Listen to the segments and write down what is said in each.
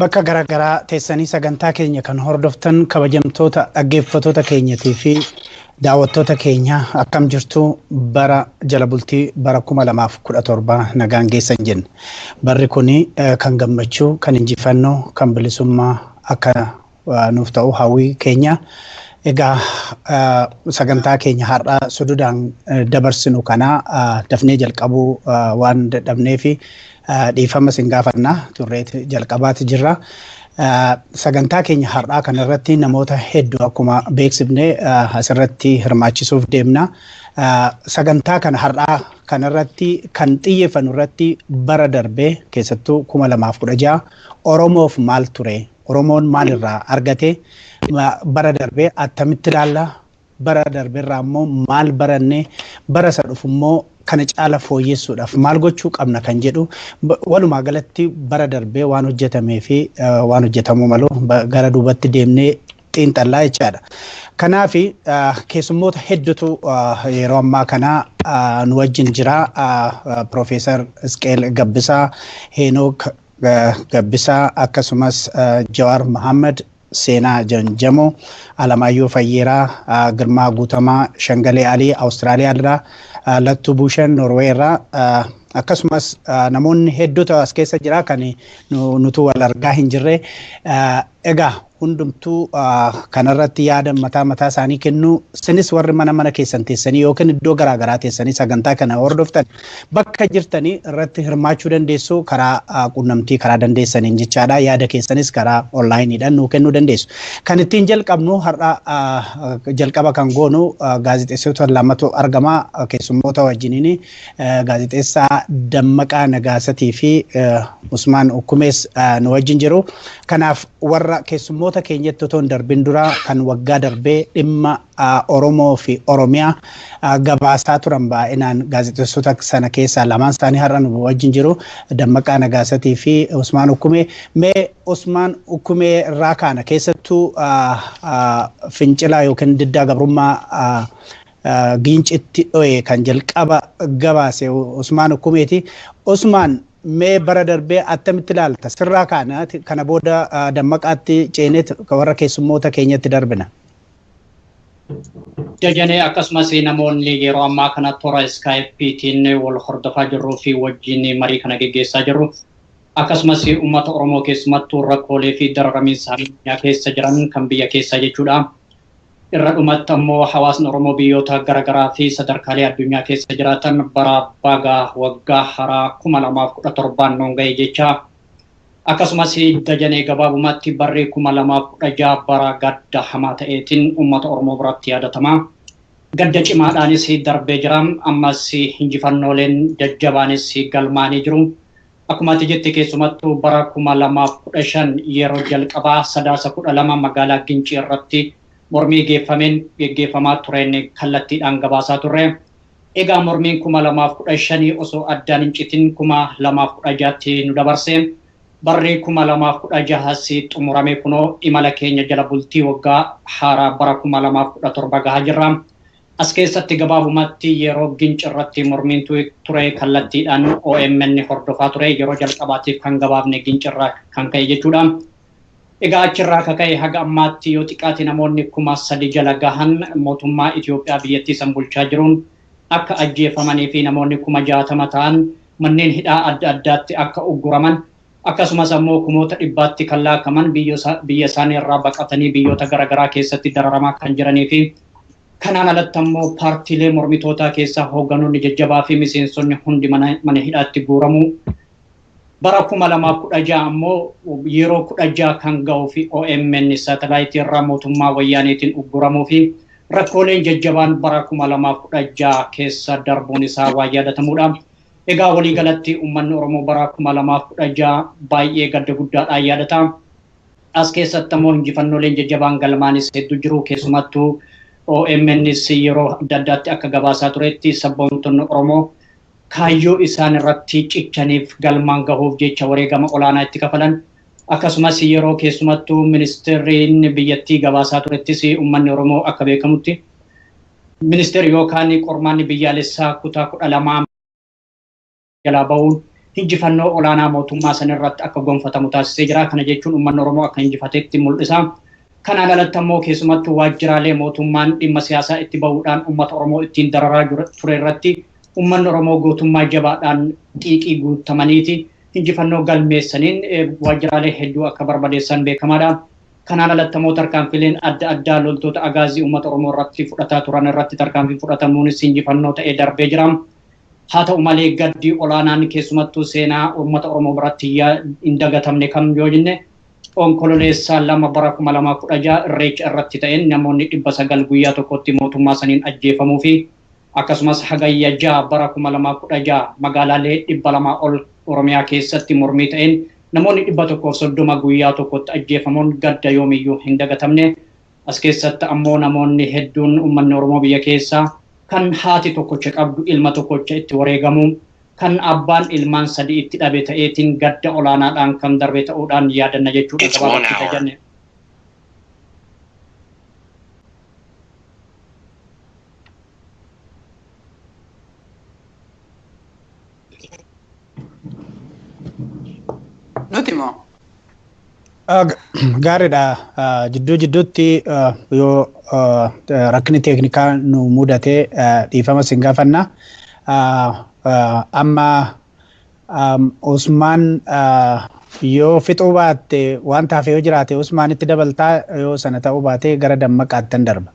Bakka garaagaraa teessanii sagantaa keenya kan hordoftan kabajamtoota dhaggeeffattoota keenyatii fi daawwattoota keenya, akkam jirtu? Bara jala bultii bara 2017 nagaan geessan jenna. Barri kun kan gammachuu, kan injifannoo, kan bilisummaa akka nuuf ta'u hawwii keenya. Egaa sagantaa keenya har'aa sududaan dabarsinu kana dafnee jalqabuu waan dadhabneef dhiifama isin gaafanna, turreet jalqabaati jirra. Sagantaa keenya har'aa kanarratti namoota hedduu akkuma beeksifne asirratti hirmaachisuuf deemna. Sagantaa kana har'aa kanarratti kan xiyyeeffannu irratti bara darbee, keessattuu 2016 Oromoof maal ture? Oromoon maalirraa argate? Bara darbee attamitti ilaalla? Bara darbeerraa immoo maal baranne? Bara isa dhufu immoo kana caala fooyyessuudhaaf maal gochuu qabna kan jedhu, walumaa galatti bara darbee waan hojjetamee fi waan hojjetamuu malu gara duubatti deemnee xiinxallaa jechaadha. Kanaaf keessummoota hedduutu yeroo ammaa kana nu wajjin jira. Piroofeesar Isqeel Gabbisaa, Heenook Gabbisaa, akkasumas Jawaar Mohaammed, Seenaa Janjamoo, Alamaayyoo Fayyeeraa, Girmaa Guutamaa, Shangalee Alii Awustiraaliyaa irraa, Lattuu Buushan Noorwee irraa, akkasumas namoonni hedduutu as keessa jira kan nutu wal argaa hin jirre. Egaa hundumtuu kanarratti yaada mataa mataa isaanii kennu. Isinis warri mana mana keessan teessanii yookiin iddoo garaagaraa teessanii sagantaa kana hordoftan bakka jirtanii irratti hirmaachuu dandeessu, karaa quunnamtii karaa dandeessaniin jechaadha. Yaada keessanis karaa onlaayiniidhaan nuu kennuu dandeessu. Kan ittiin jalqabnu har'a jalqaba kan goonu gaazexeessitoota lamatu argama keessummoota wajjiniin. Gaazexeessaa Dammaqaa Nagaasatii fi Usmaan Ukkumees nu wajjin jiru. Kanaaf warra keessummoota keenyatti otoo hin darbin dura kan waggaa darbee dhimma Oromoo fi Oromiyaa gabaasaa turan baay'inaan gaazexeessota sana keessaa lamaan isaanii har'a nu wajjin jiru. Dammaqaa Nagaasatii fi Usmaan Ukkumee. Mee Usmaan Ukkumee irraa kaana. Keessattuu fincila yookiin diddaa gabrummaa Giincitti dho'e kan jalqaba gabaase Usmaan Ukkumeeti. Usmaan, mee bara darbee attamitti ilaalta? Sirraa kaana, kana booda Dammaqaatti ceeneet warra keessummoota keenyatti darbina. Jajanee, akkasumas namoonni yeroo ammaa kana toora iskaayippiitiin wal hordofaa jirruu fi wajjin marii kana geggeessaa jirru. Akkasumas uummata Oromoo, keessumattuu rakkoolee fi dararamiinsa keessa jiran kan biyya keessaa jechuudha. Irra dhumatti ammoo hawaasni Oromoo biyyoota garaagaraa fi sadarkaalee addunyaa keessa jiraatan bara bagaa waggaa haaraa 2017n nuun ga'e jecha. Akkasumas Dajanee, gabaabumatti barri 2016 bara gadda hamaa ta'eetiin uummata Oromoo biratti yaadatama. Gadda cimaadhaanis darbee jira. Ammas injifannooleen jajjabaanis galmaanii jiru. Akkuma ati jette, keessumattuu bara 2015 yeroo jalqabaa Sadaasa 12 magaalaa Gincii irratti mormii geeffameen geggeeffamaa tureen kallattiidhaan gabaasaa turre. Egaa mormiin 2015 osoo addaan hin citin 2016tti nu dabarse. Barri 2016s xumurame, kunoo imala keenya jala bultii waggaa haaraa bara 2017 gahaa jirra. As keessatti gabaabumatti yeroo Ginci irratti mormiin ture kallattiidhaan OMN hordofaa ture, yeroo jalqabaatiif kan gabaafne Ginci irraa kan ka'e jechuudha. Egaa achirraa akka ka'e haga ammaatti yoo xiqqaate namoonni 3000 jala gahan mootummaa Itoophiyaa biyyattii san bulchaa jiruun akka ajjeefamanii fi namoonni 60,000 ta'an manneen hidhaa adda addaatti akka ugguraman, akkasumas ammoo kumoota dhibbaatti kan laakaman biyya isaanii irraa baqatanii biyyoota garaagaraa keessatti dararamaa kan jiranii fi kanaan alatti ammoo paartiilee mormitootaa keessaa hoogganoonni jajjabaa fi miseensonni hundi mana hidhaatti guuramu. Bara 2016 ammoo yeroo 16 kan ga'uu fi OMN saatalaayitii irraa mootummaa wayyaaneetiin ugguramuu fi rakkooleen jajjabaan bara 2016 keessa darbuun isaa waan yaadatamudha. Egaa waliigalatti uummanni Oromoo bara 2016 baay'ee gadda guddaadhaan yaadata. As keessatti ammoo injifannooleen jajjabaan galmaanis hedduu jiru. Keessumattuu OMNs yeroo adda addaatti akka gabaasaa turetti sabboontonni Oromoo kaayyoo isaan irratti cichaniif galmaan gahuuf jecha wareegama olaanaa itti kafalan. Akkasumas yeroo keessumattuu ministeerriin biyyattii gabaasaa turettis uummanni Oromoo akka beekamutti ministeerri yookaan qormaanni biyyaalessaa kutaa 12 jalaa bahuun injifannoo olaanaa mootummaa sanirratti akka gonfatamu taasisee jira. Kana jechuun uummanni Oromoo akka injifatetti mul'isa. Kanaan alatti ammoo keessumattuu waajjiraalee mootummaan dhimma siyaasaa itti bahuudhaan uummata Oromoo ittiin dararaa ture irratti uummanni Oromoo gootummaa jabaadhaan xiiqii guutamaniiti injifannoo galmeessaniin waajjiraalee hedduu akka barbadeessan beekamaadha. Kanaan alatti ammoo tarkaanfileen adda addaa loltoota agaazii uummata Oromoo irratti fudhataa turan irratti tarkaanfii fudhatamuunis injifannoo ta'ee darbee jira. Haa ta'u malee gaddi olaanaan keessumattuu seenaa uummata Oromoo biratti hin dagatamne kam yoo jenne onkololeessaa 2 bara 2016 irreecha irratti ta'een namoonni 900 guyyaa tokkotti mootummaa saniin ajjeefamuu fi akkasumas hagayya 6 bara 2016 magaalaalee 200 ol Oromiyaa keessatti mormii ta'een namoonni 130 guyyaa tokkotti ajjeefamuun gadda yoomiyyuu hin dagatamne. As keessatti ammoo namoonni hedduun uummanni Oromoo biyya keessaa kan haati tokkocha qabdu ilma tokkocha itti wareegamu kan abbaan ilmaan 3 itti dhabe ta'eetiin gadda olaanaadhaan kan darbe ta'uudhaan yaadanna jechuudha gabaabatti tajanne. Nuti moo? Gaariidha. Jidduu jidduutti yoo rakkinni teeknikaa nu mudate dhiifama sin gaafanna. Amma Usmaan yoo fixuu baatte waan tafe yoo jiraate Usmaanitti dabaltaa yoo sana ta'uu baate gara Dammaqaattan darba.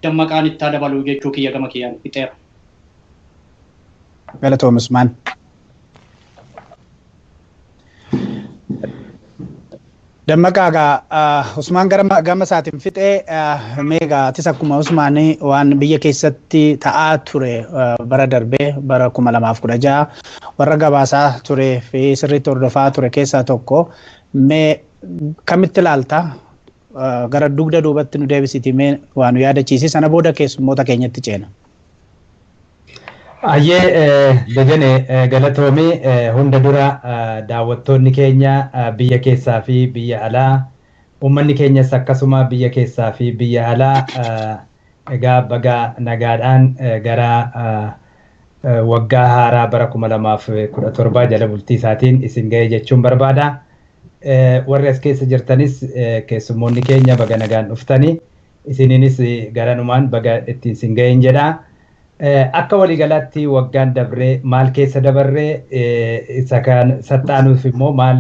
Dammaqaan itti dabaluu jechuu kiyya gama kiyyaan fixeera. Galatoom Usmaan. Dammaqaa egaa Usmaan gama isaatiin fixee meegaa atis akkuma Usmaanii waan biyya keessatti ta'aa ture bara darbee bara 2016 warra gabaasaa ture fi sirriitti hordofaa ture keessaa tokko mee kamitti ilaalta gara dugda duubatti nu deebisiti mee waan nu yaadachiisi sana booda keessummoota keenyatti ceena. Ayyee Dajane galatoomii hunda dura daawwattoonni keenya biyya keessaa fi biyya alaa uummanni keenyas akkasuma biyya keessaa fi biyya alaa egaa baga nagaadhaan gara waggaa haaraa bara 2017 jala bultii isaatiin isin ga'e jechuun barbaada. Warri as keessa jirtanis keessummoonni keenya baga nagaan dhuftanii isiniinis garanumaan baga ittiin isin ga'een jedha. Akka waliigalaatti waggaan dabree maal keessa dabarree isa kan saxxaanuuf immoo maal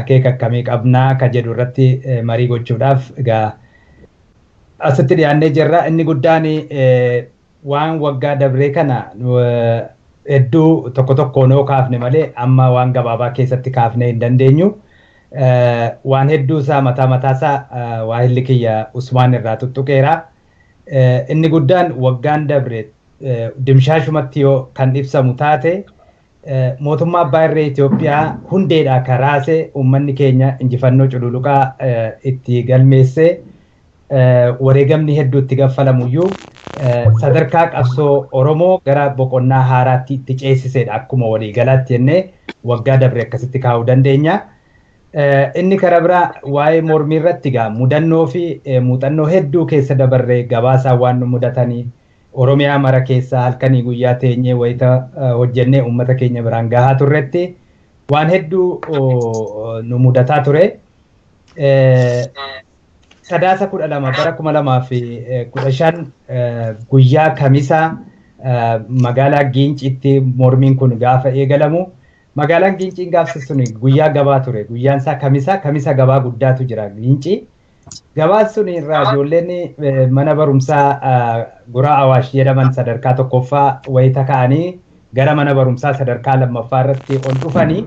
akeeka akkamii qabnaa ka jedhu irratti marii gochuudhaaf egaa asitti dhiyaannee jirra. Inni guddaan waan waggaa dabree kana hedduu tokko tokkoon yoo kaafne malee amma waan gabaabaa keessatti kaafnee hin dandeenyu. Waan hedduu isaa mataa mataasaa waahilli kiyya Usmaan irraa tuttuqeera. Inni guddaan waggaan dabre dimshaashumatti yoo kan ibsamu taate mootummaa abbaa irree Itoophiyaa hundeedhaa karaase uummanni keenya injifannoo cululuqaa itti galmeesse wareegamni hedduu itti gaffalamuyyuu sadarkaa qabsoo Oromoo gara boqonnaa haaraatti itti ceesisedha akkuma waliigalaatti jennee waggaa dabre akkasitti kaa'uu dandeenya. Inni karaa biraa waa'ee mormii irratti egaa mudannoo fi muuxannoo hedduu keessa dabarree gabaasaa waan nu mudatanii Oromiyaa mara keessaa halkanii guyyaa teenyee wayita hojjennee uummata keenya biraan gahaa turretti waan hedduu nu mudataa ture. Sadaasa 12 bara 2015 guyyaa Kamisaa magaalaa Giincitti mormiin kun gaafa eegalamu. Magaalaan Giinciin gaafsi sun guyyaa gabaa ture. Guyyaan isaa Kamisaa, Kamisa gabaa guddaatu jira Giincii. Gabaan sun irraa ijoolleen mana barumsaa Guraa Awaash jedhaman sadarkaa tokkoffaa wayita ka'anii gara mana barumsaa sadarkaa lammaffaa irratti ol dhufanii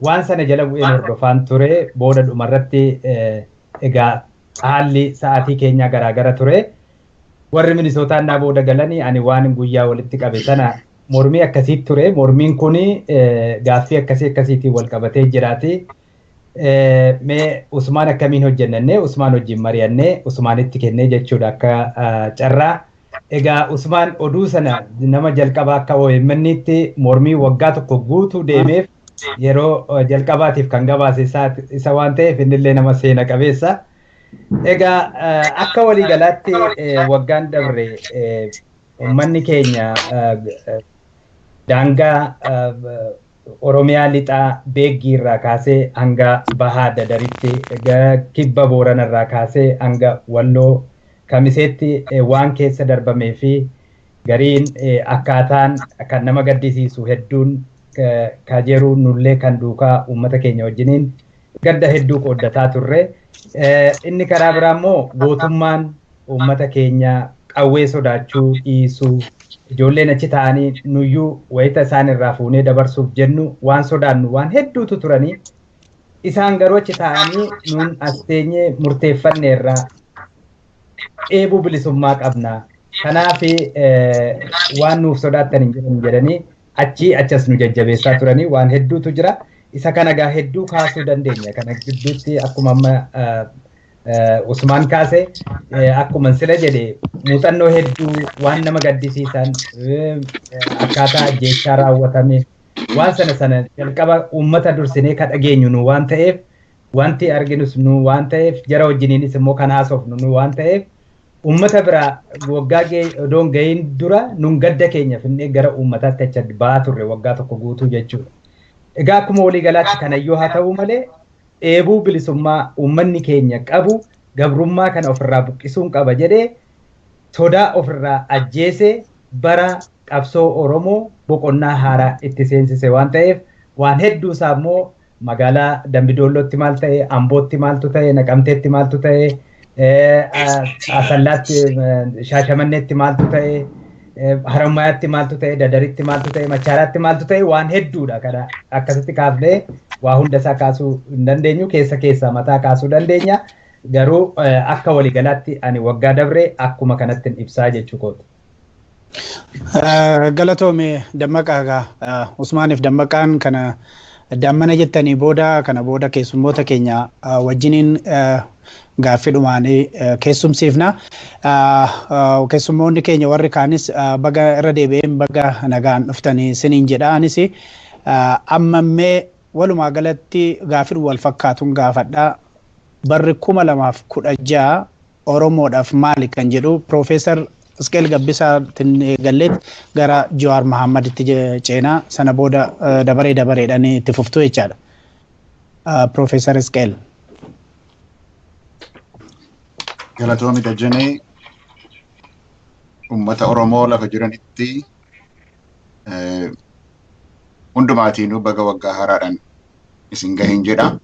waan sana jala bu'een hordofaan ture. Booda dhumarratti egaa haalli sa'aatii keenyaa garaagara ture. Warri Minisootaan naa booda galanii ani waan guyyaa walitti qabe sana mormii akkasii ture. Mormiin kun gaaffii akkasii akkasiitiin wal qabatee jiraati. Mee Usmaan akkamiin hojjennee Usmaan wajjin mari'annee Usmaanitti kennee jechuudha akka carraa. Egaa Usmaan oduu sana nama jalqabaa akka OMN'tti mormii waggaa tokko guutuu deemeef yeroo jalqabaatiif kan gabaase isa waan ta'eef innillee nama seena qabeessa. Egaa akka waliigalaatti waggaan dabre uummanni keenya Daangaa Oromiyaa lixaa Beeggii irraa kaasee hanga Bahaa Dadaritti, kibba Boorana irraa kaasee hanga Walloo Kamiseetti waan keessa darbamee fi gariin akkaataan kan nama gaddisiisu hedduun kajeeruu nullee kan duukaa uummata keenya wajjiniin gadda hedduu qooddataa turre. Inni karaa biraa immoo gootummaan uummata keenya qawwee sodaachuu dhiisuu, ijoolleen achi taa'anii nuyyuu wayita isaan irraa fuunee dabarsuuf jennu waan sodaannu waan hedduutu turanii, isaan garuu achi taa'anii nuun as teenyee murteeffanne irraa dheebuu bilisummaa qabna. Kanaaf waan nuuf sodaattan hin jiran jedhanii achii achas nu jajjabeessaa turanii waan hedduutu jira. Isa kana gaa hedduu kaasuu dandeenya. Kana gidduutti akkuma amma Usmaan kaase, akkuma sila jedhe, muuxannoo hedduu waan nama gaddisiisan, akkaataa ajjeechaa raawwatame, waan sana sana jalqaba uummata dursinee ka dhageenyu nu waan ta'eef, wanti arginus nu waan ta'eef, jara wajjiniinis immoo kan haasofnu nu waan ta'eef, uummata biraa waggaa odoon gahiin dura nun gadda keenya finnee gara uummataatti achi ba'aa turre waggaa tokko guutuu jechuudha. Egaa akkuma waliigalaatti kanayyuu haa ta'u malee, dheebuu bilisummaa uummanni keenya qabu, gabrummaa kana ofirraa buqqisuun qaba jedhee sodaa ofirraa ajjeese, bara qabsoo Oromoo boqonnaa haaraa itti seensise waan ta'eef, waan hedduu isaa immoo magaalaa Dambidoollootti maal ta'e, Ambootti maaltu ta'e, Naqamteetti maaltu ta'e, Asallaatti, Shaashamanneetti maaltu ta'e, Harammayaatti maaltu ta'e, Dadaritti maaltu ta'e, Machaaraatti maaltu ta'e, waan hedduudha. Kana akkasitti kaafnee waa hunda isaa kaasuu hin dandeenyu, keessa keessaa mataa kaasuu dandeenya. Garuu akka waliigalaatti ani waggaa dabre akkuma kanatti ibsaa jechuu kooti. Galatoome Dammaqaa. Egaa Usmaaniif Dammaqaan kana dammana jettanii booda, kana booda keessummoota keenya wajjiniin gaaffii dhumaanii keessumsiifna. Keessummoonni keenya warri kaanis baga irra deebi'een baga nagaan dhuftanii siniin jedha. Anis ammammee walumaa galatti gaaffii wal fakkaatuun gaafadha. Barri 2016 Oromoodhaaf maali kan jedhu Piroofeesar Isqeel Gabbisaatiin eegalleet gara Jawaar Mahaammaditti ceenaa, sana booda dabaree dabareedhaan itti fuftuu jechaadha. Piroofeesar Isqeel. Galatoomi Dajanee, uummata Oromoo lafa jiranitti hundumaatiinuu baga waggaa haaraadhaan isin gahin jedha.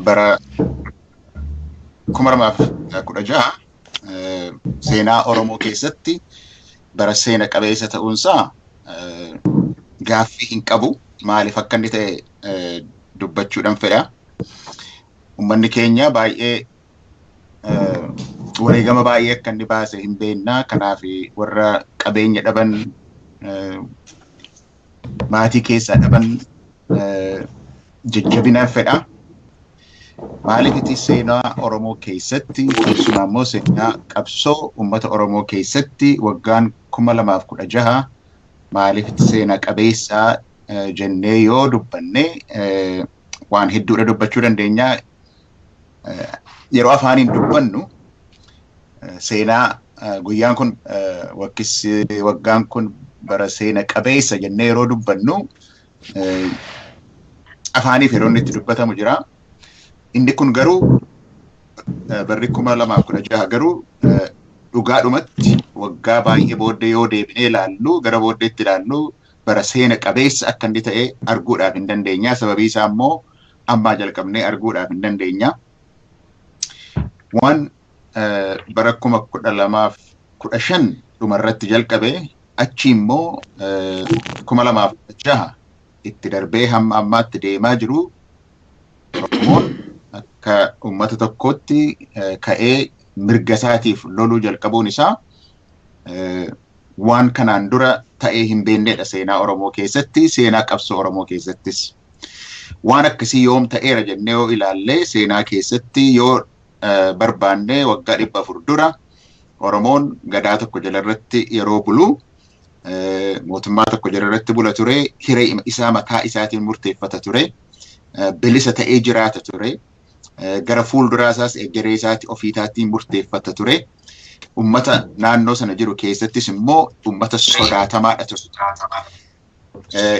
Bara 2016 seenaa Oromoo keessatti bara seena qabeessa ta'uunsaa gaaffii hin qabu. Maaliif akka inni ta'e dubbachuudhaan fedha. Uummanni keenya baay'ee wareegama baay'ee akka inni baase hin beekna. Kanaaf warra qabeenya dhaban, maatii keessaa dhaban jajjabina fedha. Maaliif itti seenaa Oromoo keessatti, keessumaa immoo seenaa qabsoo uummata Oromoo keessatti waggaan 2016 maaliif itti seenaa qabeessaa jennee yoo dubbanne, waan hedduudha dubbachuu dandeenya. Yeroo afaaniin dubbannu seenaa guyyaan kun waggaan kun bara seena qabeessa jennee yeroo dubbannu, afaaniif yeroo inni itti dubbatamu jira. Inni kun garuu barri 2016 garuu dhugaadhumatti waggaa baay'ee booddee yoo deebinee ilaallu, gara booddeetti ilaallu, bara seena qabeessa akka inni ta'e arguudhaaf hin dandeenya. Sababii isaa immoo ammaa jalqabnee arguudhaaf hin dandeenya. Waan bara 2015 dhumarratti jalqabe, achi immoo 2016 itti darbee hamma ammaatti deemaa jiru, Oromoon akka uummata tokkootti ka'ee mirga isaatiif loluu jalqabuun isaa waan kanaan dura ta'ee hin beeknedha seenaa Oromoo keessatti, seenaa qabsoo Oromoo keessattis. Waan akkasii yoom ta'eera jennee yoo ilaalle, seenaa keessatti yoo barbaanne, waggaa 400 dura Oromoon gadaa tokko jalarratti yeroo bulu, mootummaa tokko jalarratti bula ture, hiree isaa mataa isaatiin murteeffata ture, bilisa ta'ee jiraata ture, gara fuulduraa isaas egeree isaatti ofiisaatiin murteeffata ture. Uummata naannoo sana jiru keessattis immoo uummata sodaatamaadha ture.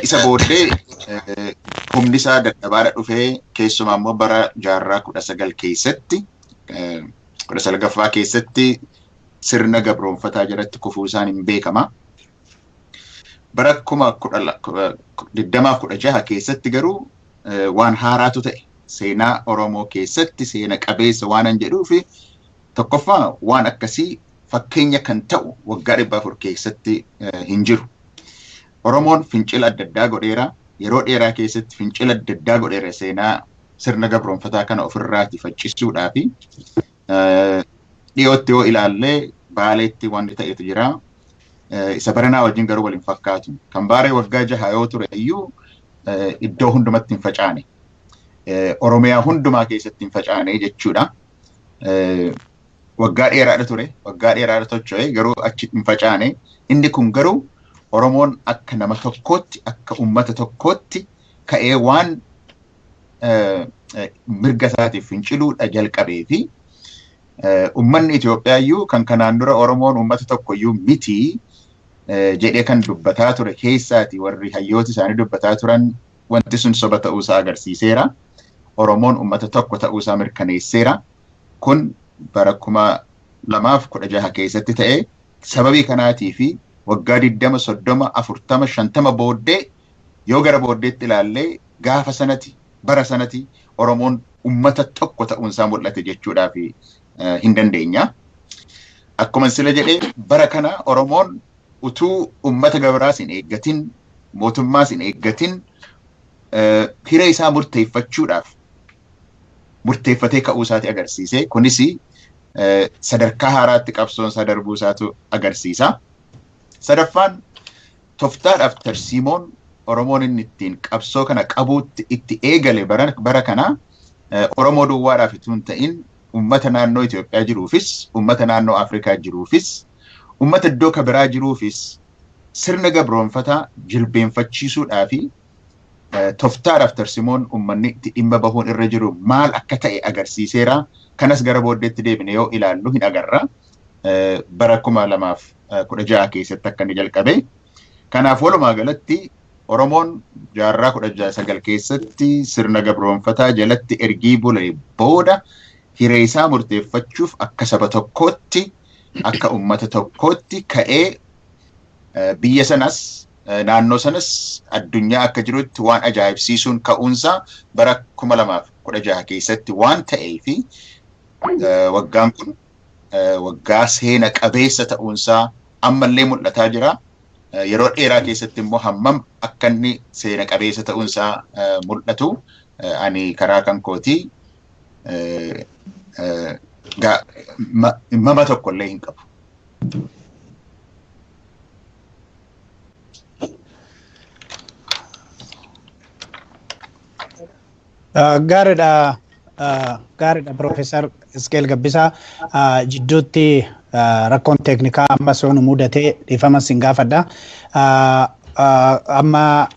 Isa booddee humni isaa dadhabaadha dhufee keessumaa immoo bara jaarraa 19 keessatti 19ffaa keessatti sirna gabroonfataa jalatti kufuu isaan hin beekama. Bara 2016 keessatti garuu waan haaraatu ta'e seenaa Oromoo keessatti seena qabeessa waan an jedhuu fi tokkoffaa waan akkasii fakkeenya kan ta'u waggaa 400 keessatti hin jiru. Oromoon fincila adda addaa godheera. Yeroo dheeraa keessatti fincila adda addaa godheera seenaa sirna gabroonfataa kana ofirraati faccisuudhaa fi dhiyootti yoo ilaallee Baaleetti wanti ta'etu jira. Isa baranaa wajjin garuu waliin fakkaatu. Kan Baaree waggaa 6 yoo ture iyyuu iddoo hundumatti hin facaane. Oromiyaa hundumaa keessatti hin facaane jechuudha. Waggaa dheeraadha ture. Waggaa dheeraadha tocho'e garuu achi hin facaane. Inni kun garuu Oromoon akka nama tokkootti akka uummata tokkootti ka'ee waan mirga isaatiif finciluudha jalqabee fi uummanni Itoophiyaa iyyuu kan kanaan dura Oromoon uummata tokko iyyuu miti jedhee kan dubbataa ture keessaati warri hayyooti isaanii dubbataa turan wanti sun soba ta'uusaa agarsiiseera. Oromoon uummata tokko ta'uusaa mirkaneesseera. Kun bara 2016 keessatti ta'e sababii kanaatii fi waggaa 20, 30, 40, 50 booddee yoo gara booddeetti ilaallee gaafa sanati bara sanati Oromoon uummata tokko ta'uunsaa mul'ate jechuudhaaf hin dandeenya. Akkuma sila jedhee bara kana Oromoon utuu uummata gabraas hin eeggatin mootummaas hin eeggatin hiree isaa murteeffachuudhaaf murteeffatee ka'uu isaati agarsiise. Kunis sadarkaa haaraatti qabsoon isaa darbuu isaatu agarsiisa. Sadaffaan tooftaadhaaf tarsiimoon Oromoon inni ittiin qabsoo kana qabuutti itti eegale bara kana Oromoo duwwaadhaaf utuu hin ta'in uummata naannoo Itoophiyaa jiruufis, uummata naannoo Afrikaa jiruufis, uummata iddoo kabiraa jiruufis sirna gabroonfataa jilbeenfachiisuudhaa fi tooftaadhaaf tarsimoon uummanni itti dhimma bahuun irra jiru maal akka ta'e agarsiiseera. Kanas gara booddeetti deebine yoo ilaallu hin agarra. Bara 2016 keessatti akka inni jalqabe. Kanaaf walumaa galatti Oromoon jaarraa 19 keessatti sirna gabroonfataa jalatti ergii bulee booda hiree isaa murteeffachuuf akka saba tokkootti akka uummata tokkootti ka'ee biyya sanas naannoo sanas addunyaa akka jirutti waan ajaa'ibsiisuun ka'uunsaa bara 2016 keessatti waan ta'ee fi waggaan kun waggaa seena qabeessa ta'uunsaa ammallee mul'ataa jira. Yeroo dheeraa keessatti immoo hammam akka inni seena qabeessa ta'uunsaa mul'atu ani karaa kan kootii mama tokkollee hin qabu. Gaariidha. Gaariidha Piroofeesar Isqeel Gabbisaa jidduutti rakkoon teeknikaa amma soonu mudatee dhiifama sin gaafadha. Amma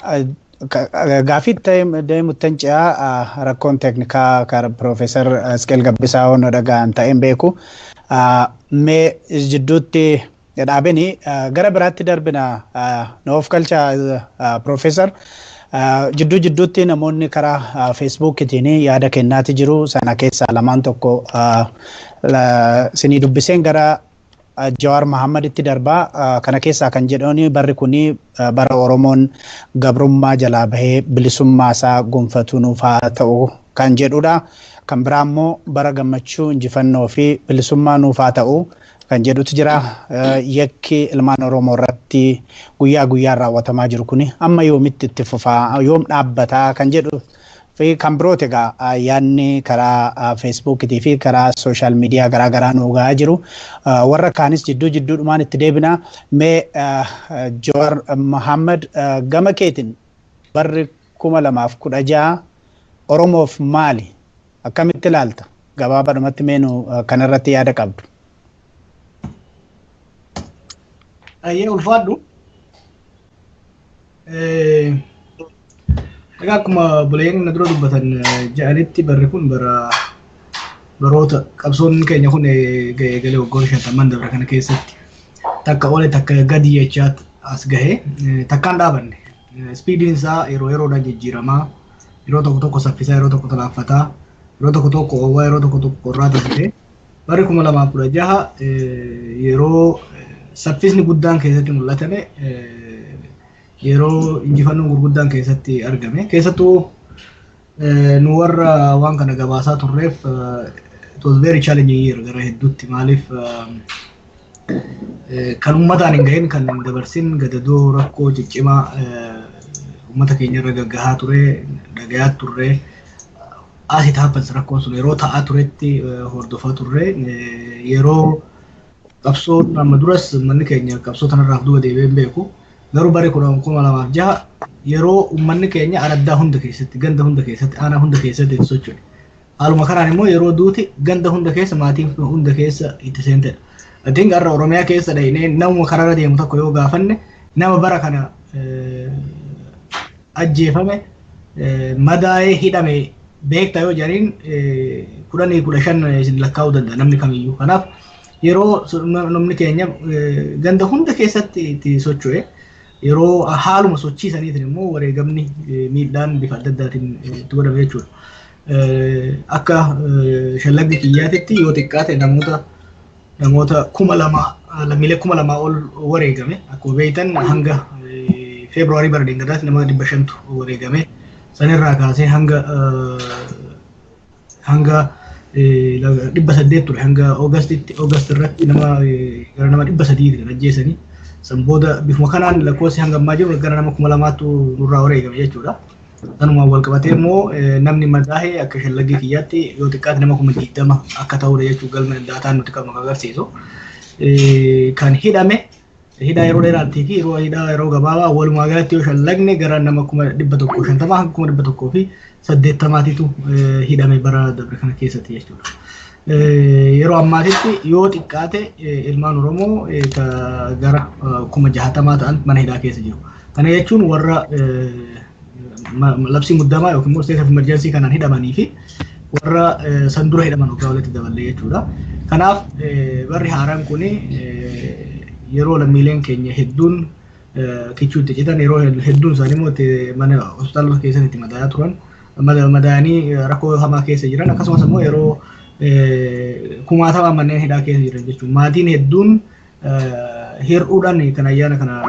gaafii deemuttan ce'aa rakkoon teeknikaa Piroofeesar Isqeel Gabbisaa hono dhaga'an ta'een beeku. Mee jidduutti dhaabini gara biraatti darbina noof galcha Piroofeesar. Jidduu jidduutti namoonni karaa feesbuukiitiin yaada kennaati jiru. Sana keessaa lamaan tokko sinii dubbiseen gara Jawaar Mahaammaditti darbaa. Kana keessaa kan jedhani barri kuni bara Oromoon gabrummaa jalaa bahee bilisummaa isaa gonfatu nuuf haa ta'u kan jedhudha. Kan biraa immoo bara gammachuu injifannoo fi bilisummaa nuuf haa ta'u kan jedhutu jira. Yakki ilmaan Oromoo irratti guyyaa guyyaan raawwatamaa jiru kuni amma yoomitti itti fufaa yoom dhaabbataa kan jedhu fi kan birooti egaa yaadni karaa feesbuukiitii fi karaa sooshaal miidiyaa garaa garaa nu gahaa jiru. Warra kaanis jidduu jidduudhumaan itti deebina. Mee Jawaar Mahaammad gama keetiin barri 2016 Oromoof maali? Akkamitti ilaalta? Gabaabadhumatti mee nu kanarratti yaada qabdu. Ayyee ulfaadhu. Egaa akkuma buleen na dura dubbatan jedhanitti barri kun bara Baroota qabsoon keenya kun galee waggoota 50 dabre kana keessatti takka ole takka gadi jechaa as gahe, takkaan dhaabanne. Speediin isaa yeroo yeroodhaan jijjiiramaa, yeroo tokko tokko saffisaa, yeroo tokko talaaffataa, yeroo tokko tokko oowwaa, yeroo tokko tokko qorraa ta'e. Barri 2016 yeroo saffisni guddaan keessatti mul'atame, yeroo injifannoon gurguddaan keessatti argame. Keessattuu nu warra waan kana gabaasaa turreef it was very challenging year gara hedduutti. Maaliif, kan uummataan hin gahin, kan dabarsin gadadoo rakkoo ciccimaa uummata keenya irra gaggahaa ture dhagayaa turre. As it happens, rakkoon sun yeroo ta'aa turetti hordofaa turre. Yeroo qabsoon amma duras uummanni keenya qabsoo tanarraaf duuba deebi'ee hin beeku, garuu bara 2006 yeroo uummanni keenya araddaa hunda keessatti, ganda hunda keessatti, aanaa hunda keessatti itti socho'e. Haaluma kanaan immoo yeroo duuti ganda hunda keessa, maatiin hunda keessa itti seentedha. I think har'a Oromiyaa keessa dhahinee namuma karaarra deemu tokko yoo gaafanne, nama bara kana ajjeefame, madaa'ee, hidhame beektaa yoo jedhaniin, 10 15 isin lakkaa'uu danda'a namni kamiyyuu. Kanaaf yeroo namni keenya ganda hunda keessatti itti socho'e, yeroo haaluma sochiisaniitiin immoo wareegamni, miidhaan bifa adda addaatiin itti godhame jechuudha. Akka shallaggi kiyyaatitti yoo xiqqaate namoota 2000, lammiilee 2000 ol wareegame. Akkuma beektan hanga Feebruwaarii bara deengadaatti nama 500tu wareegame. Sanirraa kaasee hanga 800 ture hanga Oogastitti. Oogast irratti nama gara nama 300 kan ajjeesanii. San booda bifuma kanaan lakkoofsi hanga ammaa jiru gara nama 2000tu nurraa wareegame jechuudha. Sanumaan wal qabatee immoo namni madaa'e akka shallaggii kiyyaatti yoo xiqqaate nama 20,000 akka ta'udha jechuudha galma daataan nuti qabnu kan agarsiisu. Kan hidhame hidhaa yeroo dheeraattii fi yeroo hidhaa yeroo gabaabaa walumaa galatti yoo shallagne gara nama 150,000 hanga 180,000titu hidhame bara dabre kana keessatti jechuudha. Yeroo ammaatitti yoo xiqqaate ilmaan Oromoo gara 60,000 ta'an mana hidhaa keessa jiru. Kana jechuun warra labsii muddamaa yookiin immoo state of emergency kanaan hidhamanii fi warra san dura hidhaman waggaa walitti daballee jechuudha. Kanaaf barri haaraan kun yeroo lammiileen keenya hedduun kichuu itti citan, yeroo hedduun isaanii immoo mana hospitaalota keessatti itti madaa'aa turan, madaa'anii rakkoo hamaa keessa jiran, akkasumas immoo yeroo kumaatama manneen hidhaa keessa jiran jechuudha. Maatiin hedduun hir'uudhaan kan ayyaana kana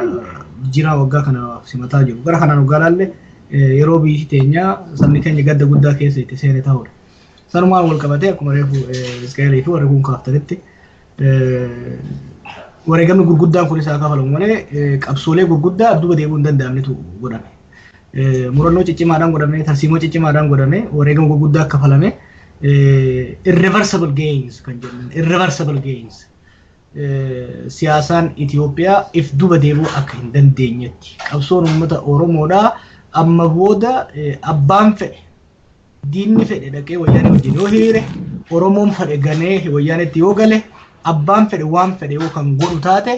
jijjiirama waggaa kana simataa jiru. Gara kanaan waggaa laalle yeroo biyyi teenya, sabni keenya gadda guddaa keessa itti seene ta'udha. Sanumaan wal qabatee akkuma reefu Iskaayilii fi warri kun kaaftanitti, wareegamni gurguddaan kunis haa kafalamu malee qabsoolee gurguddaa duuba deebi'uu hin danda'amnetu godhame. Murannoo ciccimaadhaan godhame, tarsiimoo ciccimaadhaan godhame, wareegama gurguddaa kafalame, irreversible gains kan jennan, irreversible gains. Siyaasaan Itoophiyaa if duba deebi'uu akka hin dandeenyetti qabsoon uummata Oromoodhaa amma booda abbaan fedhe, diinni fedhe dhaqee Wayyaanee wajjin yoo hiriire, Oromoon fedhe ganee Wayyaanetti yoo gale, abbaan fedhe waan fedhe yoo kan godhu taate,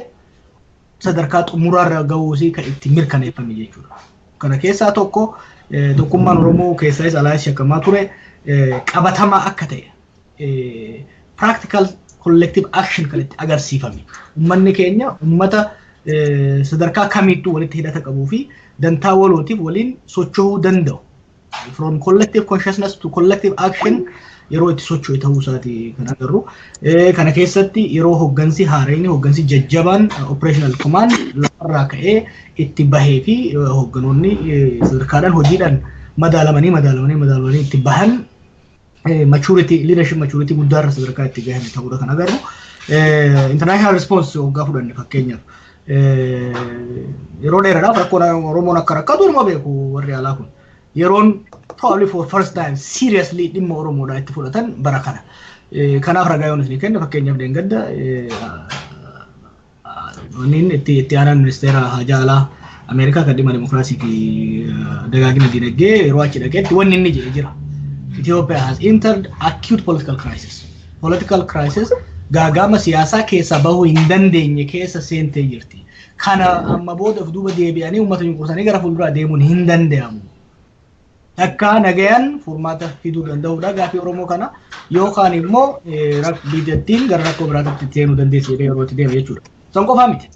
sadarkaa xumuraarra gahuusii kan itti mirkaneeffame jechuudha. Kana keessaa tokko tokkummaan Oromoo keessaayis alaayis shakkamaa ture qabatamaa akka ta'e practical collective action kan itti agarsiifame. Uummanni keenya uummata sadarkaa kamittuu walitti hidhata qabuu fi dantaa walootiif waliin socho'uu danda'u. From collective consciousness to collective action yeroo itti socho'e ta'uu isaati kan agarru. Kana keessatti yeroo hoggansi haarayni, hoggansi jajjabaan, operational command lafarraa ka'ee itti bahee fi hogganoonni sadarkaadhaan hojiidhaan madaalamanii madaalamanii madaalamanii itti bahan, maturity, leadership maturity guddaarra sadarkaa itti gahan ta'uudha kan agarru. International response hoggaa fudhanne, fakkeenyaaf, yeroo dheeraadhaaf rakkoon Oromoon akka rakkatu nama beeku warri alaa kun. Yeroon probably for first time seriously dhimma Oromoodhaa itti fudhatan bara kana. Kanaaf ragaa yoon isin kenna, fakkeenyaaf deengadda wanni itti aanaan ministeera haajaa alaa Ameerikaa kan dhimma dimokiraasii fi dagaagina dinagdee yeroo achi dhaqetti wanni inni jedhe jira. "Ethiopia has entered acute political crisis." Political crisis, gaagama siyaasaa keessaa bahuu hin dandeenye keessa seentee jirti. Kana amma booda of duuba deebi'anii uummata cunqursanii gara fuulduraa deemuun hin danda'amu. Takka nagayaan furmaata fiduu danda'uudha gaafii Oromoo kana yookaan immoo biyyattiin gara rakkoo biraatti seenuu dandeessi jedhee yeroo itti deeme jechuudha. San qofaa miti.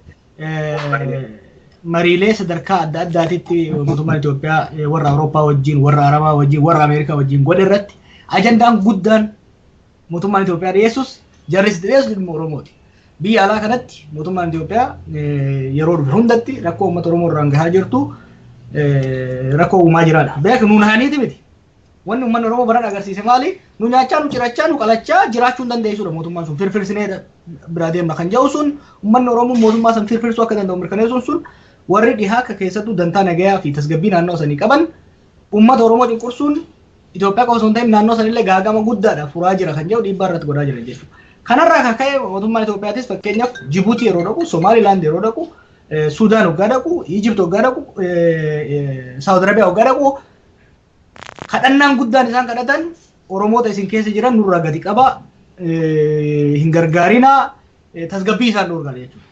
Mariilee sadarkaa adda addaatitti mootummaan Itoophiyaa warra Awurooppaa wajjin, warra Arabaa wajjin, warra Ameerikaa wajjin godhe irratti ajandaan guddaan mootummaan Itoophiyaa dhiyeessus jarris dhiyeessus dhimma Oromooti. Biyya alaa kanatti mootummaan Itoophiyaa yeroo dhufe hundatti rakkoo uummata Oromoo irraan gahaa jirtu rakkoo uumaa jiraadha. Beek nuun haaniiti miti. Wanni uummanni Oromoo baran agarsiise maali? Nu nyaachaa, nu cirachaa, nu qalachaa jiraachuu hin dandeessudha mootummaan sun. Firfirsinee biraa deemna kan jedhu sun uummanni Oromoo mootummaa san firfirsuu akka danda'u mirkaneessuun sun warri dhihaa akka keessattuu dantaa nagayaa fi tasgabbii naannoo sanii qaban uummata Oromoo cunqursuun Itoophiyaa qofa osoo hin ta'in naannoo sanillee gaagama guddaadha furaa jira kan jedhu dhiibbaa irratti godhaa jira jechuudha. Kanarraa kan ka'e mootummaan Itoophiyaatis fakkeenyaaf Jibuutii yeroo dhaqu, Somaalilaand yeroo dhaqu, Suudaan hoggaa dhaqu, Ijipt hoggaa dhaqu, Saawud Arabiyaa hoggaa dhaqu kadhannaan guddaan isaan kadhatan Oromoota isin keessa jiran nurraa gadi qaba, hin gargaarinaa, tasgabbii isaan dhorkaa jechuudha.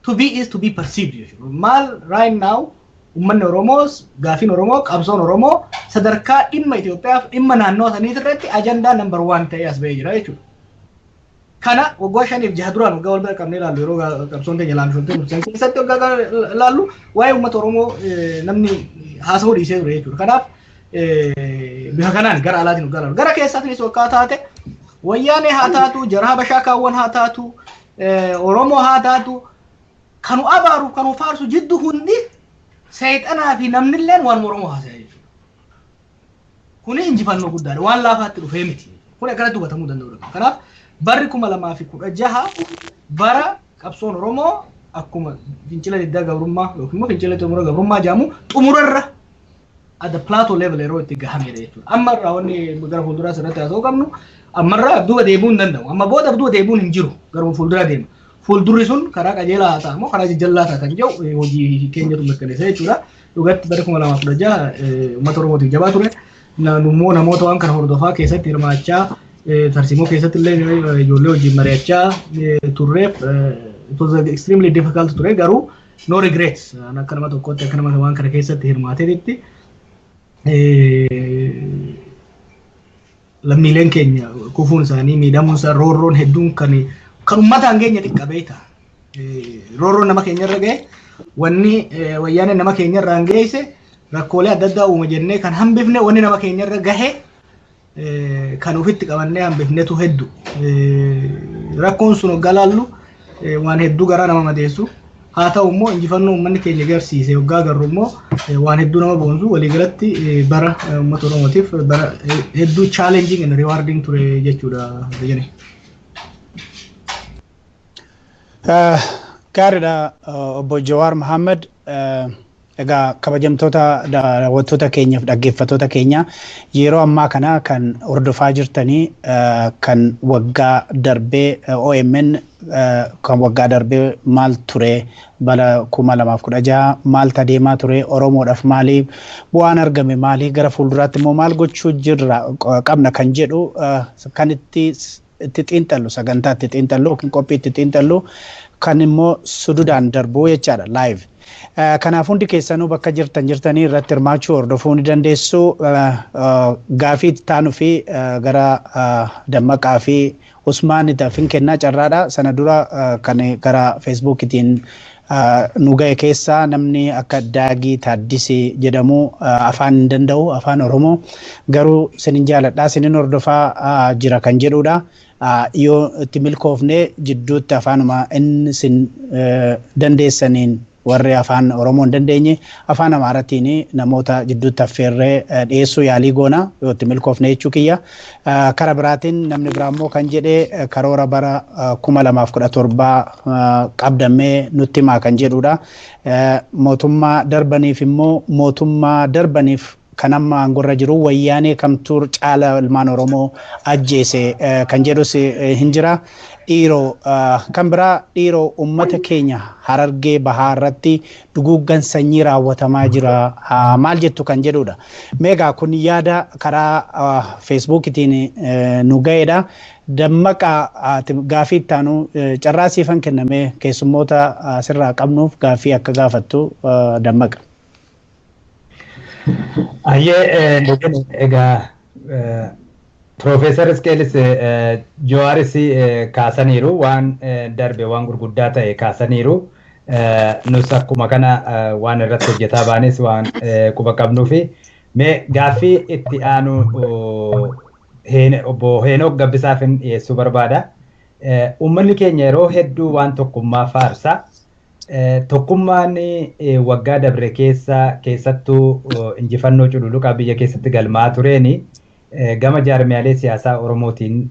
To be is to be perceived jechuudha. Maal right now uummanni Oromoos gaafiin Oromoo qabsoon Oromoo sadarkaa dhimma Itoophiyaaf dhimma naannoo sanii irratti ajandaa number one ta'ee as ba'ee jira jechuudha. Kana waggaa 5 6 duraan waggaa wal bira qabnee ilaallu yeroo qabsoon teenya laamshoontee tursan keessatti waggaa ilaallu waa'ee uummata Oromoo namni haasa'uu dhiisee ture jechuudha. Kanaaf bifa kanaan gara alaatiin waggaa ilaallu. Gara keessaatiinis waggaa taate wayyaanee haa taatu, jara Habashaa kaawwan haa taatu, Oromoo haa taatu, kanu abaaru kanu faarsu jiddu hundi seexanaa fi namnilleen waan Oromoo haasa'e jechuudha. Kuni injifannoo guddaadha. Waan laafaatti dhufee miti. Kun akkanatti hubatamuu danda'udha. Kanaaf barri 2016 bara qabsoon Oromoo akkuma fincila diddaa gabrummaa yookiin immoo fincila xumura gabrummaa jedhamu xumurarra at the plateau level yeroo itti gahamedha jechuudha. Amma irraa wanni gara fuulduraa sirratti haasa'uu qabnu ammarraa duuba deebi'uu hin danda'u. Amma booda duuba deebi'uun hin jiru. Garuu fuuldura deema. Fuuldurri sun karaa qajeelaa haa ta'amu karaa jajjallaa ta'a kan jedhu hojii keenyatu mirkaneessa jechuudha. Dhugatti bara 2016 uummata Oromootiif jabaa ture. Immoo namoota waan kana hordofaa keessatti hirmaachaa tarsiimoo keessatti illee ijoollee wajjin mari'achaa turreef it was extremely difficult ture, garuu no regrets. Akka nama tokkotti, akka nama waan kana keessatti hirmaateetti, lammiileen keenya kufuun isaanii, miidhamuun isaa, roorroon hedduun kan uummataan keenya xiqqa beekta. Roorroon nama keenya irra gahe, wanni wayyaaneen nama keenya irraan geesse, rakkoolee adda addaa uuma jennee kan hambifne, wanni nama keenya irra gahe kan ofitti qabannee hambifnetu heddu. Rakkoon sun hoggaa laallu waan hedduu garaa nama madeessu. Haa ta'u immoo injifannoo uummanni keenya agarsiise hoggaa agarru immoo waan hedduu nama boonsu. Waliigalatti bara uummata Oromootiif bara hedduu challenging and rewarding ture jechuudha. Jene. Gaariidha, obbo Jawaar Mohaammed. Egaa kabajamtoota daawwattoota keenyaaf dhaggeeffattoota keenya, yeroo ammaa kana kan hordofaa jirtanii kan waggaa darbee OMN kan waggaa darbee maal ture, bara 2016 maal deemaa ture, Oromoodhaaf maali bu'aan argame, maali gara fuulduraatti immoo maal gochuu jirra qabna kan jedhu kan itti xiinxallu, sagantaa itti xiinxallu yookiin qophii itti xiinxallu kan immoo sududaan darbuu jechaadha live. Kanaaf hundi keessanuu bakka jirtan jirtanii irratti hirmaachuu hordofuu ni dandeessu. Gaafii itti taanuu fi gara Dammaqaa fi Usmaanitaaf hin kennaa carraadha. Sana dura kan gara Feesbuukiitiin nu ga'e keessaa namni akka Daagii Taaddisee jedhamu afaan hin danda'u afaan Oromoo garuu sinin jaaladha, sinin hordofaa jira kan jedhudha. Yoo itti milkoofne jidduutti afaanuma inni sin dandeessaniin warri afaan Oromoo hin dandeenye afaan Amaaratiin namoota jidduutti affeerree dhiyeessuu yaalii goona yoo itti milkoofne jechuu kiyya. Kara biraatiin namni biraa immoo kan jedhee karoora bara 2017 qabdamee nutti himaa kan jedhudha. Mootummaa darbaniif immoo mootummaa darbaniif kan amma aangorra jiru wayyaanee kamtuu caala ilmaan Oromoo ajjeese kan jedhus hin jira. Dhiiroo kan biraa, dhiiroo uummata keenya Harargee Bahaa irratti duguuggan sanyii raawwatamaa jira, maal jettu kan jedhudha. Meegaa kun yaada karaa Feesbuukitiin nu ga'edha. Dammaqaa, gaafii itti aanu carraa siifan kenname keessummoota asirraa qabnuuf gaaffii akka gaafattu, Dammaqa. Ayyee egaa Piroofeesar Isqeelis Jawaaris kaasaniiru waan darbe waan gurguddaa ta'e kaasaniiru. Nus akkuma kana waan irratti hojjetaa baanes waan quba qabnuufi mee gaaffii itti aanu obbo Heenok Gabbisaaf dhiyeessuu barbaada. Uummanni keenya yeroo hedduu waan tokkummaa faarsa. Tokkummaan waggaa dabre keessa keessattuu injifannoo cululuqaa biyya keessatti galmaa tureeni gama jaarmiyaalee siyaasaa Oromootiin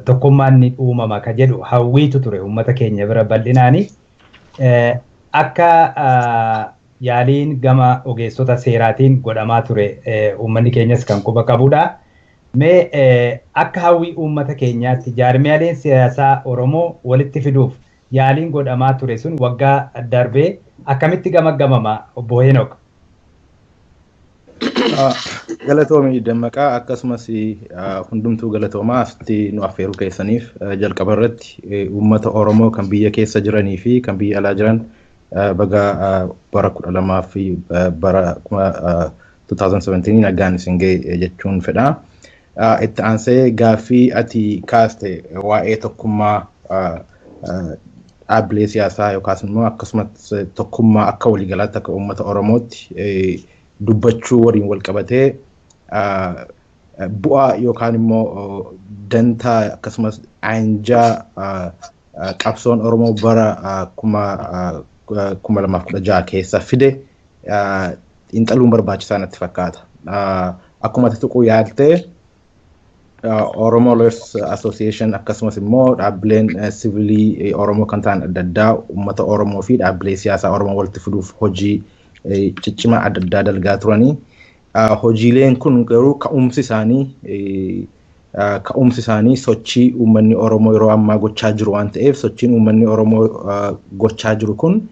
tokkummaan ni uumama ka jedhu hawwiitu ture uummata keenya bira bal'inaani. Akka yaaliin gama ogeessota seeraatiin godhamaa ture uummanni keenyas kan quba qabudha. Mee akka hawwii uummata keenyaatti jaarmiyaaleen siyaasaa Oromoo walitti fiduuf yaaliin godhamaa ture sun waggaa darbee akkamitti gamaggamama obbo Heenok? Galatoomii Dammaqaa, akkasumas hundumtuu galatoomaa asitti nu affeeruu keessaniif. Jalqaba irratti uummata Oromoo kan biyya keessa jiranii fi kan biyya alaa jiran baga bara 12 fi bara 2017 nagaan isin ga'e jechuun fedha. Itti aansee gaaffii ati kaaste waa'ee tokkummaa dhaabbilee siyaasaa yookaas immoo akkasumas tokkummaa akka waliigalaatti akka uummata Oromootti dubbachuu waliin wal qabatee bu'aa yookaan immoo dantaa akkasumas aanjaa qabsoon Oromoo bara 2016 keessa fide xiinxaluun barbaachisaa natti fakkaata. Akkuma ati tuquu yaaltee, Oromo Lawyers Association akkasumas immoo dhaabbileen sivilii Oromoo kan ta'an adda addaa uummata Oromoo fi dhaabbilee siyaasaa Oromoo walitti fiduuf hojii ciccimaa adda addaa dalgaa turanii. Hojiileen kun garuu ka'umsi isaanii sochii uummanni Oromoo yeroo ammaa gochaa jiru waan ta'eef, sochiin uummanni Oromoo gochaa jiru kun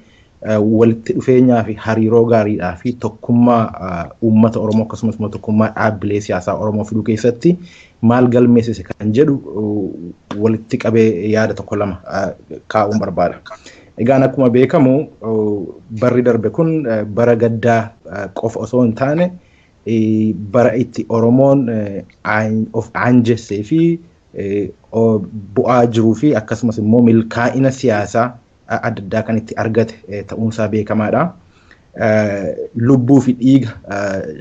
walitti dhufeenyaa fi hariiroo gaariidhaa fi tokkummaa uummata Oromoo akkasumas immoo tokkummaa dhaabbilee siyaasaa Oromoo fiduu keessatti maal galmeessise kan jedhu walitti qabee yaada tokko lama kaa'uun barbaada. Egaan akkuma beekamu barri darbe kun bara gaddaa qofa osoo hin taane bara itti Oromoon of aanjessee fi bu'aa jiruu fi akkasumas immoo milkaa'ina siyaasaa adda addaa kan itti argate ta'uunsaa beekamaadha. Lubbuu fi dhiiga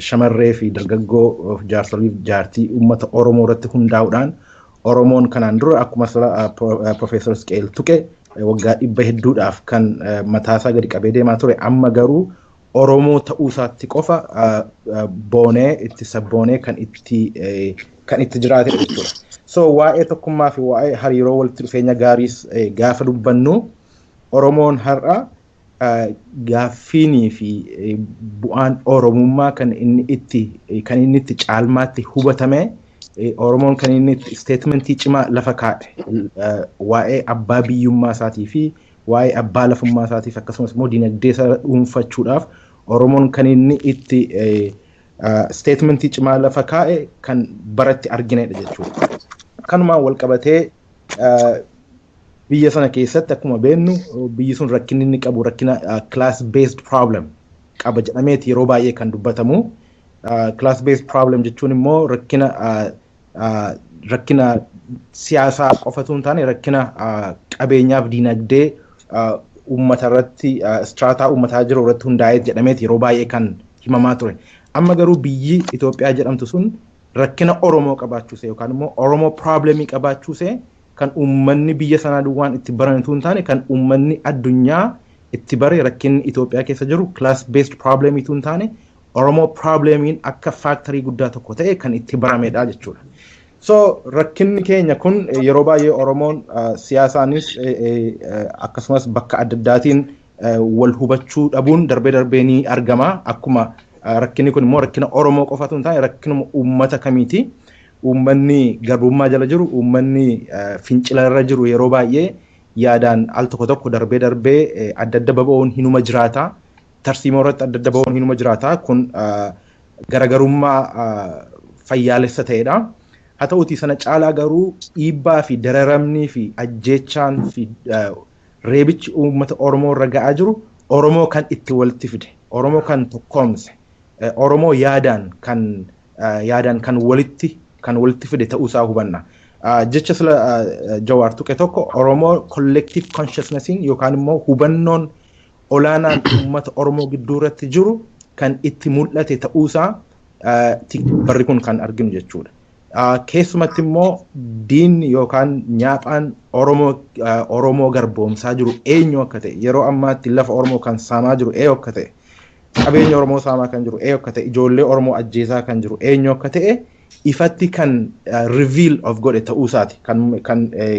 shamarree fi dargaggoo, jaarsolii fi jaartii uummata Oromoo irratti hundaa'uudhaan Oromoon kanaan dura akkuma Profeesar Isqeel tuqe waggaa 100 hedduudhaaf kan mataasaa gadi qabee deemaa ture, amma garuu Oromoo ta'uu isaatti qofa boonee itti sabboonee kan itti jiraatedha jechuudha. So waa'ee tokkummaa fi waa'ee hariiroo walitti dhufeenya gaariis gaafa dubbannu, Oromoon har'a gaaffiinii fi bu'aan Oromummaa kan inni itti caalmaatti hubatame, Oromoon kan inni itti statementii cimaa lafa kaa'e waa'ee abbaa biyyummaa isaatii fi waa'ee abbaa lafummaa isaatiif akkasumas immoo dinagdee isaa dhuunfachuudhaaf Oromoon kan inni itti statementii cimaa lafa kaa'e kan baratti arginedha jechuudha. Kanumaan wal qabatee biyya sana keessatti akkuma beeknu biyyi sun rakkinni inni qabu rakkina class based problem qaba jedhameeti yeroo baay'ee kan dubbatamu. Class based problem jechuun immoo rakkina siyaasaa qofatu hin taane rakkina qabeenyaaf dinagdee uummata irratti, strata uummataa jiru irratti hundaa'ee jedhameeti yeroo baay'ee kan himamaa ture. Amma garuu biyyi Itoophiyaa jedhamtu sun rakkina Oromoo qabaachuuse yookaan immoo Oromoo problemii qabaachuuse kan uummanni biyya sanaa duwwaan itti baranitu hin taane kan uummanni addunyaa itti bare, rakkinni Itoophiyaa keessa jiru class based problemiitu hin taane Oromoo problemiin akka factorii guddaa tokko ta'e kan itti baramedha jechuudha. So rakkinni keenya kun yeroo baay'ee Oromoon siyaasaanis akkasumas bakka adda addaatiin wal hubachuu dhabuun darbee darbee ni argama. Akkuma rakkinni kun immoo rakkina Oromoo qofatu hin taane rakkinuma uummata kamiiti. Uummanni garbummaa jala jiru, uummanni fincila irra jiru yeroo baay'ee yaadaan al tokko tokko darbee darbee adda adda baba'uun hinuma jiraata. Tarsiimoo irratti adda adda ba'uun hinuma jiraata. Kun garaagarummaa fayyaalessa ta'edha. Haa ta'utii sana caalaa garuu dhiibbaa fi dararamnii fi ajjeechaan fi reebichi uummata Oromoo irra ga'aa jiru Oromoo kan itti walitti fide, Oromoo kan tokkoomse, Oromoo yaadaan kan walitti fide ta'uusaa hubanna. Jecha sila Jawaar tuqe tokko Oromoo collective consciousnessiin yookaan immoo hubannoon olaanaan uummata Oromoo gidduu irratti jiru kan itti mul'ate ta'uusaa barri kun kan arginu jechuudha. Keessumatti immoo diinni yookaan nyaaphaan Oromoo garboomsaa jiru eenyu akka ta'e, yeroo ammaatti lafa Oromoo kan saamaa jiru eenyu akka ta'e, qabeenya Oromoo saamaa kan jiru eenyu akka ta'e, ijoollee Oromoo ajjeesaa kan jiru eenyu akka ta'e ifatti kan reveal of godhe ta'uusaati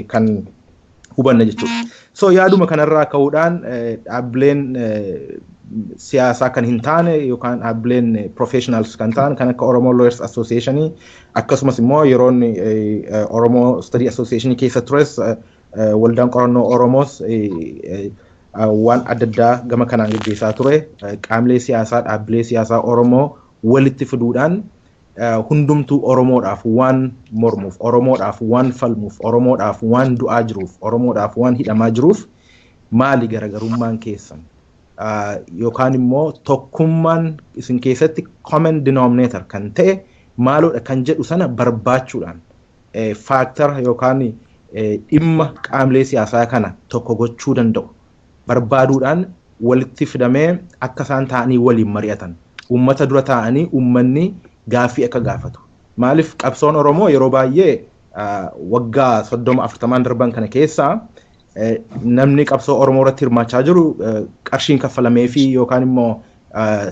kan hubanna jechuudha. So yaaduma kanarraa ka'uudhaan dhaabbileen siyaasaa kan hin taane yookaan dhaabbileen professionals kan ta'an kan akka Oromo Lawyers Association akkasumas immoo yeroon Oromo Study Association keessa tures waldaan qorannoo Oromoos waan adda addaa gama kanaan gaggeessaa ture. Qaamlee siyaasaa dhaabbilee siyaasaa Oromoo walitti fiduudhaan hundumtuu Oromoodhaaf waan mormuuf, Oromoodhaaf waan falmuuf, Oromoodhaaf waan du'aa jiruuf, Oromoodhaaf waan hidhamaa jiruuf maali garaagarummaan keessan? Yookaan immoo tokkummaan isin keessatti common denominator kan ta'e maaloodha kan jedhu sana barbaachuudhaan faaktara yookaan dhimma qaamlee siyaasaa kana tokko gochuu danda'u barbaaduudhaan walitti fidamee akka isaan ta'anii waliin mari'atan, uummata dura ta'anii uummanni gaaffii akka gaafatu. Maaliif qabsoon Oromoo yeroo baay'ee waggaa 30-40 darban kana keessaa namni qabsoo Oromoo irratti hirmaachaa jiru qarshiin kaffalameefii yookaan immoo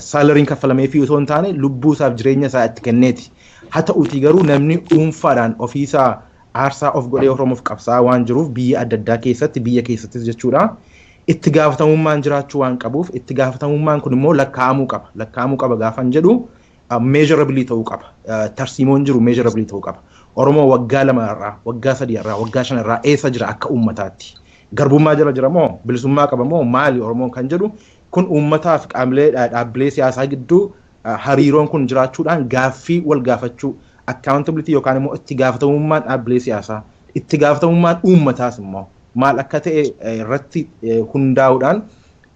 saalariin kaffalameefii osoo hin taane lubbuu isaaf jireenya isaa itti kenneeti. Haa ta'uutii garuu namni dhuunfaadhaan ofiisaa aarsaa of godhee Oromoof qabsaa waan jiruuf biyya adda addaa keessatti, biyya keessattis jechuudha. Itti gaafatamummaan jiraachuu waan qabuuf itti gaafatamummaan kun immoo lakkaa'amuu qaba. Lakkaa'amuu qaba gaafan jedhu measurably ta'uu qaba. Tarsiimoon jiru measurably ta'uu qaba. Oromoo waggaa 2 irraa, waggaa 3 irraa, waggaa 5 irraa eessa jira akka uummataatti? Garbummaa jala jira moo bilisummaa qaba moo maali Oromoon kan jedhu kun uummataaf qaamlee dhaabbilee siyaasaa gidduu hariiroon kun jiraachuudhaan gaaffii wal gaafachuu, accountability yookaan immoo itti gaafatamummaan dhaabbilee siyaasaa, itti gaafatamummaan uummataas immoo maal akka ta'e irratti hundaa'uudhaan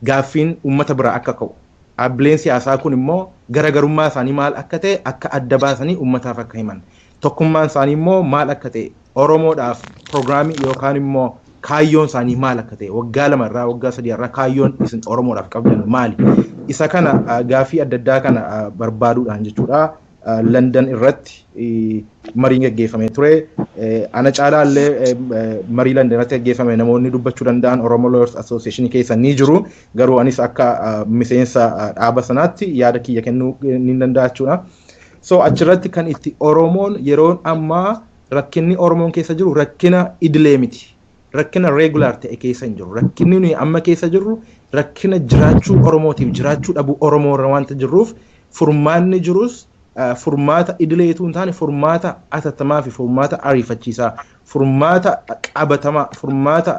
gaaffiin uummata biraa akka ka'u. Dhaabbileen siyaasaa kun immoo garaagarummaa isaanii maal akka ta'e akka adda baasanii uummataaf akka himan. Tokkummaan isaanii immoo maal akka ta'e Oromoodhaaf piroogiraamii yookaan immoo kaayyoon isaanii maal akka ta'e waggaa 2 irraa waggaa 3 irraa kaayyoon isin Oromoodhaaf qabdan maali? Isa kana gaaffii adda addaa kana barbaaduudhaan jechuudha. London irratti mariin gaggeeffamee ture. Ana caalaa illee marii London irratti gaggeeffame namoonni dubbachuu danda'an Oromo Lawyers Association keessa ni jiru. Garuu anis akka miseensa dhaaba sanaatti yaada kiyya kennuu ni danda'a jechuudha. So achirratti kan itti Oromoon yeroon ammaa rakkinni Oromoon keessa jiru rakkina idilee miti. Rakkina regular ta'e keessa hin jiru. Rakkinni nuyi amma keessa jirru rakkina jiraachuu Oromootiif jiraachuu dhabuu Oromoo irra waanta jirruuf furmaanni jirus furmaata idileetu hin taane furmaata atattamaa fi furmaata ariifachiisaa, furmaata qabatamaa, furmaata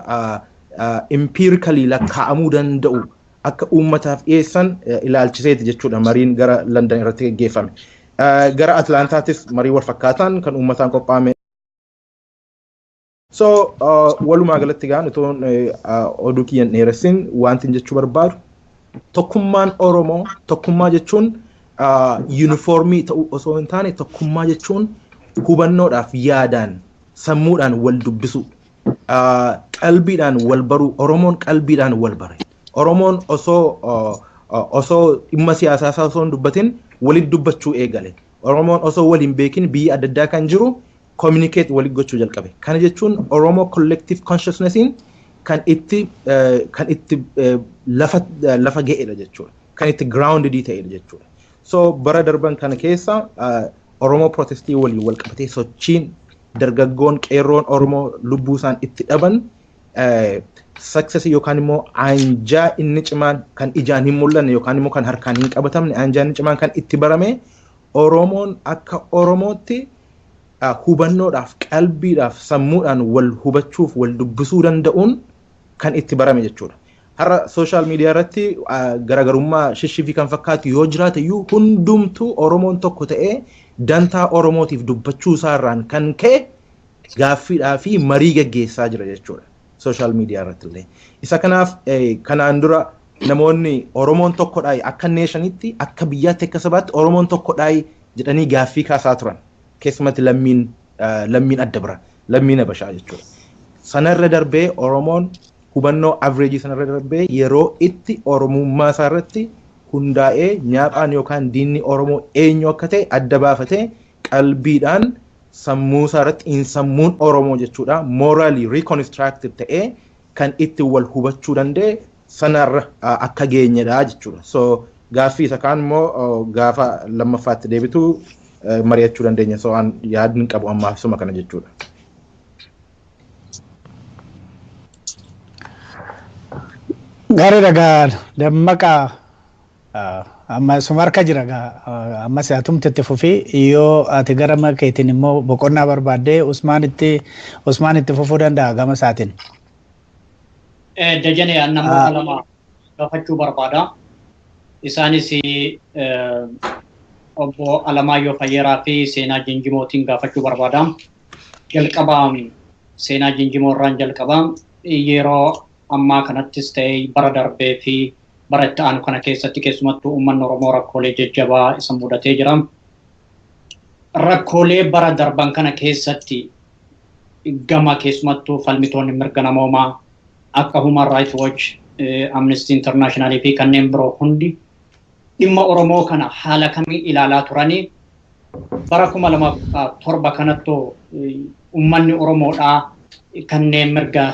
empirically lakkaa'amuu danda'u akka uummataaf dhiyeessan ilaalchiseeti jechuudha mariin gara London irratti gaggeeffame. Gara Atlaantaattis marii wal fakkaataan kan uummataan qophaa'ame. So walumaa galatti gaan utuun oduu kiyyan dheeressin wanti jechuu barbaadu tokkummaan Oromoo tokkummaa jechuun yuunifoormii ta'uu osoo hin taane tokkummaa jechuun hubannoodhaaf yaadaan sammuudhaan wal dubbisuu, qalbiidhaan wal baruu. Oromoon qalbiidhaan wal bare. Oromoon osoo dhimma siyaasaa isaa osoo hin dubbatin walitti dubbachuu eegale. Oromoon osoo waliin beekin biyya adda addaa kan jiru communicate walitti gochuu jalqabe. Kana jechuun Oromoo collective consciousnessiin kan itti lafa ga'edha jechuudha. Kan itti grounded ta'edha jechuudha. So bara darban kana keessa Oromoo protestii waliin wal qabatee sochiin dargaggoon qeerroon Oromoo lubbuu isaan itti dhaban success yookaan immoo anjaa inni cimaan kan ijaan hin mul'anne yookaan immoo kan harkaan hin qabatamne anjaa inni cimaan kan itti barame Oromoon akka Oromootti hubannoodhaaf qalbiidhaaf sammuudhaan wal hubachuuf wal dubbisuu danda'uun kan itti barame jechuudha. Har'a sooshaal miidiyaa irratti garaagarummaa shishifii kan fakkaatu yoo jiraate iyyuu hundumtuu Oromoon tokko ta'ee dantaa Oromootiif dubbachuu isaarraan kan ka'e gaaffiidhaa fi marii gaggeessaa jira jechuudha. Sooshaal miidiyaa irratti illee. Isa kanaaf kanaan dura Namoonni Oromoon tokkodhaa akka neeshanitti akka biyyaatti akka sabaatti Oromoon tokkodhaa jedhanii gaaffii kaasaa turan. Keessumatti lammiin adda bira lammiin Habashaa jechuudha. Sanarra darbee Oromoon hubannoo avreejii sanarra darbee yeroo itti Oromummaa isaa irratti hundaa'ee nyaaphaan yookaan diinni Oromoo eenyu akka ta'e adda baafatee qalbiidhaan sammuu isaa irratti insammuun Oromoo jechuudha morally reconstructed ta'ee kan itti wal hubachuu danda'e sanarra akka geenyedha jechuudha. So gaaffii isa kaan immoo gaafa lammaffaatti deebitu mari'achuu dandeenya. So an yaadni qabu ammaaf suma kana jechuudha. Gaarii dhagaa dammaqaa amma suma harka jira amma si'atumti itti fufii yoo ati gara keetiin immoo boqonnaa barbaaddee Usmaan itti fufuu danda'a gama isaatiin. Dajane namoota lama gaafachuu barbaada. Isaanis obbo Alamaayyoo Fayyeeraa fi Seenaa Jinjimootiin gaafachuu barbaada. Jalqaba Seenaa Jinjimoo irraan jalqaba yeroo ammaa kanattis ta'e bara darbee fi bara itti aanu kana keessatti keessumattuu uummanni Oromoo rakkoolee jajjabaa isa mudatee jira. Rakkoolee bara darban kana keessatti gama keessumattuu falmitoonni mirga namoomaa akka Human Rights Watch, Amnesty International fi kanneen biroo hundi dhimma Oromoo kana haala kamiin ilaalaa turanii bara 2007 kanattuu uummanni Oromoodhaa kanneen mirga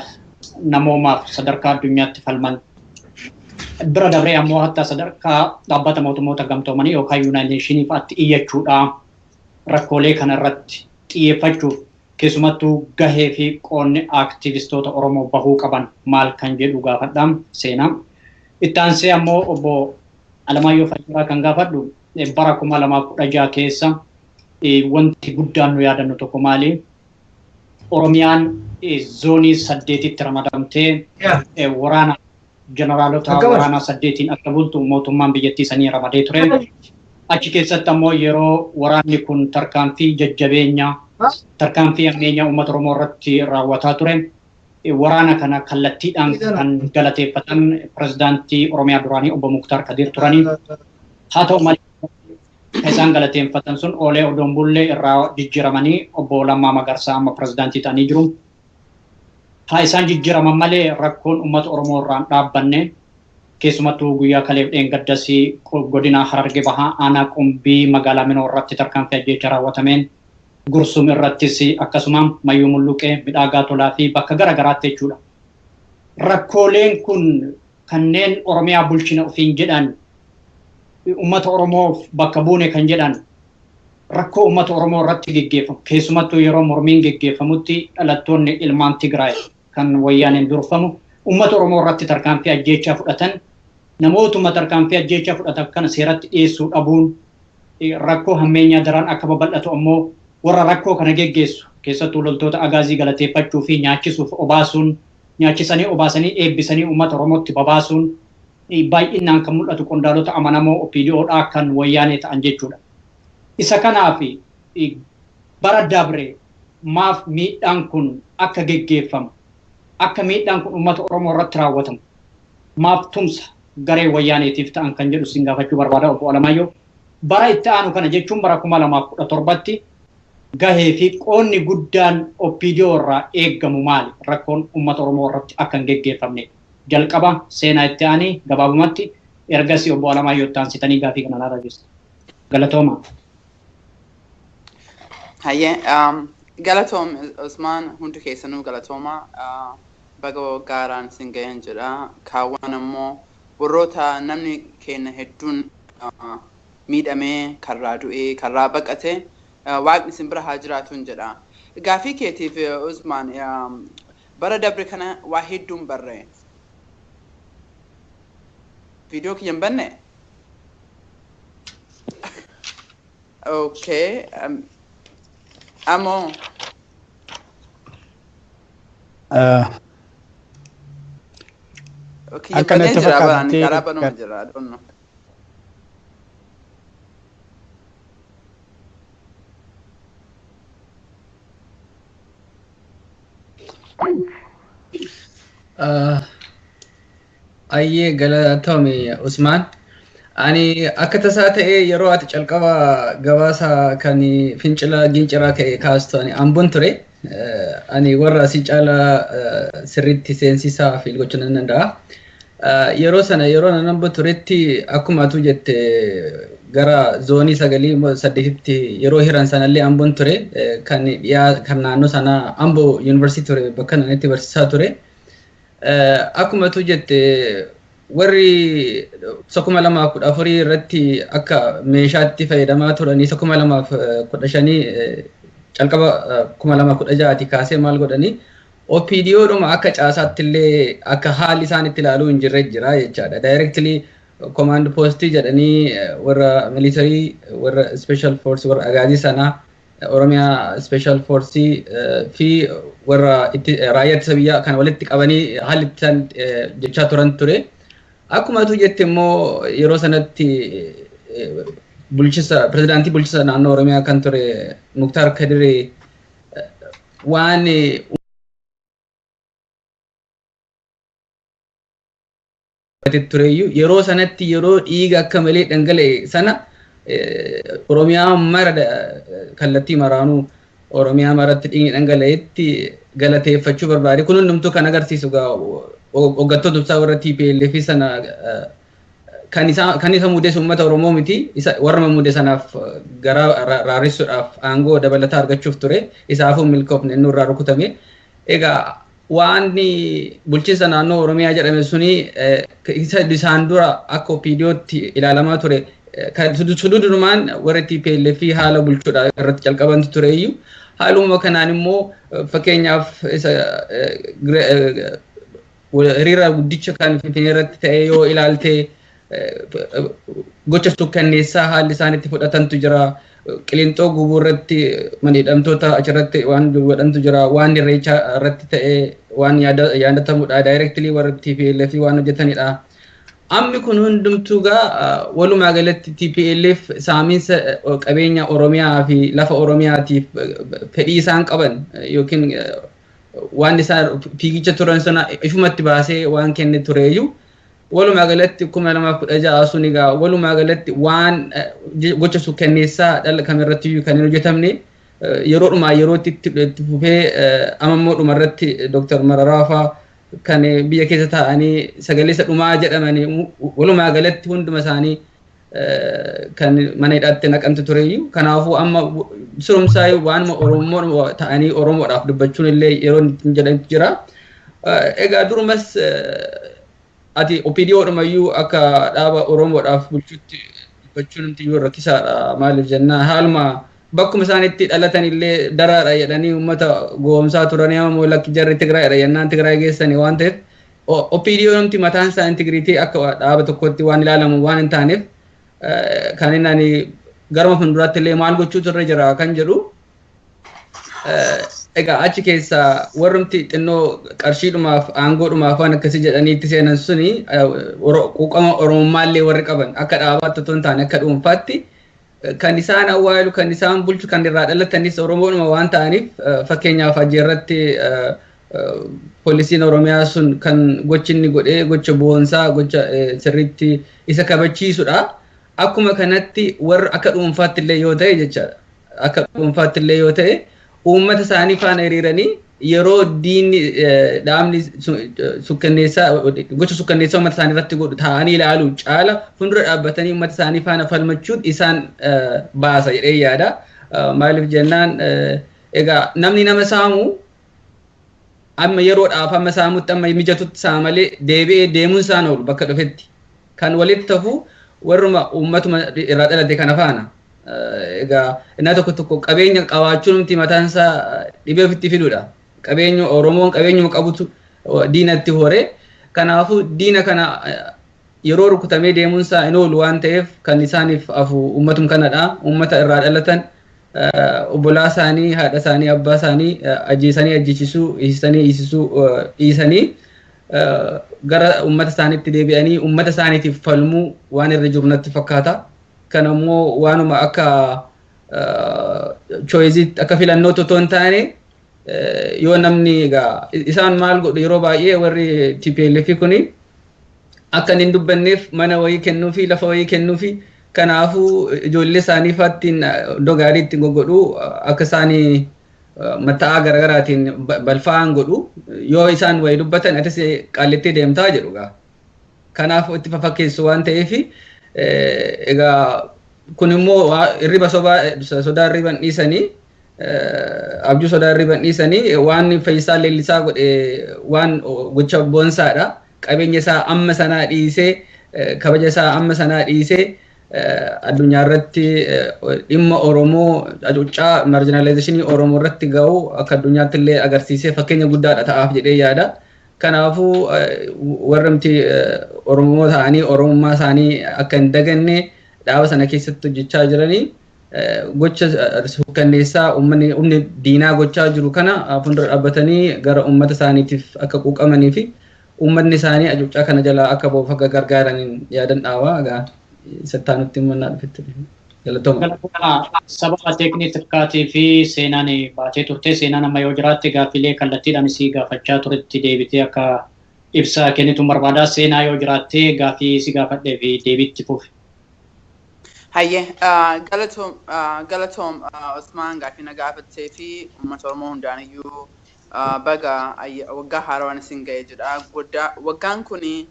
namoomaaf sadarkaa addunyaatti falman bira dabree ammoo hatta sadarkaa dhaabbata mootummoota gamtoomanii yookaan United Nations fa'aatti iyyachuudhaa rakkoolee kana irratti xiyyeeffachuuf keessumattuu gahee fi qoonni aktivistoota Oromoo bahuu qaban maal kan jedhu gaafadha seenaa. Itti aansee ammoo obbo Alamaayyoo Fayyeeraa kan gaafadhu bara 2016 keessa wanti guddaan nu yaadannu tokko maali? Oromiyaan zoonii 8tti ramadamtee waraana jeneraalota waraanaa 8 akka bultu mootummaan biyyattii sanii ramadee ture. Achi keessatti ammoo yeroo waraanni kun tarkaanfii jajjabeenya tarkaanfii ammeenyaa uummata Oromoo irratti raawwataa ture. Waraana kana kallattiidhaan kan galateeffatan pirezidaantii Oromiyaa duraanii obbo Muktaar Kadir turanii. Haa ta'u malee isaan galateeffatan sun oolee odoon bullee irraa jijjiiramanii obbo Lammaa Magarsaa amma pirezidaantii ta'anii jiru. Haa isaan jijjiiraman malee rakkoon uummata Oromoo irraan dhaabbanne keessumattuu guyyaa kaleef dheengaddasii godina Harargee Bahaa aanaa Qumbii magaalaa Minoo irratti tarkaanfii ajjeechaa raawwatameen Gursum irrattis akkasuma Mayyuu Mulluqee Midhaagaa Tolaa fi bakka gara garaatti jechuudha. Rakkooleen kun kanneen Oromiyaa bulchina ofiin jedhan uummata Oromoof bakka buune kan jedhan rakkoo uummata Oromoo irratti geggeeffamu keessumattuu yeroo mormiin geggeeffamutti dhalattoonni ilmaan Tigraay kan wayyaaneen durfamu uummata Oromoo irratti tarkaanfii ajjeechaa fudhatan namootuma tarkaanfii ajjeechaa fudhatan kana seeratti dhiyeessuu dhabuun rakkoo hammeenyaa daran akka babal'atu ammoo warra rakkoo kana geggeessu keessattuu loltoota agaazii galateeffachuu fi nyaachisuuf obaasuun nyaachisanii obaasanii eebbisanii uummata Oromootti babaasuun baay'inaan kan mul'atu qondaalota amanamoo OPDOdhaa kan wayyaanee ta'an jechuudha. Isa kanaaf bara dabre maaf miidhaan kun akka geggeeffamu akka miidhaan kun uummata Oromoo irratti raawwatamu maaf tumsa garee wayyaaneetiif ta'an kan jedhu sin gaafachuu barbaada obbo Alamaayyoo. Bara itti aanu kana jechuun bara 2017tti gahee fi qoonni guddaan OPDO irraa eeggamu maali? Rakkoon uummata Oromoo irratti akka hin geggeeffamne. Jalqaba seenaa itti aanee gabaabumatti ergasii obbo Alamaayyoo itti aansitanii gaafii kana naaf dhageessisu. Galatooma. Hayyee galatoom Usmaan hundi keessanuu galatooma baga waggaaraan sin gahan jedha. Kaawwan ammoo warroota namni keenya hedduun miidhamee karraa du'ee karraa baqate waaqni sin bira haa jiraatuun jedha. Gaafii keetiif Usmaan bara dabre kana waa hedduun barree. Viidiyoo kiyya hin banne? Okay. Amoo. Kiyya Akka bannee natti jira baraan fakkaatutti karaa banuma jira. I don't know. Ayyee galatoomi Usmaan. Ani akka tasaa ta'ee yeroo ati calqaba gabaasa kan fincila ginciraa ka'e kaastu ani amboon ture. Ani warra asii caalaa sirriitti seensisaa fi gochuu nan danda'a. Yeroo sana yeroo nan amboo turetti akkuma atuu jette gara zoonii 9 8tti yeroo hiran sanallee amboon ture kan dhiyaa kan naannoo sanaa Amboo yuunivarsiitii ture bakka nan itti barsiisaa ture. Akkuma atuu jette warri 2014 irratti akka meeshaatti fayyadamaa turanii 2015 calqaba 2016 kaasee maal godhanii OPDO dhuma akka caasaatti illee akka haalli isaan itti ilaaluu hin jirre jira jechaadha. Directly command postii jedhanii warra military, warra special force, warra agaazii sanaa, Oromiyaa special force fi warra raayyaa ittisa biyyaa kan walitti qabanii haalli isaan jechaa turan ture. Akkuma atuu jette immoo yeroo sanatti bulchisa pirezidaantii bulchisa naannoo Oromiyaa kan ture Muktaar Kadiree waan tureyyuu yeroo sanatti yeroo dhiiga akka malee dhangala'e sana Oromiyaa mara kallattii maraanuu Oromiyaa maratti dhiigni dhangala'etti galateeffachuu barbaade. Kun hundumtuu kan agarsiisu hoggantoota ibsaa warra TPLF sana kan isa muudees uummata Oromoo miti. Warra muude sanaaf gara raarissuudhaaf aangoo dabalataa argachuuf ture. Isaafuu milkoofne inni irraa rukutame. Egaa waan bulchiinsa naannoo Oromiyaa jedhame suni isaan dura akka OPDOtti ilaalamaa ture. Sududumaan warra TPLF haala bulchuudha irratti calqabantu tureyyuu. Haaluma kanaan immoo fakkeenyaaf isa hiriira guddicha kan Finfinnee irratti ta'e yoo ilaalte gocha sukkanneessaa haalli isaan itti fudhatantu jira. Qilinxoo gubuu irratti manidhamtoota achirratti waan godhantu jira. Waan irreechaa irratti ta'e waan yaadatamudha. Directly warra TPLF waan hojjetanidha. Ammi kun hundumtuu gaa walumaa galatti TPLF saamiinsa qabeenya Oromiyaa fi lafa Oromiyaatiif fedhii isaan qaban yookiin waan isaan fiigicha turan sana ifumatti baasee waan kenne tureeyyuu walumaa galatti 2016 sun egaa walumaa galatti waan gocha sukkanneessaa dhala kamirrattiyyuu kan hin hojjetamne yeroodhumaa yerootti itti fufee amammoo dhumarratti Dr. Mararaa fa'aa kan biyya keessa taa'anii sagalee isa dhumaa jedhamanii walumaa galatti hunduma isaanii kan mana hidhaatti naqamtu tureyyuu. Kanaafuu amma sirumsaa waanuma Oromoo ta'anii Oromoodhaaf dubbachuun illee yeroo hin jedhamtu jira. Egaa durumas ati OPDO dhumayyuu akka dhaaba Oromoodhaaf bulchuutti dubbachuun numtiyyuu rakkisaadha. Maaliif jennaan haaluma bakkuma isaan itti dhalatan illee daraadha jedhanii uummata goomsaa turanii amma lakki jarri Tigraayidha jennaan Tigraay geessanii waan ta'eef OPDO numti mataan isaa intigiriitii akka dhaaba tokkotti waan ilaalamu waan hin taaneef kan inni ani garuma fuulduraatti illee maal gochuutu irra jira kan jedhu. Egaa achi keessaa warrumti xinnoo qarshiidhumaaf aangoodhumaaf waan akkasii jedhanii itti seenan suni quuqama Oromummaallee warri qaban akka dhaabaatti otoo hin taane akka dhuunfaatti kan isaan awwaalu kan isaan bulchu kan irraa dhalatanis Oromoodhuma waan ta'aniif fakkeenyaaf Ajjeerratti poolisiin Oromiyaa sun kan gochi inni godhee gocha boonsaa gocha sirriitti isa kabachiisudha. Akkuma kanatti warra akka dhuunfaatti illee yoo ta'e jechaadha. Akka dhuunfaatti illee yoo ta'e uummata isaanii faana hiriiranii yeroo diinni dhaabni sukkanneessaa gocha sukkanneessaa uummata isaanii irratti godhu taa'anii ilaaluu caala fuuldura dhaabbatanii uummata isaanii faana falmachuun isaan baasa jedhee yaada. Maaliif jennaan egaa namni nama saamu amma yeroodhaaf amma saamutti amma mijatutti saamalee deebi'ee deemuun isaan oolu bakka dhufetti. Kan walitti hafu warruma uummatuma irraa dhalate kana faana. Egaa innaa tokko tokko qabeenya qabaachuun nuti mataan isaa dhibee ofitti fiduudha. Qabeenya Oromoon qabeenyuma qabutu diinatti horee kanaafuu diina kana yeroo rukutamee deemuun isaa hin oolu waan ta'eef kan isaaniif hafu uummatum kanadha. Uummata irraa dhalatan obbolaa isaanii, haadha isaanii, abbaa isaanii ajjeesanii ajjeechisuu, hiisisanii hiisisuu dhiisanii gara uummata isaaniitti deebi'anii uummata isaaniitiif falmuu waan irra jiru natti fakkaata. Kan immoo waanuma akka choiziitti akka filannootti otoo hin taane yoo namni egaa isaan maal godhu yeroo baay'ee warri TPLF kuni Akka inni hin dubbanneef mana wayii kennuufi lafa wayii kennuufi kanaafuu ijoollee isaanii faattiin iddoo gaarii ittiin goggodhu akka isaanii matta'aa garaagaraatiin balfaa'an godhu yoo isaan wayii dubbatan atis qaallittee deemtaa jedhu gaa. Kanaaf itti fafakkeessu waan ta'eef egaa kun immoo hirriba sodaa hirriban dhiisanii abjuu sodaa hirriban dhiisanii waan Fayyisaa Leellisaa godhe waan gocha boonsaadha. Qabeenya isaa amma sanaa dhiisee kabaja isaa amma sanaa dhiisee addunyaa irratti dhimma Oromoo hacuuccaa marginalizationii Oromoo irratti ga'u akka addunyaatti illee agarsiisee fakkeenya guddaadha ta'aaf jedhee yaada. Kanaafuu warramti Oromoo ta'anii Oromummaa isaanii akka hin daganne dhaaba sana keessatti hojjechaa jiranii gocha sukkanneessaa uummanni humni diinaa gochaa jiru kana fuuldura dhaabbatanii gara uummata isaaniitiif akka quuqamanii fi uummanni isaanii hacuuccaa kana jalaa akka ba'uuf akka gargaaraniin yaadan dhaabaa egaa sattaanutti mannaa dhufetti galatooma. Sababa teekniikaatii fi seenaan baatee turte seenaan amma yoo jiraatte gaaffilee kallattiidhaan si gaafachaa turetti deebitee akka ibsa kennitu barbaada. Seenaa yoo jiraatte gaaffii si gaafadhee fi deebiitti fufi. Hayyee galatoom Osmaan gaaffii na gaafattee fi uummata Oromoo hundaaniyyuu baga waggaa haarawaan isin ga'ee jedha. Waggaan kuni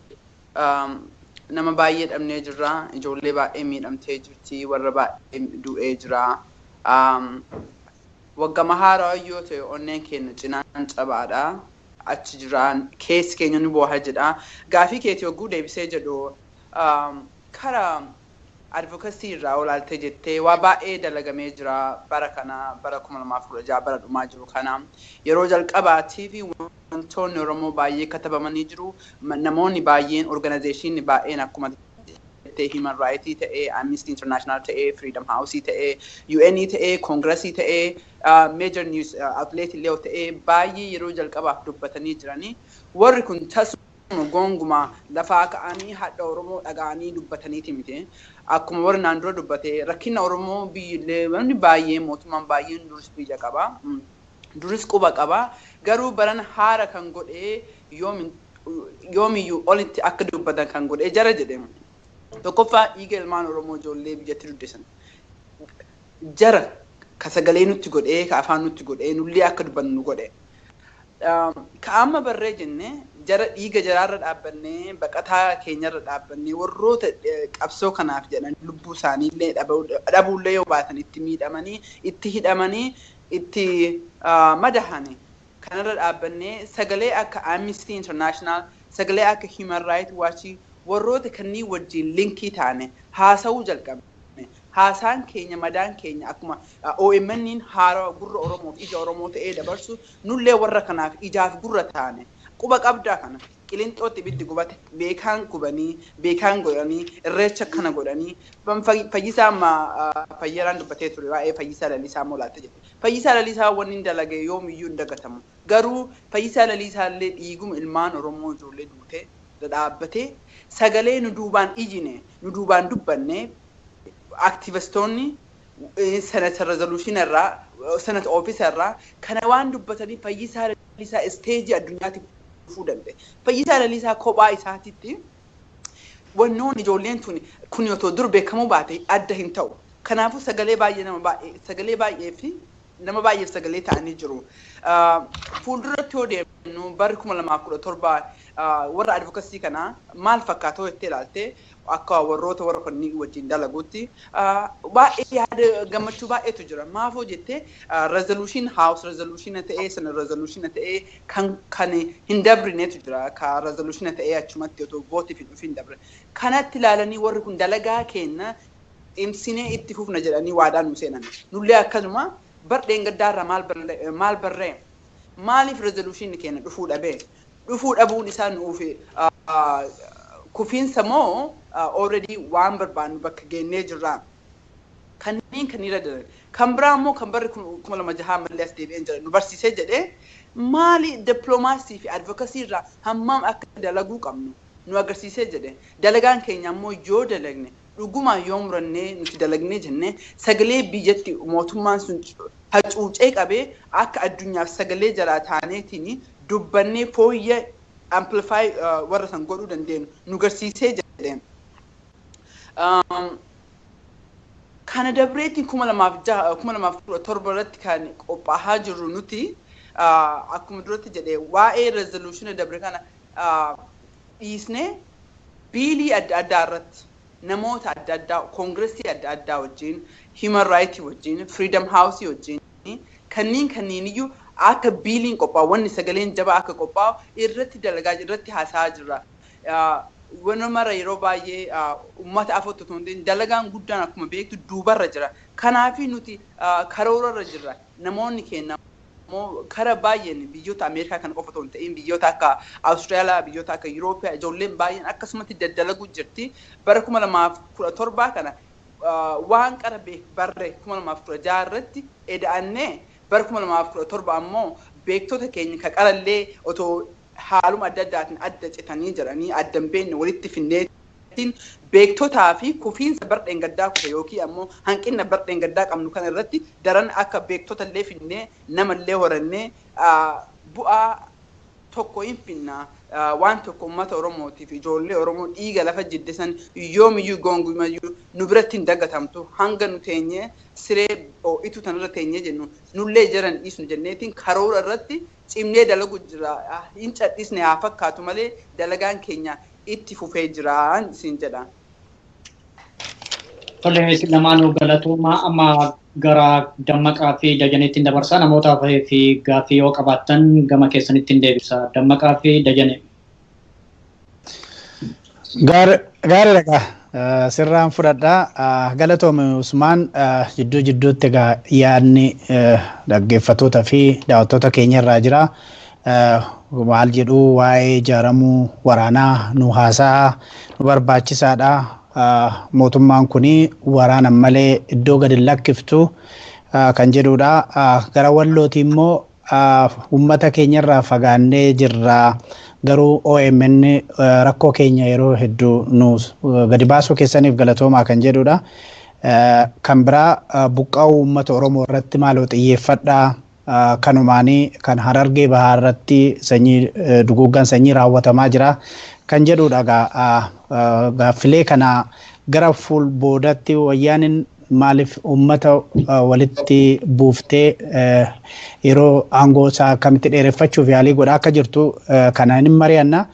nama baay'ee dhabnee jirra. Ijoollee baay'ee miidhamtee jirti. Warra baay'ee du'ee jira. Waggama haarawaa yoo ta'e onneen keenya cinaan cabaadha. Achi jiraan keessi keenya ni booha jedha. Gaafii keetii hogguu deebisee jedhu karaa advocacy irraa olaaltee jettee waa baay'ee dalagamee jira bara kana bara 2016 bara dhumaa jiru kana yeroo jalqabaatii fi wantoonni Oromoo baay'ee katabamanii jiru. Namoonni baay'een organizationii baay'een akkuma jettee Human Rights ta'ee Amnesty International ta'ee Freedom House ta'ee UN ta'ee Congress ta'ee major news outlet illee ta'ee baay'ee yeroo jalqabaaf dubbatanii jiranii warri kun tasuma gongumaa lafaa ka'anii hadha Oromoo dhaga'anii dubbataniiti miti. Akkuma warri naan dura dubbate rakkina Oromoo biyyillee namni baay'ee mootummaan baay'een duris biyya qaba. Duris quba qaba. Garuu baran haara kan godhee yoomiyyuu olitti akka dubbatan kan godhee jara jedhe. Tokkoffaa dhiiga ilmaan Oromoo ijoollee biyyatti duddisan. Jara ka sagalee nutti godhee ka afaan nutti godhee nullee akka dubbannu nu godhe. Ka amma barree jenne jara dhiiga jaraarra dhaabbannee baqataa keenyarra dhaabbannee warroota qabsoo kanaaf jedhan lubbuu isaaniillee dhabuullee yoo baatan itti miidhamanii itti hidhamanii itti madahani kanarra dhaabbannee sagalee akka Amnesty International sagalee akka Human Rights Watch warroota kanneen wajjin linkii taane haasa'uu jalqabne. Haasaan keenya madaan keenya akkuma OMN'n haarawaa gurra Oromoof ija Oromoo ta'ee dabarsu nullee warra kanaaf ijaaf gurra taane quba qabdaa kana Qilinxootti ibiddi gubate beekaan gubanii beekaan godhanii irreecha kana godhanii Fayyisaa amma Fayyaraan dubbatee ture waa'ee Fayyisaa Lalisaa molaatte jette. Fayyisaa Lalisaa wanni hin dalage yoomiyyuu hin dagatamu. Garuu Fayyisaa Lalisaa illee dhiiguma ilmaan Oromoo ijoollee duute dhaabbatee sagalee nu duubaan ijine nu duubaan dubbanne aktivistoonni senate resolution irraa senate office irraa kana waan dubbatanii Fayyisaa Lalisaa isteejii addunyaatti dhufuu danda'e. Fayyisaa Lalisaa kophaa isaatitti wannoon ijoolleen tuni kun otoo dur beekamuu baate adda hin ta'u. Kanaafuu sagalee baay'ee nama baay'ee sagalee baay'ee fi nama baay'eef sagalee ta'anii jiru. Fuulduratti yoo deemnu barri 2017 warra advocacy kanaa maal fakkaatoo jettee ilaalte akka warroota warra kanneen wajjin dalaguutti baay'ee yaada gammachuu baay'eetu jira. Maafoo jettee resolution house resolution ta'ee sana resolution ta'ee kan hin dabrineetu jira. Ka resolution ta'ee achumatti otoo vootiif hin dhufin dabre. Kanatti ilaalanii warri kun dalagaa kenna cimsinee itti fufna jedhanii waadaa nu seenan. Nullee akkasuma bardheen gaddaarraa maal barree maaliif resolution keenya dhufuu dhabee dhufuu dhabuun isaa nuuf kufiinsa moo already waan barbaannu bakka geennee jirra. Kanneen kan irra dalan. Kan biraa immoo kan barri 2006 mallee as deebi'een jira nu barsiisee jedhee maali dippiloomaasii fi advokasii irraa hammam akka dalaguu qabnu nu agarsiisee jedhe. Dalagaan keenya immoo yoo dalagne dhuguma yoo murannee nuti dalagnee jennee sagalee biyyatti mootummaan sun hacuucee qabee akka addunyaaf sagalee jalaa taaneetiin dubbannee fooyya amplify warra san godhuu dandeenyu nu garsiisee jedheen. Kana dabreetiin 2006 2017 irratti kan qophaa'aa jirru nuti akkuma duratti jedhee waa'ee resolution dabre kana dhiisnee biilii adda addaa irratti namoota adda addaa koongiresii adda addaa wajjin, human rights wajjin, freedom house wajjin kanneen iyyuu akka biiliin qophaa'u, wanni sagaleen jabaa akka qophaa'u irratti dalagaa, irratti haasa'aa jirra. Wanuma yeroo baay'ee uummata afootti otoo hin ta'in dalagaan guddaan akkuma beektu duubarra jira. Kanaafi nuti karoorarra jirra. Namoonni keenya immoo kara baay'een biyyoota Ameerikaa kana qofa otoo hin ta'in biyyoota akka Awustiraaliyaa, biyyoota akka Yuroopiyaa ijoolleen baay'een akkasumatti daddalaguu jirti. Bara 2017 kana waan qara barre 2016 irratti eda'annee bara 2017 ammoo beektota keenya ka qarallee otoo haaluma adda addaatiin adda citanii jiranii adda hin beekne walitti finneetiin beektotaa fi kufiinsa bardheen gaddaa kufe yookiin ammoo hanqina bardheen gaddaa qabnu kana irratti daran akka beektota illee finnee namallee horannee bu'aa tokko hin finna. Waan tokko uummata Oromootiif, ijoollee Oromoo dhiiga lafa jiddisan yoomiyyuu gongumayyuu nu biratti hin dagatamtu. Hanga nu teenyee siree ho'itu tanarra teenyee jennu nullee jiran dhiisnu jenneetiin karoora irratti cimnee dalagu jira. Hin cadhisne haa fakkaatu malee dalagaan keenya itti fufee jira siin jedha. Tole, isin lamaanuu galatoomaa. Amma gara Dammaqaa fi Dajaneetti dabarsaa. Namootaa fi gaaffii yoo qabaattan gama keessanitti hin deebisa. Dammaqaa fi Dajane. Gaariidha gaa, sirraan fudhadhaa. Galatoome Usmaan. Jidduu jidduutti egaa yaadni dhaggeeffattoota fi daawwattoota keenya irraa jira. Maal jedhu? Waa'ee ijaaramuu waraanaa nu haasaa, nu barbaachisaadha. Mootummaan kun waraana malee iddoo gadi lakkiftu kan jedhudha. Gara Wallooti immoo uummata keenyarraa fagaannee jirra. Garuu OMN rakkoo keenya yeroo hedduu nu gadi baasuu keessaniif galatoomaa kan jedhudha. Kan biraa buqqa'uu uummata Oromoo irratti maaloo xiyyeeffadhaa. Kanumaanii kan Harargee Bahaa irratti sanyii duguuggaan sanyii raawwatamaa jira kan jedhudha. Gaaffilee kana gara fuul boodatti wayyaaniin maaliif uummata walitti buuftee yeroo aangoo isaa akkamitti dheereffachuuf yaalii godhaa akka jirtu kana hin mari'anna.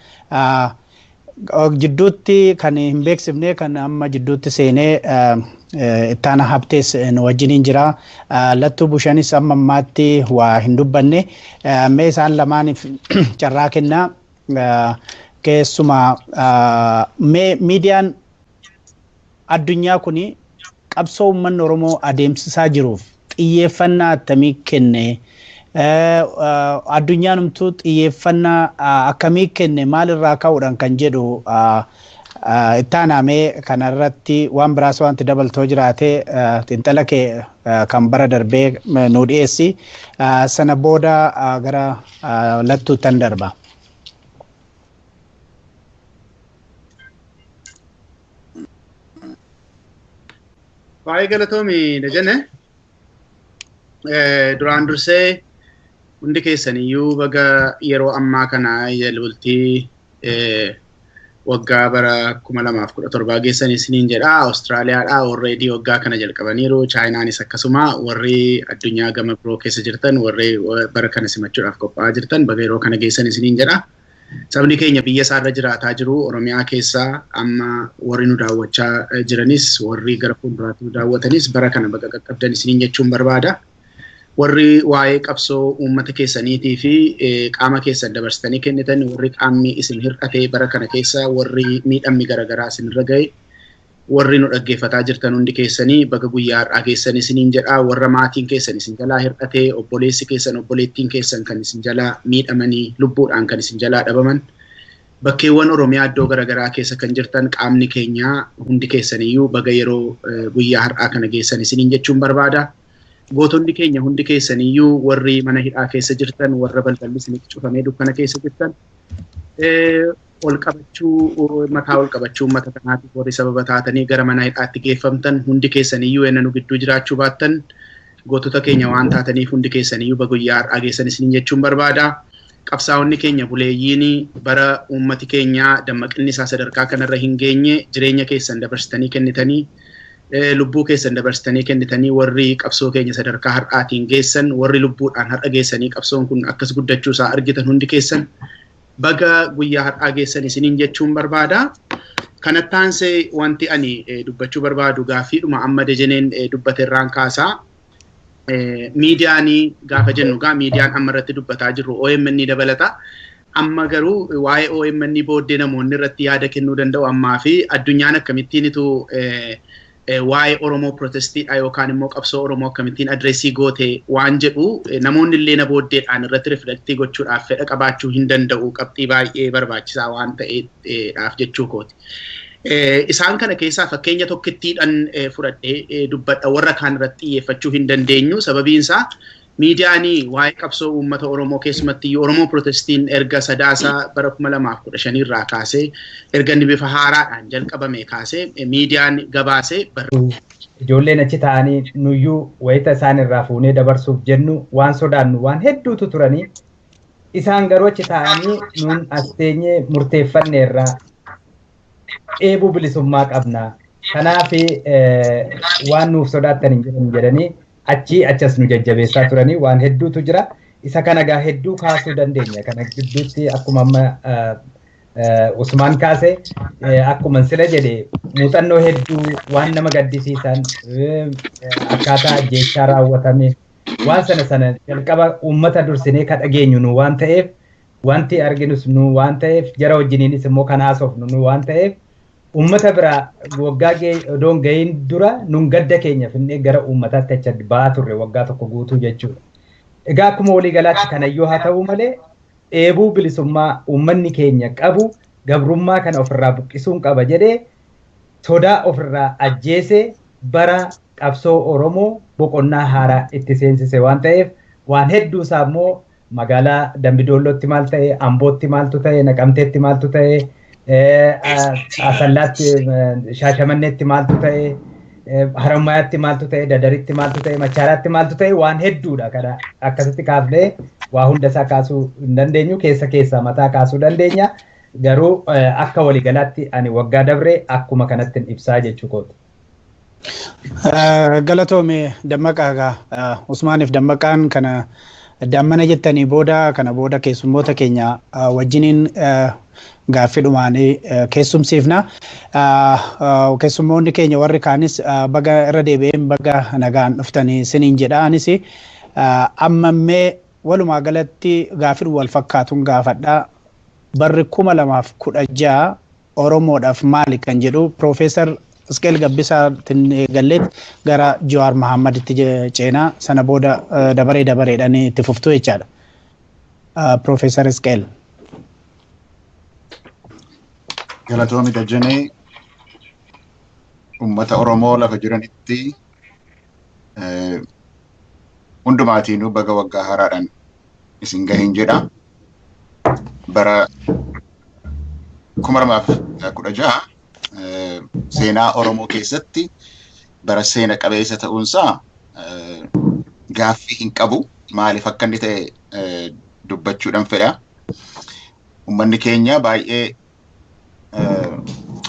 Jidduutti kan hin beeksifne, kan amma jidduutti seenee Ittaana Habtees nu wajjiniin jira. Lattuu Bushanis amma ammaatti waa hin dubbanne. Mee isaan lamaaniif carraa kennaa. Keessumaa mee miidiyaan addunyaa kuni qabsoo uummanni Oromoo adeemsisaa jiruuf xiyyeeffannaa akkamii kenne? Addunyaan humtuu xiyyeeffannaa akkamii kenne, maalirraa ka'uudhaan kan jedhu ittaanamee kanarratti waan biraas wanti dabaltoo jiraate xiinxala kee kan bara darbee nu dhiyeessi. Sana booda gara Lattuuttan darba. Baay'ee galatoomi, Dajane. Duraan dursee hundi keessaniyyuu baga yeroo ammaa kana bultii waggaa bara 2017 geessanii isiniin jedha. Awustiraaliyaadhaa already waggaa kana jalqabaniiru. Chaayinaanis akkasuma. Warri addunyaa gama biroo keessa jirtan, warri bara kana simachuudhaaf qophaa'aa jirtan, baga yeroo kana geessan isiniin jedha. Sabni keenya biyya isaarra jiraataa jiru Oromiyaa keessaa amma warri nu daawwachaa jiranis, warri gara fuulduraatti nu daawwatanis, bara kana baga qaqqabdan isiniin jechuun barbaada. Warri waa'ee qabsoo uummata keessaniitii fi qaama keessan dabarsitanii kennitan, warri qaamni isin hir'ate bara kana keessa, warri miidhamni garaagaraa isinirra gahe, warri nu dhaggeeffataa jirtan hundi keessanii baga guyyaa har'aa geessan isiniin jedha. Warra maatiin keessan isin jalaa hir'ate, obboleessi keessan, obboleettiin keessan kan isin jalaa miidhamanii lubbuudhaan kan isin jalaa dhabaman, bakkeewwan Oromiyaa iddoo garaagaraa keessa kan jirtan qaamni keenyaa hundi keessaniyyuu baga yeroo guyyaa har'aa kana geessan isiniin jechuun barbaada. Gootonni keenya hundi keessaniyyuu, warri mana hidhaa keessa jirtan, warra balballi isinitti cufamee dukkana keessa jirtan, ol qabachuu, mataa ol qabachuu uummata kanaatiif warri sababa taatanii gara mana hidhaatti geeffamtan hundi keessaniyyuu, enna nu gidduu jiraachuu baattan gootota keenya waan taataniif hundi keessaniyyuu baga guyyaa har'aa geessan isiniin jechuun barbaada. Qabsaa'onni keenya buleeyyiin bara uummati keenya dammaqinni isaa sadarkaa kanarra hin geenye jireenya keessan dabarsitanii kennitanii, lubbuu keessan dabarsitanii kennitanii, warri qabsoo keenya sadarkaa har'aatiin geessan, warri lubbuudhaan har'a geessanii qabsoon kun akkas guddachuu isaa argitan hundi keessan baga guyyaa har'aa geessan isiniin jechuun barbaada. Kanatti aansee wanti ani dubbachuu barbaadu gaaffiidhuma amma Dejeneen dubbate irraan kaasaa. Miidiyaanii gaafa jennu gaa miidiyaan amma irratti dubbataa jirru OMN ni dabalata. Amma garuu waa'ee OMN booddee namoonni irratti yaada kennuu danda'u ammaa fi addunyaan akkamittiin itu waa'ee Oromoo protestiidha yookaan immoo qabsoo Oromoo akkamittiin adreesii goote waan jedhu namoonni illee na booddeedhaan irratti riflektii gochuudhaaf fedha qabaachuu hin danda'u, qabxii baay'ee barbaachisaa waan ta'eedhaaf jechuu kooti. Isaan kana keessaa fakkeenya tokkittiidhaan fudhadhee dubbadha, warra kaan irratti xiyyeeffachuu hin dandeenyu. Sababiin isaa miidiyaanii waa'ee qabsoo uummata Oromoo, keessumatti Oromoo protestiin erga Sadaasa bara 2015 irraa kaasee, erga inni bifa haaraadhaan jalqabame kaasee, miidiyaan gabaasee Ijoolleen achi taa'anii nuyyuu wayita isaan irraa fuunee dabarsuuf jennu waan sodaannu waan hedduutu turanii, isaan garuu achi taa'anii nuun as teenyee murteeffanne irraa dheebuu bilisummaa qabna. Kanaaf waan nuuf sodaattan hin jiran jedhanii achii achas nu jajjabeessaa turanii waan hedduutu jira. Isa kana gaa hedduu kaasuu dandeenya. Kana gidduutti akkuma amma Usmaan kaase, akkuma sila jedhe, muuxannoo hedduu waan nama gaddisiisan, akkaataa ajjeechaa raawwatame waan sana sana jalqaba uummata dursinee ka dhageenyu nu waan ta'eef, wanti arginus nu waan ta'eef, jara wajjiniinis immoo kan haasofnu nu waan ta'eef, uummata biraa waggaa odoon gahiin dura nun gadda keenya finnee gara uummataatti achi ba'aa turre waggaa tokko guutuu jechuudha. Egaa akkuma waliigalaatti kanayyuu haa ta'u malee, dheebuu bilisummaa uummanni keenya qabu, gabrummaa kana ofirraa buqqisuun qaba jedhee sodaa ofirraa ajjeese, bara qabsoo Oromoo boqonnaa haaraa itti seensise waan ta'eef, waan hedduu isaa immoo magaalaa Dambidollootti maal ta'e, Ambootti maaltu ta'e, Naqamteetti maaltu ta'e, Asallaatti, Shaashamanneetti maaltu ta'e, Harammayaatti maaltu ta'e, Dadaritti maaltu ta'e, Machaaraatti maaltu ta'e, waan hedduudha. Kana akkasitti kaafnee waa hunda isaa kaasuu hin dandeenyu, keessa keessaa mataa kaasuu dandeenya. Garuu akka waliigalaatti ani waggaa dabre akkuma kanatti ibsaa jechuu kooti. Galatoome Dammaqaa. Usmaaniif Dammaqaan kana dammana jettanii booda, kana booda keessummoota keenya wajjiniin gaaffii keessumsiifna. Keessummoonni keenya warri kaanis baga irra deebi'een baga nagaan dhuftanii siniin jedha. Anis ammammee walumaa galatti gaaffii wal fakkaatuun gaafadha. Barri 2016 Oromoodhaaf maali kan jedhu Piroofeesar Isqeel Gabbisaatiin eegalleet gara Jawaar Mahaammaditti ceenaa, sana booda dabaree dabareedhaan itti fuftuu jechaadha. Piroofeesar Isqeel. Galatoomi Dajanee, uummata Oromoo lafa jiranitti hundumaatiinuu baga waggaa haaraadhaan isin gahin jedha. Bara 2016 seenaa Oromoo keessatti bara seena qabeessa ta'uunsaa gaaffii hin qabu. Maaliif akka inni ta'e dubbachuudhaan fedha. Uummanni keenya baay'ee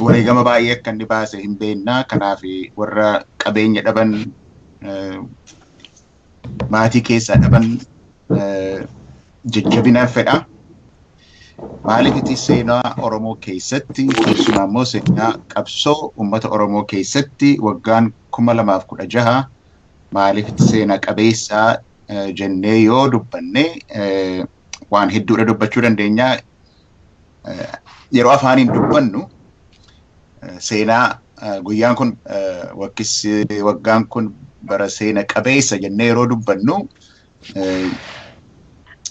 wareegama baay'ee akka inni baase hin beennaa. Kanaaf warra qabeenya dhaban, maatii keessaa dhaban jajjabina fedha. Maaliif itti seenaa Oromoo keessatti, keessumaa immoo seenaa qabsoo uummata Oromoo keessatti waggaan 2016 maaliif itti seenaa qabeessaa jennee yoo dubbanne, waan hedduudha dubbachuu dandeenya. Yeroo afaaniin dubbannu seenaa guyyaan kun, waggaan kun bara seena qabeessa jennee yeroo dubbannu,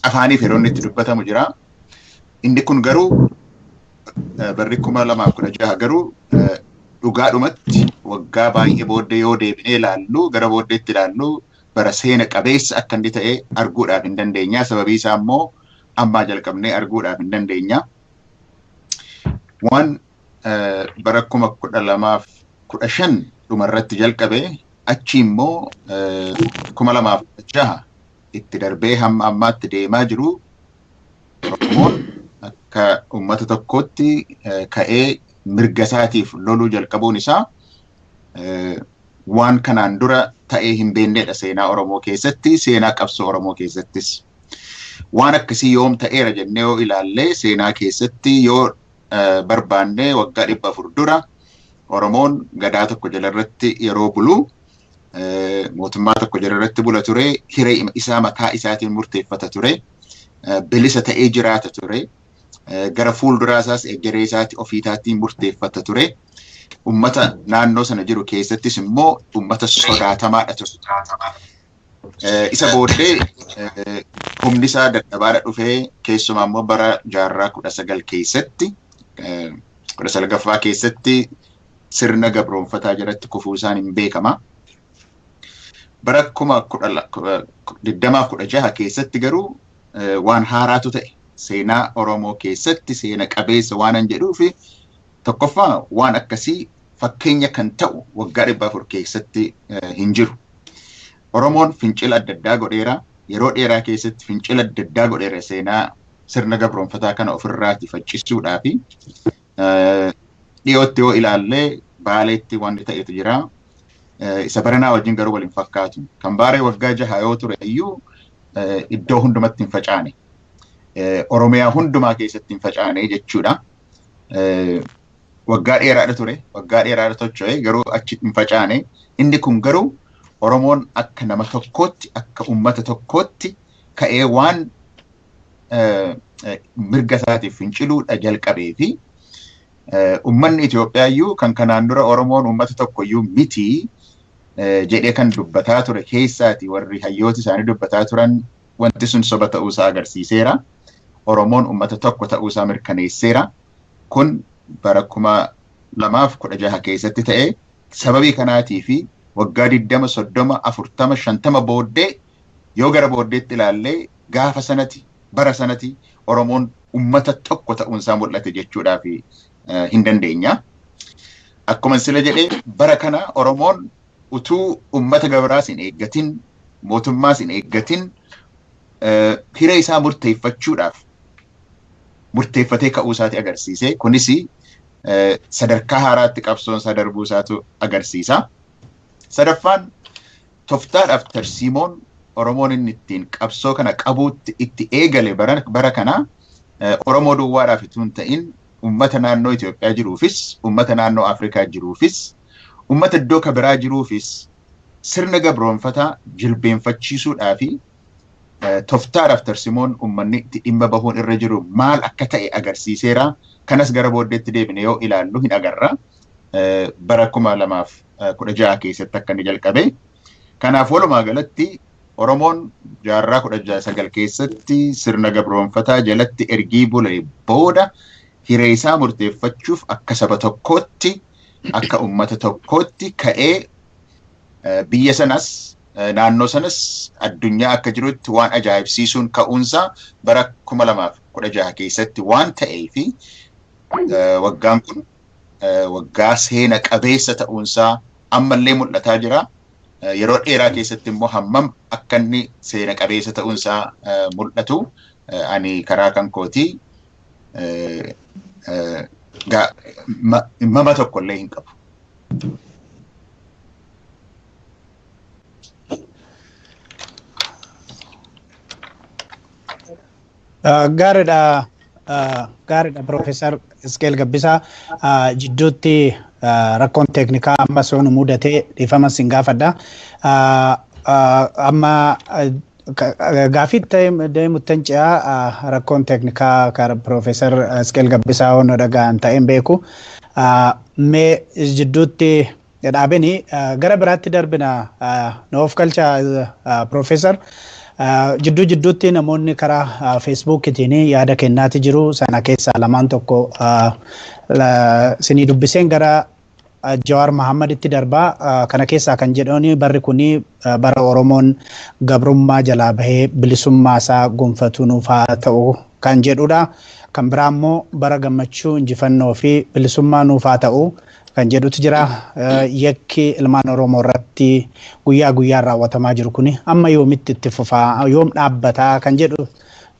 afaaniif yeroo inni itti dubbatamu jira. Inni kun garuu barri 2016 garuu dhugaadhumatti waggaa baay'ee booddee yoo deebinee ilaallu, gara booddeetti ilaallu, bara seena qabeessa akka inni ta'e arguudhaaf hin dandeenya. Sababii isaa immoo ammaa jalqabnee arguudhaaf hin dandeenya. Waan bara 2015 dhumarratti jalqabe, achi immoo 2016 itti darbee hamma ammaatti deemaa jiru. Oromoon akka uummata tokkootti ka'ee mirga isaatiif loluu jalqabuun isaa waan kanaan dura ta'ee hin beeknedha seenaa Oromoo keessatti, seenaa qabsoo Oromoo keessattis. Waan akkasii yoom ta'eera jennee yoo ilaalle seenaa keessatti yoo barbaanne waggaa 400 dura Oromoon gadaa tokko jalarratti yeroo bulu mootummaa tokko jalarratti bula ture, hiree isaa mataa isaatiin murteeffata ture, bilisa ta'ee jiraata ture, gara fuulduraa isaas egeree isaatti ofiisaatiin murteeffata ture. Uummata naannoo sana jiru keessattis immoo uummata sodaatamaadha ture. Isa booddee humni isaa dadhabaadha dhufee keessumaa immoo bara jaarraa 19 keessatti 19ffaa keessatti sirna gabroonfataa jalatti kufuu isaan hin beekama. Bara 2016 keessatti garuu waan haaraatu ta'e seenaa Oromoo keessatti seena qabeessa waan an jedhuu fi tokkoffaa waan akkasii fakkeenya kan ta'u waggaa 400 keessatti hin jiru. Oromoon fincila adda addaa godheera. Yeroo dheeraa keessatti fincila adda addaa godheera seenaa sirna gabroonfataa kana ofirraati faccisuudhaa fi dhiyootti yoo ilaallee Baaleetti wanti ta'etu jira. Isa baranaa wajjin garuu waliin fakkaatu. Kan Baaree waggaa 6 yoo ture iyyuu iddoo hundumatti hin facaane. Oromiyaa hundumaa keessatti hin facaane jechuudha. Waggaa dheeraadha ture, waggaa dheeraadha socho'e garuu achi hin facaane. Inni kun garuu Oromoon akka nama tokkootti, akka uummata tokkootti ka'ee waan mirga isaatiif finciluudha jalqabee fi uummanni Itoophiyaa iyyuu kan kanaan dura Oromoon uummata tokko iyyuu miti jedhee kan dubbataa ture keessaati warri hayyooti isaanii dubbataa turan wanti sun soba ta'uusaa agarsiiseera. Oromoon uummata tokko ta'uusaa mirkaneesseera. Kun bara 2016 keessatti ta'e sababii kanaatii fi waggaa 20, 30, 40, 50 booddee yoo gara booddeetti ilaallee gaafa sanati bara sanati Oromoon uummata tokko ta'uunsaa mul'ate jechuudhaaf hin dandeenya. Akkuma sila jedhee bara kana Oromoon utuu uummata gabraas hin eeggatin, mootummaas hin eeggatin hiree isaa murteeffachuudhaaf murteeffatee ka'uu isaati agarsiise. Kunis sadarkaa haaraatti qabsoon isaa darbuu isaatu agarsiisa. Sadaffaan tooftaadhaaf tarsiimoon Oromoon inni ittiin qabsoo kana qabuutti itti eegale bara kana Oromoo duwwaadhaaf utuu hin ta'in uummata naannoo Itoophiyaa jiruufis, uummata naannoo Afrikaa jiruufis, uummata iddoo kabiraa jiruufis sirna gabroonfataa jilbeenfachiisuudhaa fi tooftaadhaaf tarsiimoon uummanni itti dhimma bahuun irra jiru maal akka ta'e agarsiiseera. Kanas gara booddeetti deebine yoo ilaallu hin agarra. Bara 2016 keessatti akka inni jalqabe. Kanaaf walumaa galatti Oromoon jaarraa 19 keessatti sirna gabroonfataa jalatti ergii bulee booda hiree isaa murteeffachuuf akka saba tokkootti akka uummata tokkootti ka'ee biyya sanas naannoo sanas addunyaa akka jirutti waan ajaa'ibsiisuun ka'uunsaa bara 2016 keessatti waan ta'ee fi waggaan kun waggaa seena qabeessa ta'uunsaa ammallee mul'ataa jira. Yeroo dheeraa keessatti immoo hammam akka inni seena qabeessa ta'uunsaa mul'atu ani karaa kan kootii mama tokkollee hin qabu. Gaariidha. Gaariidha Piroofeesar Isqeel Gabbisaa jidduutti rakkoon teeknikaa ammas yoo nu mudatee dhiifama sin gaafadha. Amma gaafii deemuttan ce'aa rakkoon teeknikaa kan Piroofeesar Isqeel Gabbisaa yoo nu dhaga'an ta'een beeku. Mee jidduutti dhaabini gara biraatti darbina nu of galcha Piroofeesar. Jidduu jidduutti namoonni karaa feesbuukiitiin yaada kennaati jiru. Sana keessaa lamaan tokko sinii dubbiseen gara Jawaar Mahaammaditti darbaa. Kana keessaa kan jedhani barri kuni bara Oromoon gabrummaa jalaa bahee bilisummaa isaa gonfatu nuuf haa ta'u kan jedhudha. Kan biraa immoo bara gammachuu injifannoo fi bilisummaa nuuf haa ta'u kan jedhutu jira. Yakki ilmaan Oromoo irratti guyyaa guyyaan raawwatamaa jiru kuni amma yoomitti itti fufaa yoom dhaabbataa kan jedhu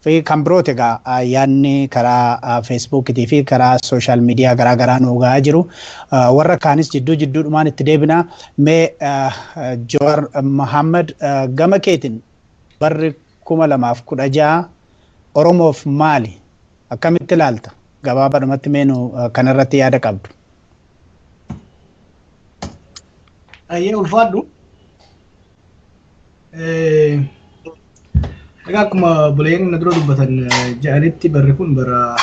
Fi kan birooti egaa yaadni karaa feesbuukiitii fi karaa sooshaal miidiyaa garaa garaa nu gahaa jiru. Warra kaanis jidduu jidduudhumaan itti deebina. Mee Jawaar Mohaammed, gama keetiin barri 2016 Oromoof maali? Akkamitti ilaalta? Gabaabadhumatti mee nu kanarratti yaada qabdu. Ayyee, ulfaadhu. Egaa akkuma buleen na dura dubbatan jedhanitti, barri kun bara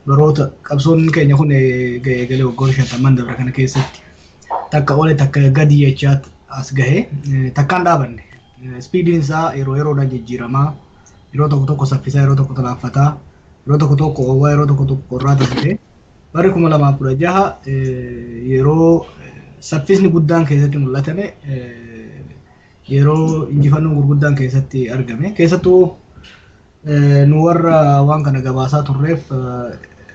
baroota qabsoon keenya kun ga'ee galee waggoota 50n dabre kana keessatti takka ole takka gadi jechaa as gahe, takkaan dhaabanne. Speediin isaa yeroo yeroodhaan jijjiiramaa, yeroo tokko tokko saffisaa, yeroo tokko talaaffataa, yeroo tokko tokko oowwaa, yeroo tokko tokko qorraa ta'e. Barri 2016 yeroo saffisni guddaan keessatti mul'atame, yeroo injifannoon gurguddaan keessatti argame. Keessattuu nu warra waan kana gabaasaa turreef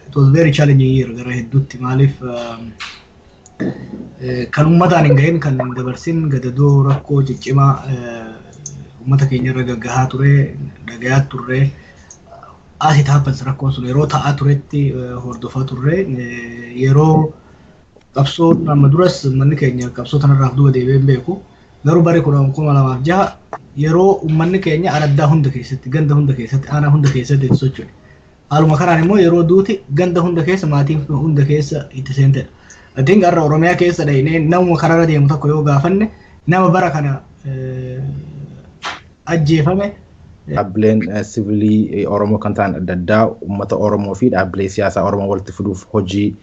it was very challenging year gara hedduutti. Maaliif, kan uummataan hin gahin, kan dabarsin gadadoo rakkoo ciccimaa uummata keenya irra gaggahaa ture dhagayaa turre. As it happens, rakkoon sun yeroo ta'aa turetti hordofaa turre. Yeroo qabsoon amma duras uummanni keenya qabsoo tanarraaf duuba deebi'ee hin beeku, garuu bara 2006 yeroo uummanni keenya araddaa hunda keessatti, ganda hunda keessatti, aanaa hunda keessatti itti socho'e. Haaluma kanaan immoo yeroo duuti ganda hunda keessa, maatii hunda keessa itti seentedha. I think har'a Oromiyaa keessa dhahinee namuma karaarra deemu tokko yoo gaafanne, nama bara kana ajjeefame Dhaabbileen siviilii Oromoo kan ta'an adda addaa uummata Oromoo fi dhaabbilee siyaasaa Oromoo walitti fiduuf hojii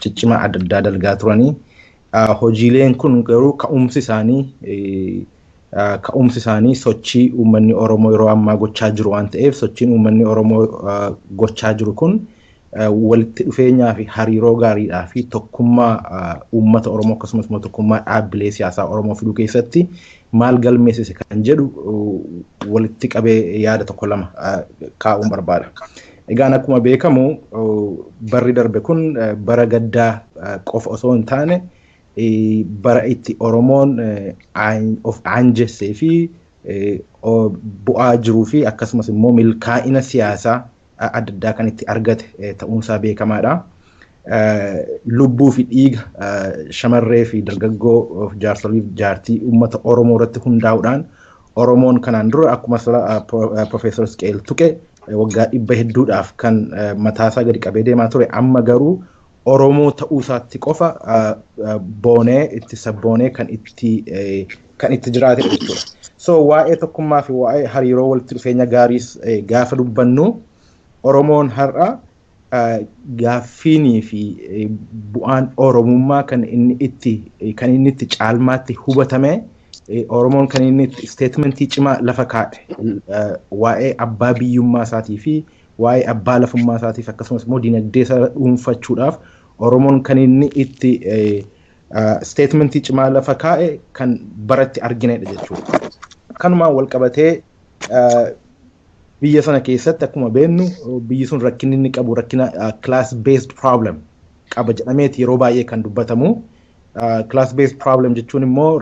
ciccimaa adda addaa dalgaa turanii. Hojiileen kun garuu ka'umsi isaanii sochii uummanni Oromoo yeroo ammaa gochaa jiru waan ta'eef, sochiin uummanni Oromoo gochaa jiru kun walitti dhufeenyaa fi hariiroo gaariidhaa fi tokkummaa uummata Oromoo akkasumas immoo tokkummaa dhaabbilee siyaasaa Oromoo fiduu keessatti maal galmeessise kan jedhu walitti qabee yaada tokko lama kaa'uun barbaada. Egaan akkuma beekamu barri darbe kun bara gaddaa qofa osoo hin taane, bara itti Oromoon of aanjessee fi bu'aa jiruu fi akkasumas immoo milkaa'ina siyaasaa adda addaa kan itti argate ta'uunsaa beekamaadha. Lubbuu fi dhiiga shamarree fi dargaggoo, jaarsolii fi jaartii uummata Oromoo irratti hundaa'uudhaan, Oromoon kanaan dura akkuma Profeesar Isqeel tuqe waggaa 100 hedduudhaaf kan mataasaa gadi qabee deemaa ture, amma garuu Oromoo ta'uu isaatti qofa boonee itti sabboonee kan itti jiraate jechuudha. So waa'ee tokkummaa fi waa'ee hariiroo walitti dhufeenya gaariis gaafa dubbannu, Oromoon har'a gaaffiinii fi bu'aan Oromummaa kan inni itti caalmaatti hubatame, Oromoon kan inni itti statementii cimaa lafa kaa'e, waa'ee abbaa biyyummaa isaatii fi waa'ee abbaa lafummaa isaatiif akkasumas immoo dinagdee isaa dhuunfachuudhaaf Oromoon kan inni itti statementii cimaa lafa kaa'e kan baratti arginedha jechuudha. Kanumaan wal qabatee biyya sana keessatti akkuma beeknu biyyi sun rakkinni inni qabu rakkina class based problem qaba jedhameeti yeroo baay'ee kan dubbatamu. Class based problem jechuun immoo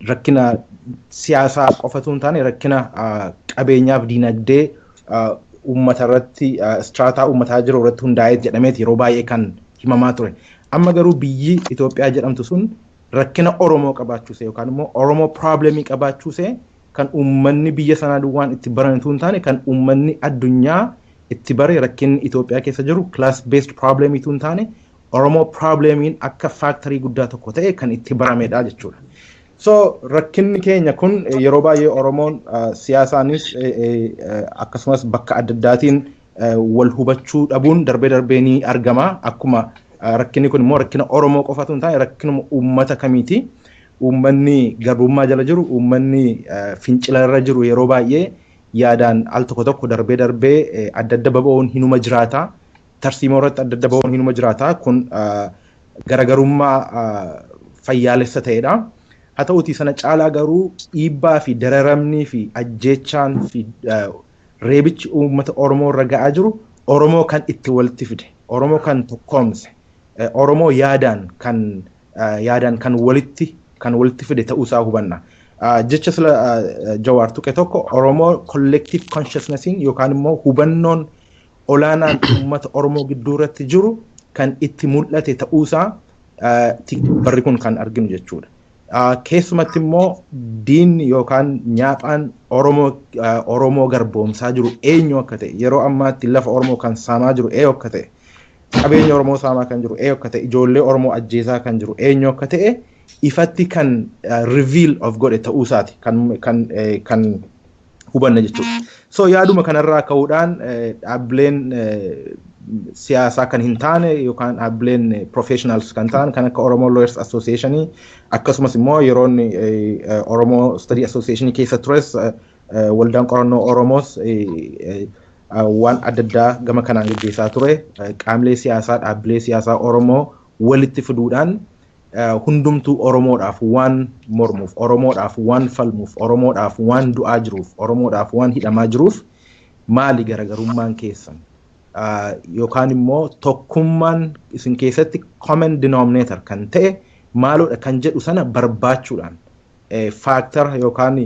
rakkina siyaasaa qofatu hin taane, rakkina qabeenyaaf dinagdee uummata irratti, strata uummataa jiru irratti hundaa'ee jedhameeti yeroo baay'ee kan himamaa ture. Amma garuu biyyi Itoophiyaa jedhamtu sun rakkina Oromoo qabaachuuse yookaan immoo Oromoo problemii qabaachuuse kan uummanni biyya sanaa duwwaan itti baranitu hin taane, kan uummanni addunyaa itti bare, rakkinni Itoophiyaa keessa jiru class based problemiitu hin taane, Oromoo problemiin akka factorii guddaa tokko ta'e kan itti baramedha jechuudha. So rakkinni keenya kun yeroo baay'ee Oromoon siyaasaanis akkasumas bakka adda addaatiin wal hubachuu dhabuun darbee darbee ni argama. Akkuma rakkinni kun immoo rakkina Oromoo qofatu hin taane, rakkinuma uummata kamiiti. Uummanni garbummaa jala jiru, uummanni fincila irra jiru yeroo baay'ee yaadaan al tokko tokko darbee darbee adda adda baba'uun hinuma jiraata. Tarsiimoo irratti adda adda ba'uun hinuma jiraata. Kun garaagarummaa fayyaalessa ta'edha. Haa ta'utii sana caalaa garuu dhiibbaa fi dararamnii fi ajjeechaan fi reebichi uummata Oromoo irra ga'aa jiru Oromoo kan itti walitti fide, Oromoo kan tokkoomse, Oromoo yaadaan kan walitti fide ta'uusaa hubanna. Jecha sila Jawaar tuqe tokko, Oromoo collective consciousnessiin yookaan immoo hubannoon olaanaan uummata Oromoo gidduu irratti jiru kan itti mul'ate ta'uusaa barri kun kan arginu jechuudha. Keessumatti immoo diinni yookaan nyaaphaan Oromoo garboomsaa jiru eenyu akka ta'e, yeroo ammaatti lafa Oromoo kan saamaa jiru eenyu akka ta'e, qabeenya Oromoo saamaa kan jiru eenyu akka ta'e, ijoollee Oromoo ajjeesaa kan jiru eenyu akka ta'e ifatti kan reveal of godhe ta'uusaati kan hubanne jechuudha. So yaaduma kanarraa ka'uudhaan dhaabbileen siyaasaa kan hin taane yookaan dhaabbileen professionals kan ta'an kan akka Oromo Lawyers Association, akkasumas immoo yeroon Oromo Study Association keessa tures waldaan qorannoo Oromoos waan adda addaa gama kanaan gaggeessaa ture. Qaamolee siyaasaa, dhaabbilee siyaasaa Oromoo walitti fiduudhaan hundumtuu Oromoodhaaf waan mormuuf, Oromoodhaaf waan falmuuf, Oromoodhaaf waan du'aa jiruuf, Oromoodhaaf waan hidhamaa jiruuf, maali garaagarummaan keessan? Yookaan immoo tokkummaan isin keessatti common denominator kan ta'e maaloodha kan jedhu sana barbaachuudhaan factor yookaan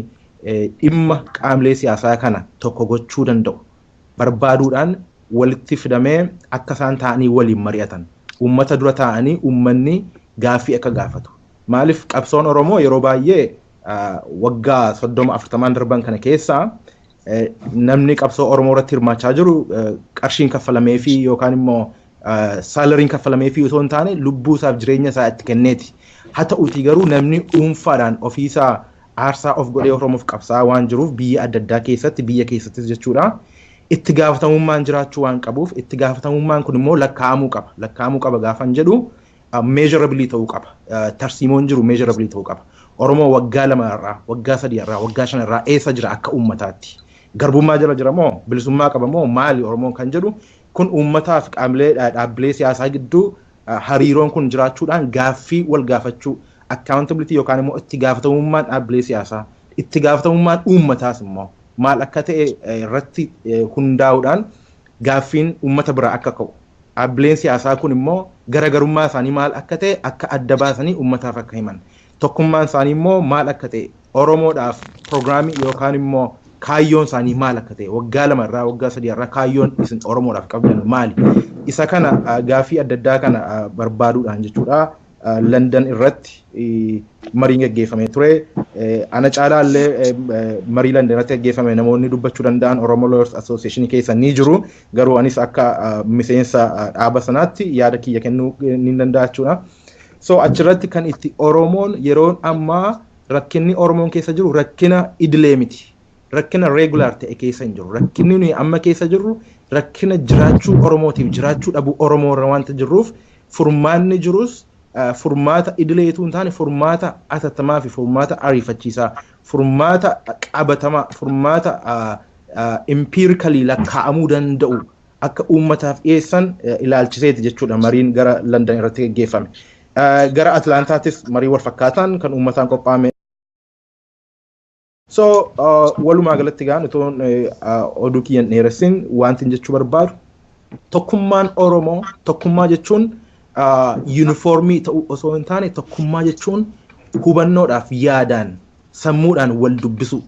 dhimma qaamolee siyaasaa kana tokko gochuu danda'u barbaaduudhaan walitti fidamee akka isaan ta'anii waliin mari'atan, uummata dura ta'anii uummanni gaaffii akka gaafatu. Maaliif qabsoon Oromoo yeroo baay'ee waggaa 30 40n darban kana keessaa namni qabsoo Oromoo irratti hirmaachaa jiru qarshiin kaffalamee fi yookaan immoo salaryn kaffalamee fi osoo hin taane lubbuu isaaf jireenya isaa itti kenneeti. Haa ta'uutii garuu namni dhuunfaadhaan ofiisaa aarsaa of godhee Oromoof qabsaa waan jiruuf biyya adda addaa keessatti, biyya keessattis jechuudha. Itti gaafatamummaan jiraachuu waan qabuuf, itti gaafatamummaan kun immoo lakkaa'amuu qaba. Lakkaa'amuu qaba gaafan jedhu measurably ta'uu qaba. Tarsiimoon jiru measurably ta'uu qaba. Oromoo waggaa 2 irraa, waggaa 3 irraa, waggaa 5 irraa eessa jira akka uummataatti? Garbummaa jala jira moo bilisummaa qaba moo maali Oromoon kan jedhu kun uummataaf qaamolee dhaabbilee siyaasaa gidduu hariiroon kun jiraachuudhaan gaaffii wal gaafachuu, accountability yookaan immoo itti gaafatamummaan dhaabbilee siyaasaa, itti gaafatamummaan uummataas immoo maal akka ta'e irratti hundaa'uudhaan gaaffiin uummata biraa akka ka'u, dhaabbileen siyaasaa kun immoo garaagarummaa isaanii maal akka ta'e akka adda baasanii uummataaf akka himan, tokkummaan isaanii immoo maal akka ta'e, Oromoodhaaf piroogiraamii yookaan immoo kaayyoon isaanii maal akka ta'e, waggaa 2 irraa, waggaa 3 irraa kaayyoon isin Oromoodhaaf qabdan maali? Isa kana gaaffii adda addaa kana barbaaduudhaan jechuudha. London irratti mariin gaggeeffamee ture. Ana caalaa illee marii London irratti gaggeeffame namoonni dubbachuu danda'an Oromo Lawyers Association keessa ni jiru. Garuu anis akka miseensa dhaaba sanaatti yaada kiyya kennuu ni danda'a jechuudha. So achirratti kan itti Oromoon yeroon ammaa rakkinni Oromoon keessa jiru rakkina idilee miti. Rakkina regular ta'e keessa hin jiru. Rakkinni nuyi amma keessa jirru rakkina jiraachuu Oromootiif jiraachuu dhabuu Oromoo irra waanta jirruuf, furmaanni jirus furmaata idileetu hin taane furmaata atattamaa fi furmaata ariifachiisaa, furmaata qabatamaa, furmaata empirically lakkaa'amuu danda'u akka uummataaf dhiyeessan ilaalchiseeti jechuudha mariin gara London irratti gaggeeffame. Gara Atlaantaattis marii wal fakkaataan kan uummataan qophaa'ame. So walumaa galatti gaan utuun oduu kiyyan dheeressin, wanti jechuu barbaadu tokkummaan Oromoo, tokkummaa jechuun yuunifoormii ta'uu osoo hin taane, tokkummaa jechuun hubannoodhaaf yaadaan sammuudhaan wal dubbisuu,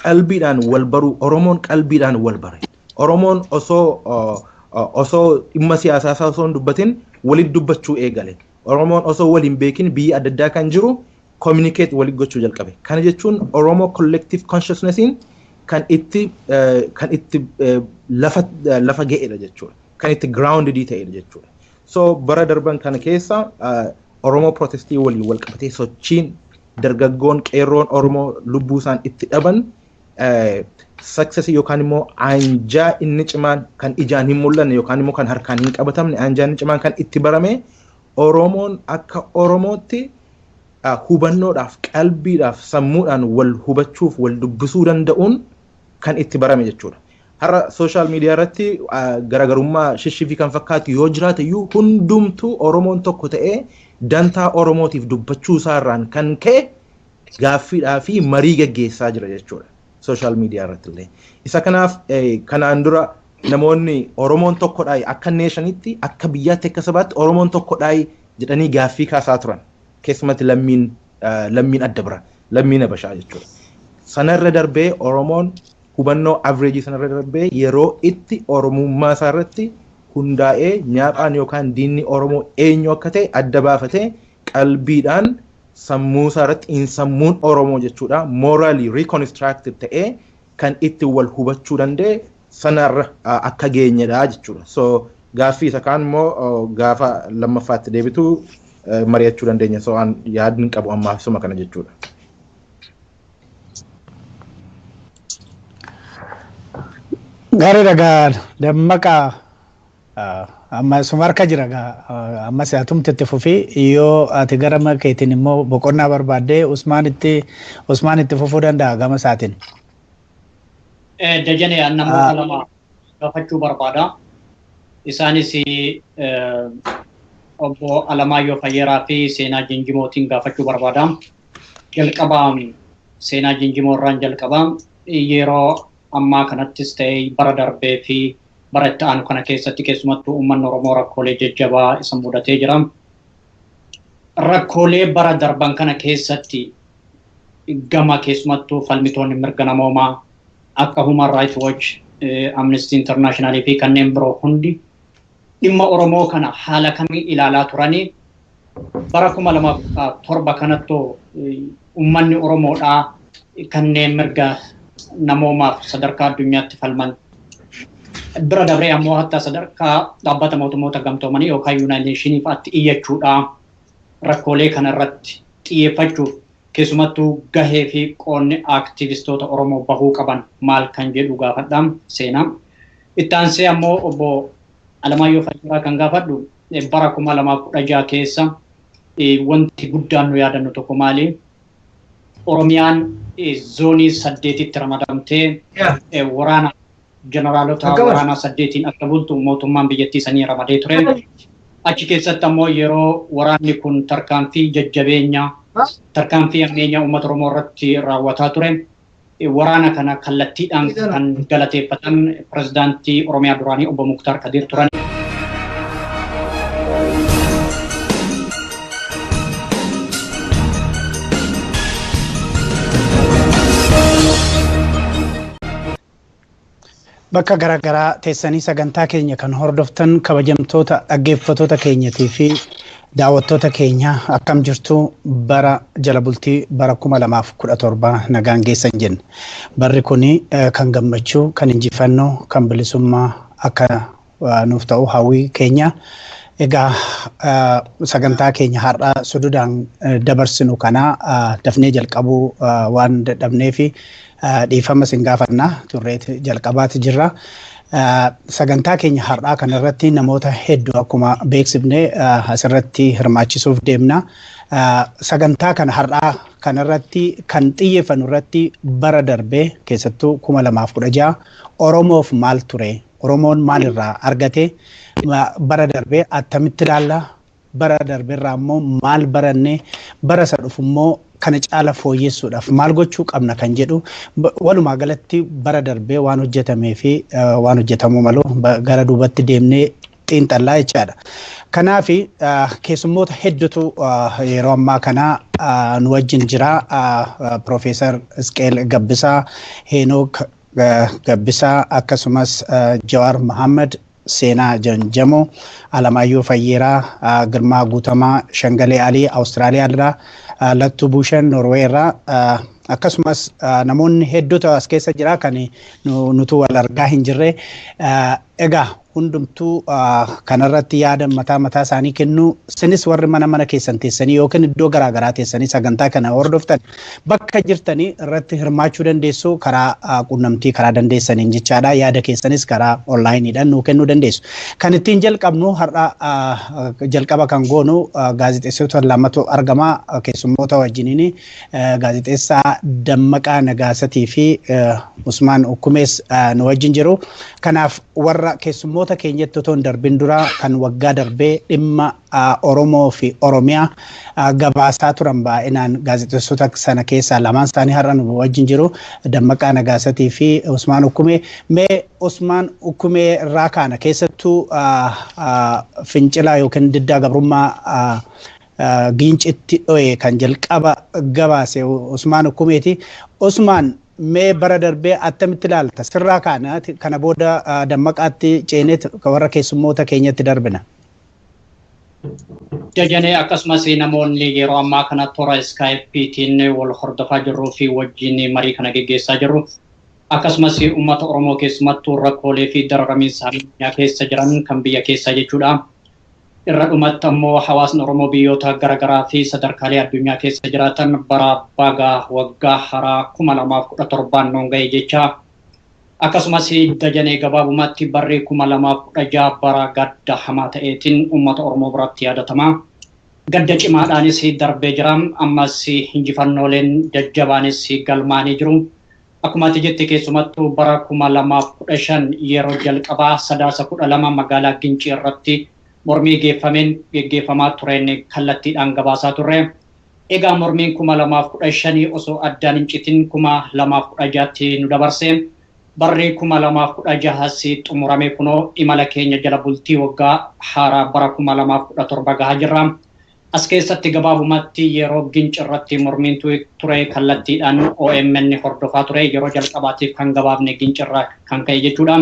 qalbiidhaan wal baruu. Oromoon qalbiidhaan wal bare. Oromoon osoo dhimma siyaasaa isaa osoo hin dubbatin walitti dubbachuu eegale. Oromoon osoo wal hin beekin biyya adda addaa kan jiru communicate walitti gochuu jalqabe. Kana jechuun Oromoo collective consciousnessiin kan itti lafa ga'edha jechuudha. Kan itti grounded ta'edha jechuudha. So bara darban kana keessa Oromoo protestii waliin wal qabatee sochiin dargaggoon qeerroon Oromoo lubbuu isaan itti dhaban success yookaan immoo anjaa inni cimaan kan ijaan hin mul'anne yookaan immoo kan harkaan hin qabatamne, anjaa inni cimaan kan itti barame Oromoon akka Oromootti hubannoodhaaf, qalbiidhaaf, sammuudhaan wal hubachuuf wal dubbisuu danda'uun kan itti barame jechuudha. Har'a social media irratti garaagarummaa shishifii kan fakkaatu yoo jiraate iyyuu, hundumtuu Oromoon tokko ta'ee dantaa Oromootiif dubbachuu isaarraan kan ka'e gaaffiidhaa fi marii gaggeessaa jira jechuudha. Social media irratti illee. Isa kanaaf kanaan dura namoonni Oromoon tokkodhaa, akka nationitti, akka biyyaatti, akka sabaatti Oromoon tokkodhaa jedhanii gaaffii kaasaa turan. Keessumatti lammiin adda bira. lammiin Habashaa jechuudha. Sanarra darbee Oromoon hubannoo avreejii sanarra darbee yeroo itti Oromummaa isaarratti hundaa'ee nyaaphaan yookaan diinni Oromoo eenyu akka ta'e adda baafatee qalbiidhaan sammuu isaarratti insammuun Oromoo jechuudha morally reconstructed ta'ee kan itti wal hubachuu danda'e sanarra akka geenyedha jechuudha. So gaaffii isa kaan immoo gaafa lammaffaatti deebitu mari'achuu dandeenya. So an yaadni qabu ammaaf suma kana jechuudha. Gaariidha gaa Dammaqaa amma suma harka jira gaa amma atumti itti fufii yoo ati gara keetiin immoo boqonnaa barbaaddee Usmaan itti fufuu danda'a gama isaatiin. Dajane namoota lama gaafachuu barbaada. Isaanis obbo Alamaayyoo Fayyeeraa fi Seenaa Jinjimootiin gaafachuu barbaada. Jalqaba Seenaa Jinjimoo irraan jalqaba yeroo ammaa kanattis ta'e bara darbee fi bara itti aanu kana keessatti keessumattuu uummanni Oromoo rakkoolee jajjabaa isa mudatee jira. Rakkoolee bara darban kana keessatti gama keessumattuu falmitoonni mirga namoomaa akka Human Rights Watch, Amnesty International fi kanneen biroo hundi dhimma Oromoo kana haala kamiin ilaalaa turanii bara 2007 kanattuu uummanni Oromoodhaa kanneen mirga namoomaaf sadarkaa addunyaatti falman bira dabree ammoo hatta sadarkaa dhaabbata mootummoota gamtoomanii yookaan United Nations fa'aatti iyyachuudhaa rakkoolee kana irratti xiyyeeffachuuf keessumattuu gahee fi qoonni aaktivistoota Oromoo bahuu qaban maal kan jedhu gaafadha Seenaa. Itti aansee ammoo obbo Alamaayyoo Fayyeeraa kan gaafadhu bara 2016 keessa wanti guddaan nu yaadannu tokko maali? Oromiyaan zoonii 8tti ramadamtee waraana jeneraalota waraanaa 8 akka bultu mootummaan biyyattii sanii ramadee ture. Achi keessatti ammoo yeroo waraanni kun tarkaanfii jajjabeenya tarkaanfii ammeenyaa uummata Oromoo irratti raawwataa ture. Waraana kana kallattiidhaan kan galateeffatan pirezidaantii Oromiyaa duraanii obbo Muktaar Kadir turan. Bakka garaagaraa teessanii sagantaa keenya kan hordoftan kabajamtoota dhaggeeffattoota keenyatii fi daawwattoota keenya akkam jirtu bara jala bultii bara 2017 nagaan geessan jenna. Barri kun kan gammachuu, kan injifannoo, kan bilisummaa akka nuuf ta'u hawwii keenya. Egaa sagantaa keenya har'a sududaan dabarsinu kana dafnee jalqabuu waan dadhabnee fi dhiifama sin gaafanna turreet jalqabaati jirra. Sagantaa keenya har'aa kanarratti namoota hedduu akkuma beeksifne asirratti hirmaachisuuf deemna. Sagantaa kana har'aa kanarratti kan xiyyeeffannu irratti bara darbee keessattuu 2016 Oromoof maal ture? Oromoon maalirraa argate? Bara darbee attamitti ilaalla? Bara darbeerraa immoo maal baranne? Bara isa dhufu immoo kana caala fooyyessuudhaaf maal gochuu qabna kan jedhu walumaa galatti bara darbee waan hojjetamee fi waan hojjetamuu malu gara duubatti deemnee xiinxallaa jechaadha. Kanaaf keessummoota hedduutu yeroo ammaa kana nu wajjin jira. Piroofeesar Isqeel Gabbisaa, Heenook Gabbisaa akkasumas Jawaar Mohaammed, Seenaa Janjamoo, Alamaayyoo Fayyeeraa, Girmaa Guutamaa, Shangalee Alii Awustiraaliyaa irraa, Lattuu Buushan Noorwee irraa akkasumas namoonni hedduutu as keessa jira kan nutu wal argaa hin jirre. Egaa hundumtuu kanarratti yaada mataa mataa isaanii kennu sinis warri mana mana keessan teessanii yookiin iddoo garaagaraa teessanii sagantaa kana hordoftan bakka jirtanii irratti hirmaachuu dandeessu karaa quunnamtii karaa dandeessaniin jechaadha. Yaada keessanis karaa onlaayiniidhaan nuu kennuu dandeessu. Kan ittiin jalqabnu har'a jalqaba kan goonu gaazexeessitoota lamatu argama keessummoota wajjiniin gaazexeessaa Dammaqaa Nagaasatii fi Usmaan Ukkumees nu wajjin jiru. Kanaaf warra keessummoota keenyatti otoo hin darbin dura kan waggaa darbee dhimma Oromoo fi Oromiyaa gabaasaa turan baay'inaan gaazexeessota sana keessaa lamaan isaanii har'a nu wajjin jiru. Dammaqaa Nagaasatii fi Usmaan Ukkumee. Mee Usmaan Ukkumee irraa kaana keessattuu fincila yookiin diddaa gabrummaa Giincitti dho'e kan jalqaba gabaase Usmaan Ukumeeti. Usmaan, mee bara darbee attamitti ilaalta? Sirraa kaana, kana booda Dammaqaatti ceeneet warra keessummoota keenyatti darbina. Jajanee, akkasumas namoonni yeroo ammaa kana toora iskaayippiitiin wal hordofaa jirruu fi wajjin marii kana geggeessaa jirru. Akkasumas uummata Oromoo keessumattuu rakkoolee fi dararamiinsa addunyaa keessa jiran kan biyya keessaa jechuudha. Irra dhumatti ammoo hawaasni Oromoo biyyoota garaagaraa fi sadarkaalee addunyaa keessa jiraatan bara bagaa waggaa haaraa 2017n nuun ga'e jecha. Akkasumas Dajanee, gabaabumatti barri 2016 bara gadda hamaa ta'eetiin uummata Oromoo biratti yaadatama. Gadda cimaadhaanis darbee jira. Ammas injifannooleen jajjabaanis galmaanii jiru. Akkuma ati jette, keessumattuu bara 2015 yeroo jalqabaa Sadaasa 12 magaalaa Gincii irratti mormii geeffameen geggeeffamaa tureen kallattiidhaan gabaasaa turre. Egaa mormiin 2015 osoo addaan hin citin 2016tti nu dabarse. Barri 2016s xumurame, kunoo imala keenya jala bultii waggaa haaraa bara 2017 gahaa jirra. As keessatti gabaabumatti yeroo Ginci irratti mormiin ture kallattiidhaan OMN hordofaa ture, yeroo jalqabaatiif kan gabaafne Ginci irraa kan ka'e jechuudha.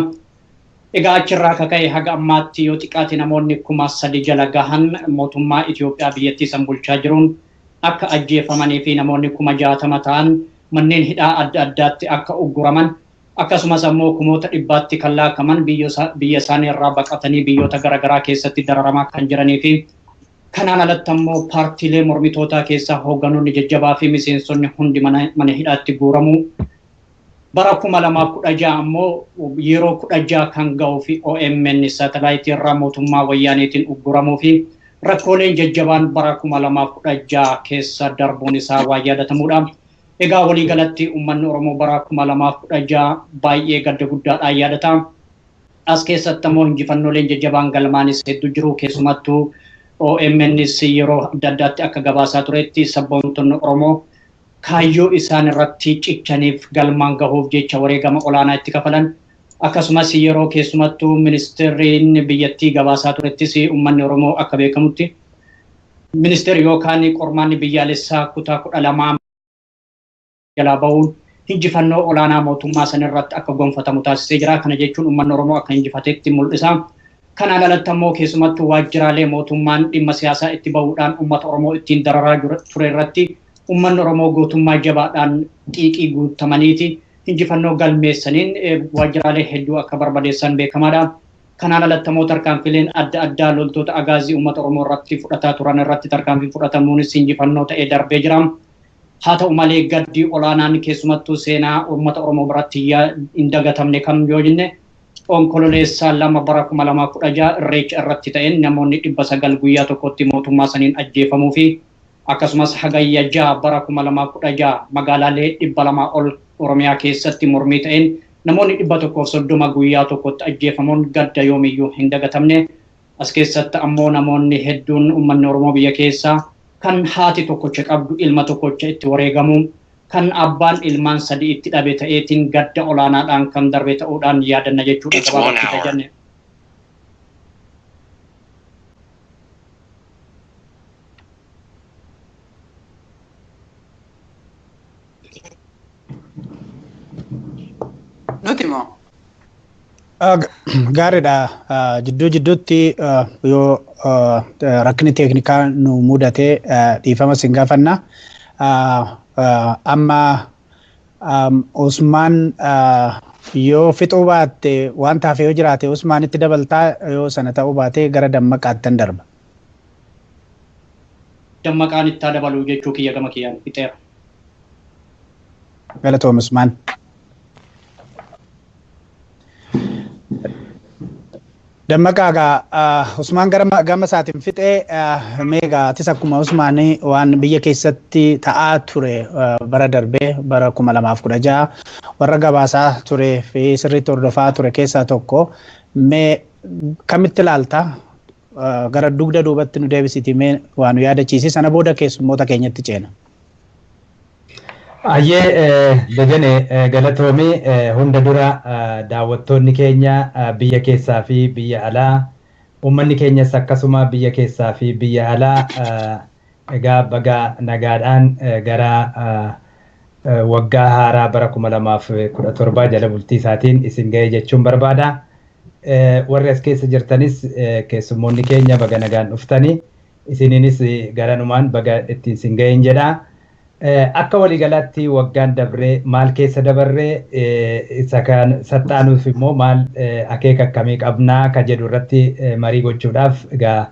Egaa achirraa akka ka'e haga ammaatti yoo xiqqaate namoonni 3000 jala gahan mootummaa Itoophiyaa biyyattii san bulchaa jiruun akka ajjeefamanii fi namoonni 60,000 ta'an manneen hidhaa adda addaatti akka ugguraman, akkasumas ammoo kumoota dhibbaatti kan laakaman biyya isaanii irraa baqatanii biyyoota garaagaraa keessatti dararamaa kan jiranii fi kanaan alatti ammoo paartiilee mormitootaa keessaa hoogganoonni jajjabaa fi miseensonni hundi mana hidhaatti guuramu. Bara 2016 ammoo yeroo 16 kan ga'uu fi OMN saatalaayitii irraa mootummaa wayyaaneetiin ugguramuu fi rakkooleen jajjabaan bara 2016 keessa darbuun isaa waa yaadatamudha. Egaa waliigalatti uummanni Oromoo bara 2016 baay'ee gadda guddaadhaan yaadata. As keessatti ammoo injifannooleen jajjabaan galmaanis hedduu jiru. Keessumattuu OMNs yeroo adda addaatti akka gabaasaa turetti sabboontonni Oromoo kaayyoo isaan irratti cichaniif galmaan gahuuf jecha wareegama olaanaa itti kafalan. Akkasumas yeroo keessumattuu ministeerri biyyattii gabaasaa turettis uummanni Oromoo akka beekamutti ministeerri yookaan qormaanni biyyaalessaa kutaa 12 jalaa bahuun injifannoo olaanaa mootummaa san irratti akka gonfatamu taasisee jira. Kana jechuun uummanni Oromoo akka injifatetti mul'isa. Kanaan alatti ammoo keessumattuu waajjiraalee mootummaan dhimma siyaasaa itti bahuudhaan uummata Oromoo ittiin dararaa ture irratti uummanni Oromoo gootummaa jabaadhaan xiiqii guutamaniiti injifannoo galmeessaniin waajjiraalee hedduu akka barbadeessan beekamaadha. Kanaan alatti ammoo tarkaanfileen adda addaa loltoota agaazii uummata Oromoo irratti fudhataa turan irratti tarkaanfiin fudhatamuunis injifannoo ta'ee darbee jira. Haa ta'u malee gaddi olaanaan keessumattuu seenaa uummata Oromoo biratti hin dagatamne kam yoo jenne, Onkololeessaa 2 bara 2016 Irreecha irratti ta'een namoonni 900 guyyaa tokkotti mootummaa saniin ajjeefamuu fi akkasumas Hagayya 6 bara 2016 magaalaalee 200 ol Oromiyaa keessatti mormii ta'een namoonni 130 guyyaa tokkotti ajjeefamuun gadda yoomiyyuu hin dagatamne. As keessatti ammoo namoonni hedduun uummanni Oromoo biyya keessaa kan haati tokkocha qabdu ilma tokkocha itti wareegamu, kan abbaan ilmaan sadii itti dhabe ta'eetiin gadda olaanaadhaan kan darbe ta'uudhaan yaadanna jechuudha gabaabatti tajanne. Nuti moo? Gaariidha. Jidduu jidduutti yoo rakkinni teeknikaa nu mudate dhiifama sin gaafanna. Amma Usmaan yoo fixuu baatte, waan tafe yoo jiraate Usmaanitti dabaltaa, yoo sana ta'uu baate gara Dammaqaattan darba. Dammaqaan itti dabaluu jechuu kiyya, gama kiyyaan fixeera. Galatoom, Usmaan. Dammaqaa, egaa Usmaan gara gama isaatiin fixee, meegaa atis akkuma Usmaan waan biyya keessatti ta'aa ture bara darbee bara 2016 warra gabaasaa ture fi sirriitti hordofaa ture keessaa tokko, mee kamitti ilaalta? Gara dugda duubatti nu deebisiti, mee waa nu yaadachiisi, sana booda keessummoota keenyatti ceena. Ayyee Dajane, galatoomii. Hunda dura daawwattoonni keenya biyya keessaa fi biyya alaa, uummanni keenyas akkasuma biyya keessaa fi biyya alaa Egaa baga nagaadhaan gara waggaa haaraa bara 2017 jala bultii isaatiin isin ga'e jechuun barbaada. Warri as keessa jirtanis keessummoonni keenya baga nagaan dhuftanii isiniinis garanumaan baga ittiin isin ga'een jedha. Akka waliigalaatti waggaan dabree maal keessa dabarree isa kan saxxaanuuf immoo maal akeeka akkamii qabnaa ka jedhu irratti marii gochuudhaaf egaa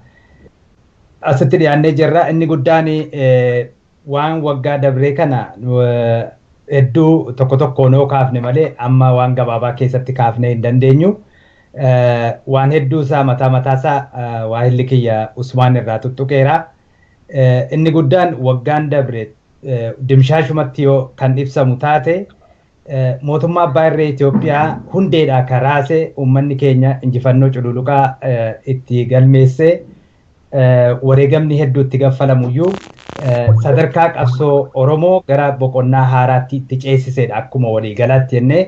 asitti dhiyaannee jirra. Inni guddaan waan waggaa dabree kana hedduu tokko tokkoon yoo kaafne malee amma waan gabaabaa keessatti kaafnee hin dandeenyu. Waan hedduu isaa mataa mataasaa waahilli kiyya Usmaan irraa tuttuqeera. Inni guddaan waggaan dabre dimshaashumatti yoo kan ibsamu taate mootummaa abbaa irree Itoophiyaa hundeedhaa karaase uummanni keenya injifannoo cululuqaa itti galmeessee wareegamni hedduu itti gaffalamuyyuu sadarkaa qabsoo Oromoo gara boqonnaa haaraatti itti ceesisedha akkuma waliigalaatti jennee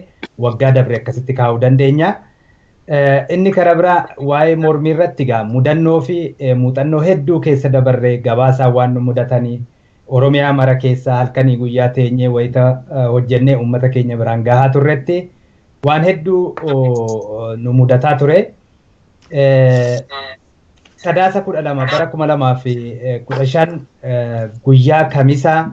waggaa dabre akkasitti kaa'uu dandeenya. Inni karaa biraa waa'ee mormii irratti egaa mudannoo fi muuxannoo hedduu keessa dabarree gabaasaa waan nu mudatanii Oromiyaa mara keessa halkanii guyyaa teenyee wayita hojjennee uummata keenya biraan gahaa turretti waan hedduu nu mudataa ture. Sadaasa 12 bara 2015 guyyaa Kamisaa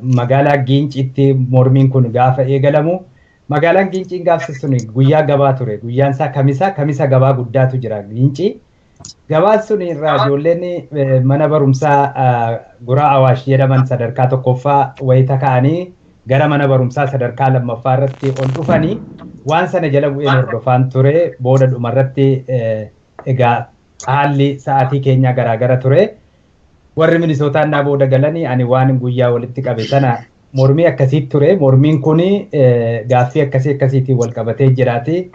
magaalaa Giincitti mormiin kun gaafa eegalamu. Magaalaan Giinciin gaafsi sun guyyaa gabaa ture. Guyyaan isaa Kamisaa, Kamisa gabaa guddaatu jira Giincii. Gabaan sun irraa ijoolleen mana barumsaa Guraa Awaash jedhaman sadarkaa tokkoffaa wayita ka'anii gara mana barumsaa sadarkaa lammaffaa irratti ol dhufanii waan sana jala bu'een hordofaan ture. Booda dhumarratti egaa haalli sa'aatii keenyaa garaagara ture. Warri Minisootaan naa booda galanii ani waan guyyaa walitti qabe sana mormii akkasii ture. Mormiin kun gaaffii akkasii akkasiitiin wal qabatee jiraati.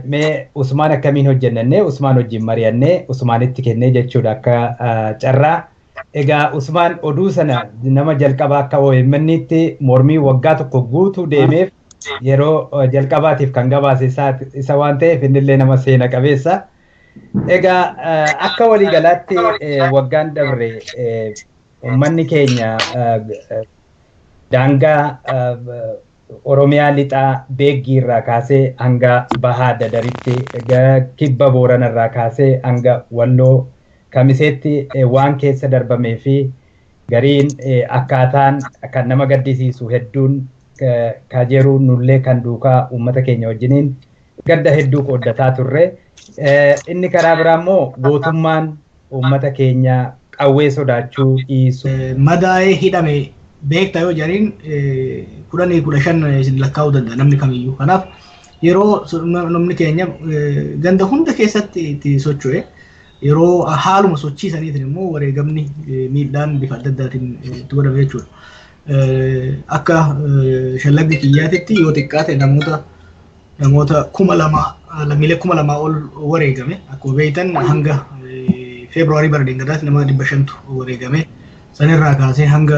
Mee Usmaan akkamiin hojjennee Usmaan wajjin mari'annee Usmaanitti kennee jechuudha akka carraa. Egaa Usmaan oduu sana nama jalqabaa akka OMN'tti mormii waggaa tokko guutuu deemeef yeroo jalqabaatiif kan gabaase isa waan ta'eef innillee nama seena qabeessa. Egaa akka waliigalaatti waggaan dabre uummanni keenya daangaa Oromiyaa lixaa Beeggii irraa kaasee hanga Bahaa Dadaritti kibba Boorana irraa kaasee hanga Walloo Kamiseetti waan keessa darbamee fi gariin akkaataan kan nama gaddisiisu hedduun ka jiru nullee kan duukaa uummata keenya wajjiniin gadda hedduu qooddataa turre. Inni karaa biraa immoo gootummaan uummata keenya qawwee sodaachuu dhiisu. Madaa'ee hidhame beektaa yoo jedhaniin 10 15 isin lakkaa'uu danda'a namni kamiyyuu. Kanaaf yeroo namni keenya ganda hunda keessatti itti socho'e yeroo haaluma sochiisaniitiin immoo wareegamni miidhaan bifa adda addaatiin itti godhame jechuudha. Akka shallaggi kiyyaatitti yoo xiqqaate namoota 2000 lammiilee 2000 ol wareegame. Akkuma beektan hanga Feebruwaarii bara deengadaatti nama 500 wareegame. Sanirraa kaasee hanga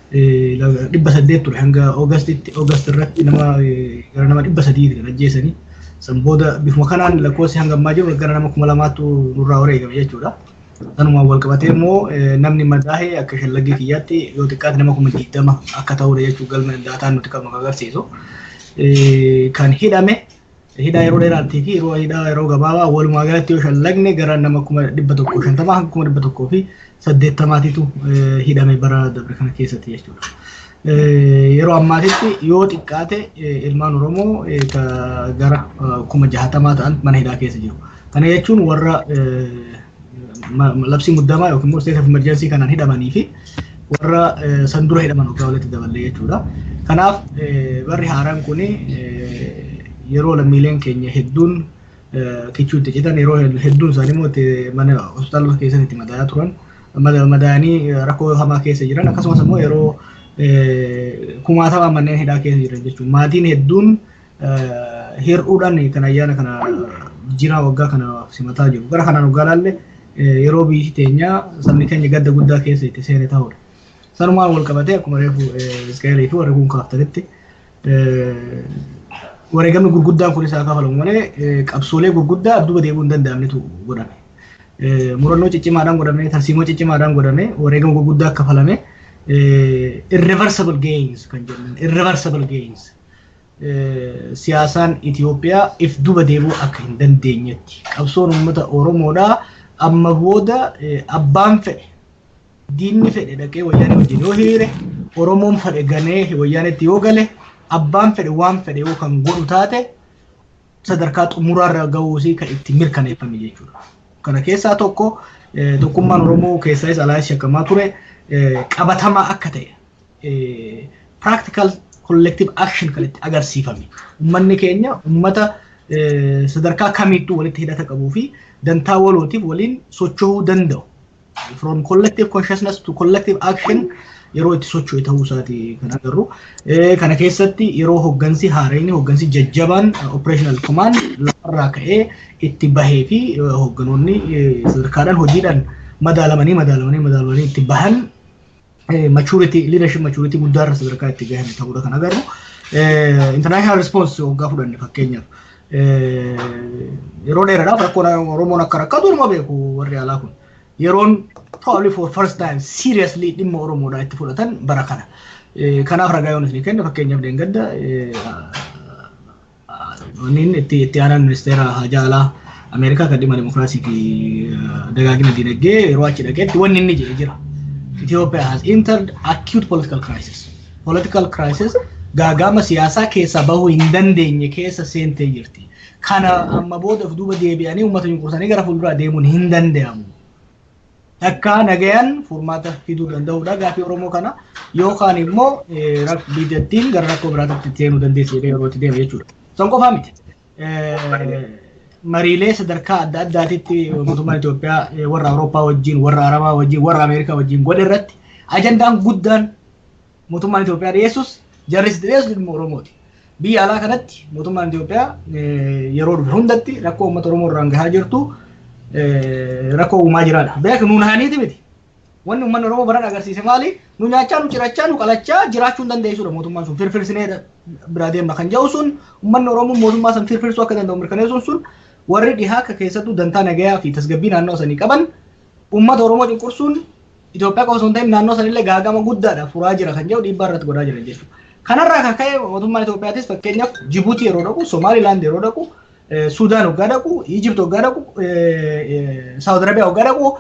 800 ture hanga Oogast irratti nama gara nama 300 kan ajjeesanii. San booda bifuma kanaan lakkoofsi hanga ammaa jiru gara nama 2000tu nurraa wareegame jechuudha. Sanumaan wal qabatee immoo namni madaa'e akka shallaggii kiyyaatti yoo xiqqaate nama 20,000 akka ta'udha jechuu galma daataan nuti qabnu kan agarsiisu. Kan hidhame hidhaa yeroo dheeraatii fi yeroo hidhaa yeroo gabaabaa walumaa galatti yoo shallagne gara nama 150 hanga 180titu hidhame bara dabre kana keessatti jechuudha. Yeroo ammaatitti yoo xiqqaate ilmaan Oromoo gara 60,000 ta'an mana hidhaa keessa jiru. Kana jechuun warra labsii muddamaa yookiin immoo state of emergency kanaan hidhamanii fi warra san dura hidhaman waggaa walitti daballee jechuudha. Kanaaf barri haaraan kun yeroo lammiileen keenya hedduun kichuu itti citan yeroo hedduun isaanii immoo mana hospitaalota keessatti itti madaa'aa turan madaa'anii rakkoo hamaa keessa jiran akkasumas immoo yeroo kumaatama manneen hidhaa keessa jiran jechuudha. Maatiin hedduun hir'uudhaan kan ayyaana kana jijjiirama waggaa kana simataa jiru. Gara kanaan waggaa laalle yeroo biyyi teenya sabni keenya gadda guddaa keessa itti seene ta'udha. Sanumaan wal qabatee akkuma reefu Isqeelii fi warri kun kaaftanitti wareegamni gurguddaan kunis haa kafalamu malee qabsoolee gurguddaa duuba deebi'uu hin danda'amnetu godhame. Murannoo ciccimaadhaan godhame, tarsiimoo ciccimaadhaan godhame, wareegama gurguddaa kafalame, irreversible gains kan jennan, irreversible gains. Siyaasaan Itoophiyaa if duba deebi'uu akka hin dandeenyetti qabsoon uummata Oromoodhaa amma booda abbaan fedhe, diinni fedhe dhaqee Wayyaanee wajjin yoo hiriire, Oromoon fedhe ganee Wayyaanetti yoo gale, abbaan fedhe waan fedhe yoo kan godhu taate, sadarkaa xumuraarra gahuusii kan itti mirkaneeffame jechuudha. Kana keessaa tokko tokkummaan Oromoo keessaayis alaayis shakkamaa ture qabatamaa akka ta'e practical collective action kan itti agarsiifame. Uummanni keenya uummata sadarkaa kamiittuu walitti hidhata qabuu fi dantaa walootiif waliin socho'uu danda'u. From collective consciousness to collective action yeroo itti socho'e ta'uu isaati kan agarru. Kana keessatti yeroo hoggansi haarayni, hoggansi jajjabaan, operational command lafarraa ka'ee itti bahee fi hogganoonni sadarkaadhaan hojiidhaan madaalamanii madaalamanii madaalamanii itti bahan, maturity, leadership maturity guddaarra sadarkaa itti gahan ta'uudha kan agarru. International response hoggaa fudhanne, fakkeenyaaf, yeroo dheeraadhaaf rakkoon Oromoon akka rakkatu nama beeku warri alaa kun. Yeroon probably for first time seriously dhimma Oromoodhaa itti fudhatan bara kana. Kanaaf ragaa yoon isin kenna, fakkeenyaaf, deengadda wanni itti aanaan ministeera haajaa alaa Ameerikaa kan dhimma dimokiraasii fi dagaagina dinagdee yeroo achi dhaqeetti wanni inni jedhe jira. "Ethiopia has entered acute political crisis." Political crisis, gaagama siyaasaa keessaa bahuu hin dandeenye keessa seentee jirti. Kana amma booda of duuba deebi'anii uummata cunqursanii gara fuulduraa deemuun hin danda'amu. Takka nagayaan furmaata fiduu danda'udha gaafii Oromoo kana, yookaan immoo biyyattiin gara rakkoo biraatti seenuu dandeessi jedhee yeroo itti deeme jechuudha. San qofaa miti. Mariilee sadarkaa adda addaatitti mootummaan Itoophiyaa warra Awurooppaa wajjin, warra Arabaa wajjin, warra Ameerikaa wajjin godhe irratti ajandaan guddaan mootummaan Itoophiyaa dhiyeessus, jarris dhiyeessu dhimma Oromooti. Biyya alaa kanatti mootummaan Itoophiyaa yeroo dhufe hundatti rakkoo uummata Oromoo irraan gahaa jirtu, rakkoo uumaa jiraadha. Beek nuun haniiti miti. Wanni uummanni Oromoo baran agarsiise maali? Nu nyaachaa, nu cirachaa, nu qalachaa jiraachuu hin dandeessudha mootummaan sun. Firfirsinee biraa deemna kan jedhu sun, uummanni Oromoo mootummaa san firfirsuu akka danda'u mirkaneessuun sun, warri dhihaa akka keessattuu dantaa nagayaa fi tasgabbii naannoo sanii qaban uummata Oromoo cunqursuun Itoophiyaa qofa osoo hin ta'in naannoo sanillee gaagama guddaadha furaa jira kan jedhu dhiibbaa irratti godhaa jiran jechuudha. Kanarraa kan ka'e mootummaan Itoophiyaatis fakkeenyaaf Jibuutii yeroo dhaqu, Somaalilaand yeroo dhaqu, Suudaan hoggaa dhaqu, Ijipt hoggaa dhaqu, Saawud Arabiyaa hoggaa dhaqu,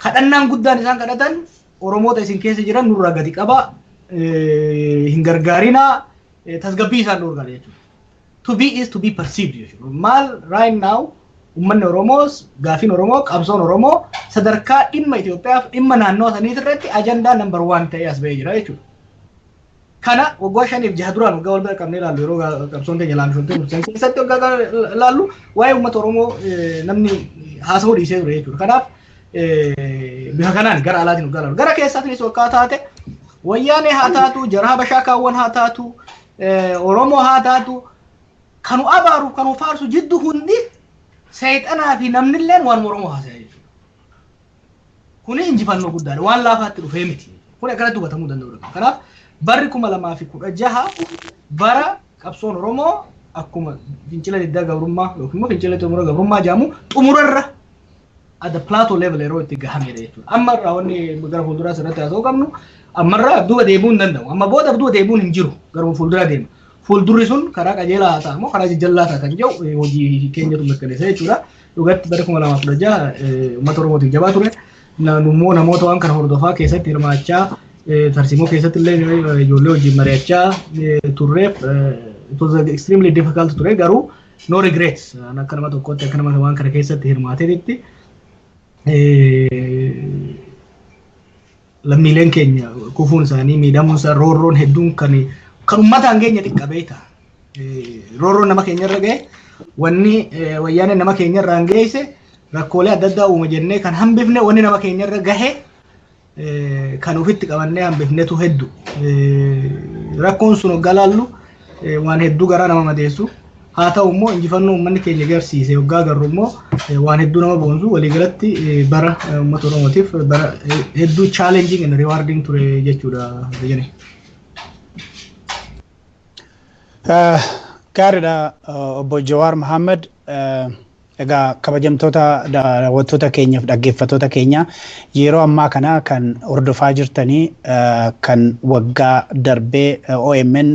kadhannaan guddaan isaan kadhatan "Oromoota isin keessa jiran nurraa gadi qaba, hin gargaarinaa", tasgabbii isaan dhoorgale jechuudha. To be is to be perceived jechuudha. Maal, right now uummanni Oromoos, gaafiin Oromoo, qabsoon Oromoo sadarkaa dhimma Itoophiyaaf dhimma naannoo sanii irratti ajandaa number one ta'ee as ba'ee jira jechuudha. Kana waggaa 5f 6 duraan waggaa wal bira qabnee ilaallu, yeroo qabsoon keenya laamshoomtee tursan keessatti waggaa ilaallu, waa'ee uummata Oromoo namni haasa'uu dhiisee ture jechuudha. Kanaaf bifa kanaan gara alaatiin waggaa ilaallu. Gara keessaatiinis waggaa taate, Wayyaanee haa taatu, jara Habashaa kaawwan haa taatu, Oromoo haa taatu, kanu abaaru kanu faarsu jiddu hundi seexanaa fi namnilleen waan Oromoo haasa'e jechuudha. Kuni injifannoo guddaadha. Waan laafaatti dhufee miti. Kun akkanatti hubatamuu danda'udha. Kanaaf barri 2016 bara qabsoon Oromoo akkuma fincila diddaa gabrummaa yookiin immoo fincila xumura gabrummaa jedhamu xumurarra at the plateau level yeroo itti gahamedha jechuudha. Amma irraa wanni gara fuulduraa sirratti haasa'uu qabnu, ammarraa duuba deebi'uu hin danda'u. Amma booda duuba deebi'uun hin jiru. Garuu fuuldura deema. Fuuldurri sun karaa qajeelaa haa ta'amu, karaa jajjallaa ta'a kan jedhu hojii keenyatu mirkaneessa jechuudha. Dhugatti bara 2016 uummata Oromootiif jabaa ture. Immoo namoota waan kana hordofaa keessatti hirmaachaa, tarsiimoo keessatti illee ijoollee wajjin mari'achaa turreef it was extremely difficult ture, garuu no regrets. Akka nama tokkotti, akka nama waan kana keessatti hirmaateetti, lammiileen keenya kufuun isaanii, miidhamuun isaa, roorroon hedduun kan uummataan keenya xiqqa beekta. Roorroon nama keenya irra gahe, wanni Wayyaaneen nama keenya irraan geesse, rakkoolee adda addaa uuma jennee kan hambifne, wanni nama keenya irra gahe kan ofitti qabannee hambifnetu heddu. Rakkoon sun hoggaa laallu waan hedduu garaa nama madeessu. Haa ta'u immoo injifannoo uummanni keenya agarsiise hoggaa agarru immoo waan hedduu nama boonsu. Waliigalatti bara uummata Oromootiif bara hedduu challenging and rewarding ture jechuudha. Jene. Gaariidha, obbo Jawaar Mohaammed. Egaa kabajamtoota daawwattoota keenyaaf dhaggeeffattoota keenya, yeroo ammaa kana kan hordofaa jirtanii kan waggaa darbee OMN,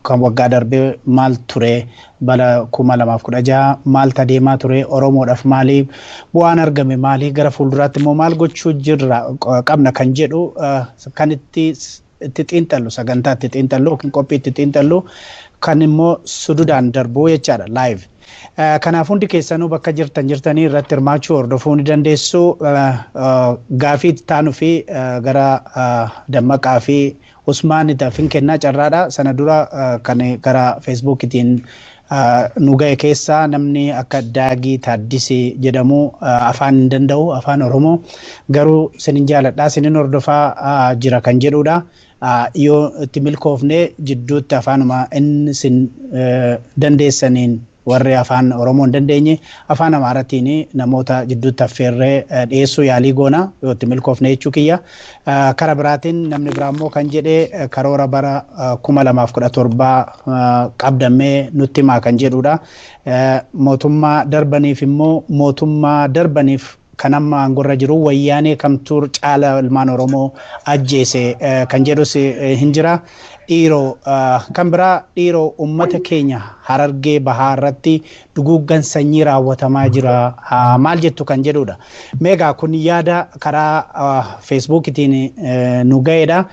kan waggaa darbee maal ture, bara 2016 maal deemaa ture, Oromoodhaaf maali bu'aan argame, maali gara fuulduraatti immoo maal gochuu jirra qabna kan jedhu kan itti xiinxallu, sagantaa itti xiinxallu yookiin qophii itti xiinxallu kan immoo sududaan darbuu jechaadha live. Kanaaf hundi keessanuu bakka jirtan jirtanii irratti hirmaachuu, hordofuu ni dandeessu. Gaafii taanuu fi gara Dammaqaa fi Usmaan fin kennaa carraadha. Sana dura kan gara Feesbuukiitiin nu ga'e keessaa namni akka Daagii Taaddisii jedhamu afaan hin danda'u, afaan Oromoo, garuu sinin jaaladhaa, sinin hordofaa jira kan jedhudha. Yoo itti milkoofne jidduutti afaanuma inni sin dandeessaniin, warri afaan Oromoo hin dandeenye afaan Amaaratiin namoota jidduutti affeerree dhiyeessuu yaalii goona, yoo itti milkoofne jechuu kiyya. Kara biraatiin namni biraa immoo kan jedhee karoora bara 2017 qabdamee nutti himaa kan jedhudha. Mootummaa darbaniif immoo, mootummaa darbaniif kan amma aangorra jiru wayyaanee kamtuu caala ilmaan Oromoo ajjeese kan jedhus hin jira. Dhiiroo kan biraa, dhiiroo uummata keenya Harargee Bahaa irratti duguuggan sanyii raawwatamaa jira, maal jettu kan jedhudha. Meegaa kun yaada karaa Feesbuukitiin nu ga'edha.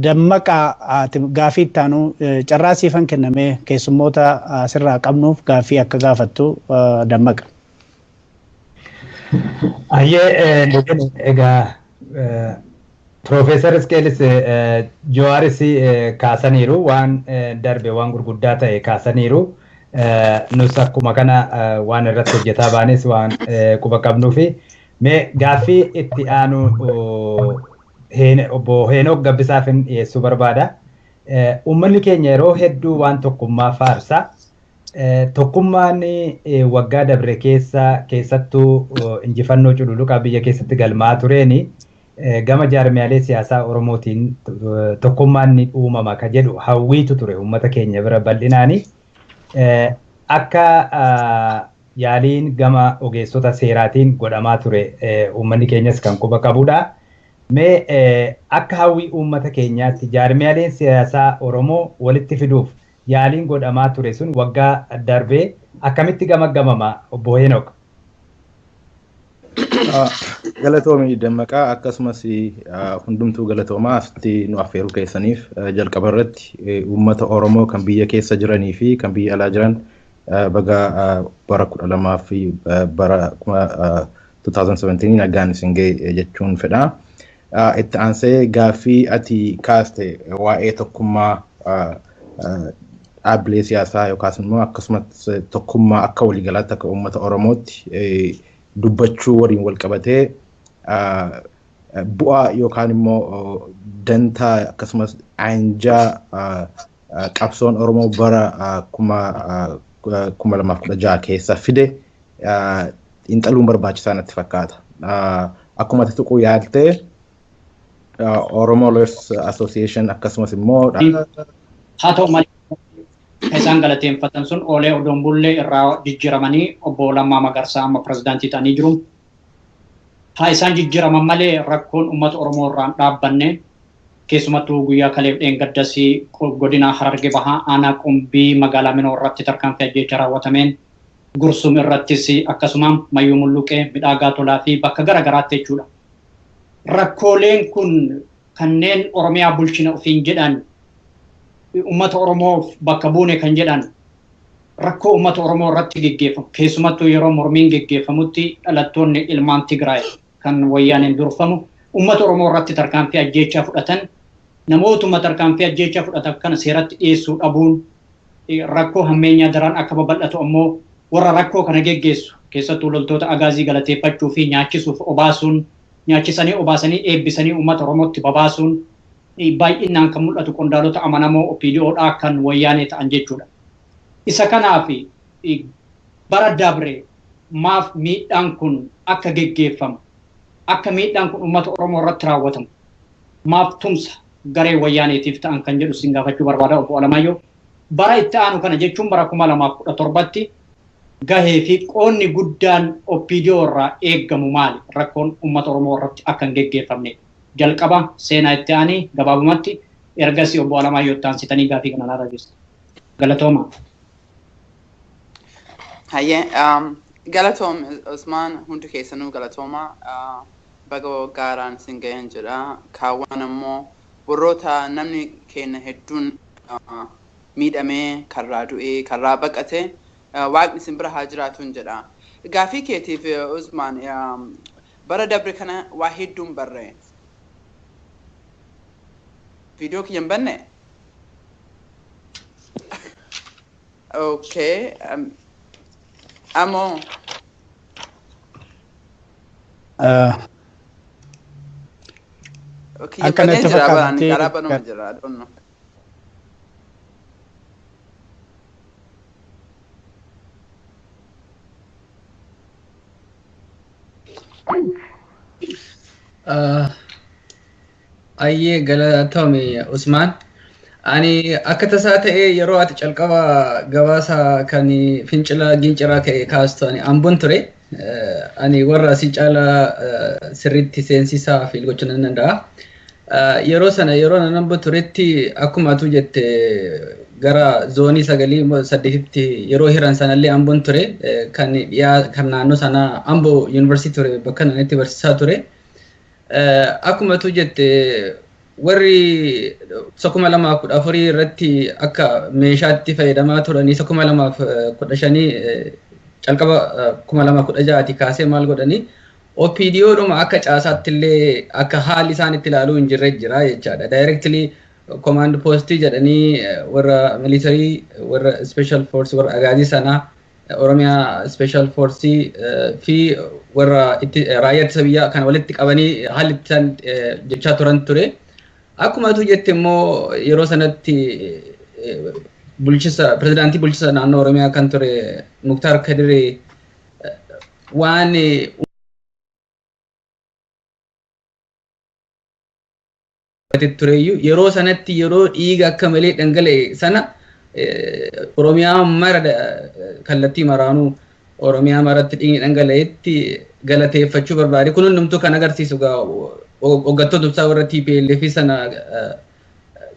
Dammaqa, gaafii ittaanu carraa siifan kennamee keessummoota asirraa qabnuuf gaaffii akka gaafattu, Dammaqa. Ayyee, egaa Piroofeesar Isqeelis Jawaaris kaasaniiru, waan darbe waan gurguddaa ta'e kaasaniiru. Nus akkuma kana waan irratti hojjetaa baanes waan quba qabnuufi mee gaaffii itti aanu obbo Heenok Gabbisaaf dhiyeessuu barbaada. Uummanni keenya yeroo hedduu waan tokkummaa faarsa. Tokkummaan waggaa dabre keessa, keessattuu injifannoo cululuqaa biyya keessatti galmaa tureeni, gama jaarmiyaalee siyaasaa Oromootiin tokkummaan ni uumama ka jedhu hawwiitu ture uummata keenya bira bal'inaani. Akka yaaliin gama ogeessota seeraatiin godhamaa ture uummanni keenyas kan quba qabudha. Mee akka hawwii uummata keenyaatti jaarmiyaaleen siyaasaa Oromoo walitti fiduuf yaaliin godhamaa ture sun waggaa darbee akkamitti gamaggamama, obbo Heenok? Galatoomii Dammaqaa, akkasumas hundumtuu galatoomaa asitti nu affeeruu keessaniif. Jalqaba irratti uummata Oromoo kan biyya keessa jiranii fi kan biyya alaa jiran baga bara 12 fi bara 2017 nagaan isin ga'e jechuun fedha. Itti aansee gaaffii ati kaaste waa'ee tokkummaa dhaabbilee siyaasaa yookaas immoo akkasumas tokkummaa akka waliigalaatti akka uummata Oromootti dubbachuu waliin wal qabatee bu'aa yookaan immoo dantaa akkasumas aanjaa qabsoon Oromoo bara 2016 keessa fide xiinxaluun barbaachisaa natti fakkaata. Akkuma ati tuquu yaaltee Oromo Lawyers Association akkasumas immoo Haa ta'u malee isaan galateeffatan sun oolee odoon bullee irraa jijjiiramanii obbo Lammaa Magarsaa amma pirezidaantii ta'anii jiru. Haa isaan jijjiiraman malee rakkoon uummata Oromoo irraan dhaabbanne. Keessumattuu guyyaa kaleef dheengaddasii godina Hararge Bahaa aanaa Qumbii magaalaa Minoo irratti tarkaanfii ajjeechaa raawwatameen, Gursum irrattis akkasuma, Mayyuu Mulluqee, Midhaagaa Tolaa fi bakka gara garaatti jechuudha. Rakkooleen kun kanneen Oromiyaa bulchina ofiin jedhan, uummata Oromoof bakka buune kan jedhan, rakkoo uummata Oromoo irratti geggeeffamu, keessumattuu yeroo mormiin geggeeffamutti dhalattoonni ilmaan Tigraay kan wayyaaneen durfamu uummata Oromoo irratti tarkaanfii ajjeechaa fudhatan, namootuma tarkaanfii ajjeechaa fudhatan kana seeratti dhiyeessuu dhabuun rakkoo hammeenyaa daran akka babal'atu, ammoo warra rakkoo kana geggeessu keessattuu loltoota agaazii galateeffachuu fi nyaachisuuf obaasuun, nyaachisanii obaasanii eebbisanii uummata Oromootti babaasuun baay'inaan kan mul'atu qondaalota amanamoo OPDOdhaa kan wayyaanee ta'an jechuudha. Isa kanaaf bara dabre maaf miidhaan kun akka geggeeffamu, akka miidhaan kun uummata Oromoo irratti raawwatamu maaf tumsa garee wayyaaneetiif ta'an kan jedhu sin gaafachuu barbaada, obbo Alamaayyoo. Bara itti aanu kana jechuun bara 2017tti Gahee fi qoonni guddaan OPDO irraa eeggamu maali? Rakkoon uummata Oromoo irratti akka hin geggeeffamne. Jalqaba seenaa itti aanee gabaabumatti ergasii obbo Alamaayyoo itti aansitanii gaafii kana naaf dhageessisu. Galatooma. Hayyee galatoom Usmaan, hundi keessanuu galatooma. Baga waggaaraan isin gahan jedha. Kaawwan ammoo warroota namni keenya hedduun miidhamee, karraa du'ee, karraa baqate, waaqni isin bira haa jiraatuun jedha. Gaafii keetiif Usmaan, bara dabre kana waa hedduun barree. Viidiyoo kiyya hin banne? Okay. Amoo. Kiyya Akka banee natti jira baraan fakkaatutti karaa banuma jira. I don't know. Ayyee, galatoomi Usmaan. Ani akka tasaa ta'ee yeroo ati calqaba gabaasa kan fincila ginciraa ka'e kaastu ani Amboon ture. Ani warra asii caalaa sirriitti seensisaa fi gochuu nan danda'a. Yeroo sana yeroo nan Amboo turetti akkuma atu jette gara zoonii sagalii saddeetitti yeroo hiran sanallee Amboon ture. Kan dhiyaa kan naannoo sanaa Amboo yuunivarsiitii ture, bakka nan itti barsiisaa ture. Akkuma atu jette warri 2014 irratti akka meeshaatti fayyadamaa turanii 2015, calqaba 2016 kaasee maal godhanii, OPDO dhuma akka caasaatti illee akka haalli isaan itti ilaaluu hin jirre jira jechaadha. Directly command postii jedhanii warra military, warra special force, warra agaazii sanaa, Oromiyaa special force fi warra raayyaa ittisa biyyaa kan walitti qabanii haalli isaan jechaa turan ture. Akkuma atu jette immoo yeroo sanatti bulchisa pirezidaantii bulchisa naannoo Oromiyaa kan ture Muktaar Kadiree waan tureyyuu yeroo sanatti yeroo dhiiga akka malee dhangala'e sana Oromiyaa mara, kallattii maraanuu Oromiyaa maratti dhiigni dhangala'etti galateeffachuu barbaade. Kun hundumtuu kan agarsiisu hoggantoota ibsaa warra TPLF sana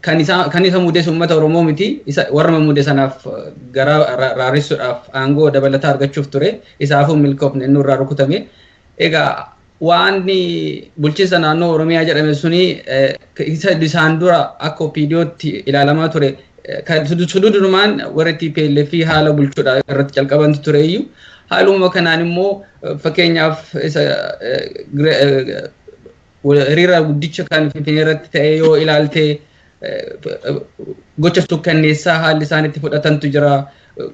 kan isa muudees uummata Oromoo miti, isa warra muude sanaaf gara raarissuudhaaf aangoo dabalataa argachuuf ture, isaafuu milkoofne, inni irraa rukutame. Egaa waan bulchiinsa naannoo Oromiyaa jedhame suni isa isaan dura akka OPDOtti ilaalamaa ture sududumaan warra TPLF haala bulchuudha irratti calqabantu tureyyuu, haaluma kanaan immoo fakkeenyaaf isa hiriira guddicha kan Finfinnee irratti ta'e yoo ilaalte gocha sukkanneessaa haalli isaan itti fudhatantu jira.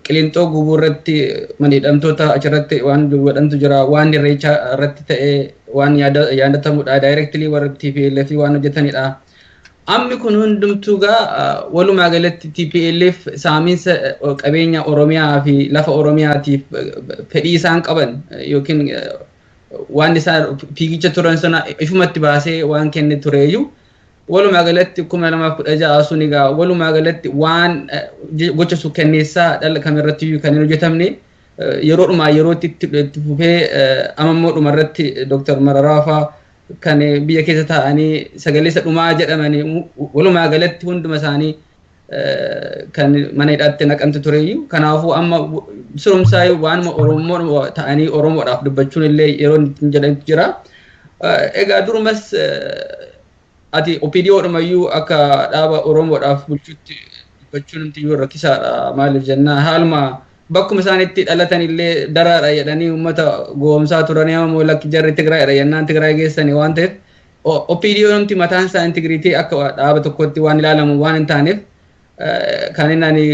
Qilinxoo gubuu irratti mana achirratti waan godhantu jira. Waan irreechaa irratti ta'e waan yaadatamudha. Directly warra TPLF waan hojjetanidha. Ammi kun hundumtuu gaa walumaa galatti TPLF saamiinsa qabeenya Oromiyaa fi lafa Oromiyaatiif fedhii isaan qaban yookiin waan isaan fiigicha turan sana ifumatti baasee waan kenne tureeyyuu, walumaa galatti 2016 sun egaa walumaa galatti waan gocha sukkanneessaa dhala kamirratti iyyuu kan hin hojjetamne yeroo dhumaa yerootti itti fufee amammoo dhumarratti Dr. Mararaa fa'aa kan biyya keessa taa'anii sagalee isa dhumaa jedhamanii walumaa galatti hunduma isaanii kan mana hidhaatti naqamte tureyyuu. Kanaafuu amma surumsaa waanuma Oromoo ta'anii Oromoodhaaf dubbachuun illee yeroo hin jedhamtu jira. Egaa durumas ati OPDO dhumayyuu akka dhaaba Oromoodhaaf bulchuutti dubbachuun iyyuu rakkisaadha. Maaliif jennaan haaluma bakkuma isaan itti dhalatan illee daraadha jedhanii uummata goomsaa turanii, amma lakki jarri Tigraayidha jennaan Tigraay geessanii waan ta'eef, OPDO namti mataan isaa integriitii akka dhaaba tokkotti waan ilaalamu waan hin taaneef, kan inni ani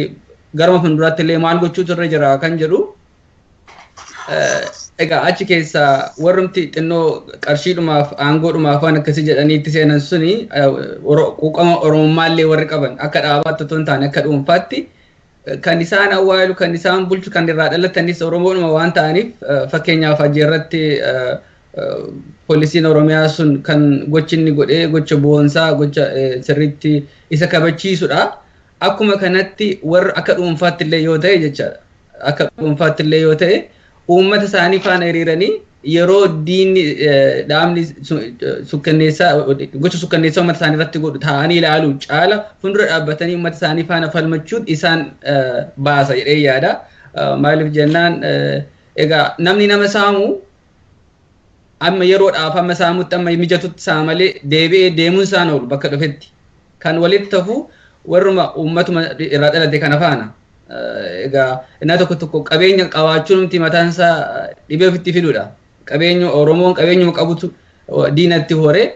garuma fuulduraatti illee maal gochuutu irra jira kan jedhu, egaa achi keessaa warrumti xinnoo qarshiidhumaaf aangoodhumaaf waan akkasii jedhanii itti seenan suni quuqama Oromummaallee warri qaban akka dhaabaatti otoo hin taane akka dhuunfaatti kan isaan awwaalu, kan isaan bulchu, kan irraa dhalatanis Oromoodhuma waan ta'aniif, fakkeenyaaf Ajjeerratti poolisiin Oromiyaa sun kan gochi inni godhee gocha boonsaa, gocha sirriitti isa kabachiisudha. Akkuma kanatti warra akka dhuunfaatti illee yoo ta'e jechaadha. Akka dhuunfaatti illee yoo ta'e uummata isaanii faana hiriiranii yeroo diinni dhaabni sukkanneessaa gocha sukkanneessaa uummata isaanii irratti godhu taa'anii ilaaluu caala fuuldura dhaabbatanii uummata isaanii faana falmachuun isaan baasa jedhee yaada. Maaliif jennaan egaa namni nama saamu amma yeroodhaaf amma saamutti amma mijatutti saamalee deebi'ee deemuun isaan oolu bakka dhufetti. Kan walitti tafu warruma uummatuma irraa dhalate kana faana. Egaa innaa tokko tokko qabeenya qabaachuun nuti mataan isaa dhibee ofitti fiduudha. Qabeenya Oromoon qabeenyuma qabutu diinatti horee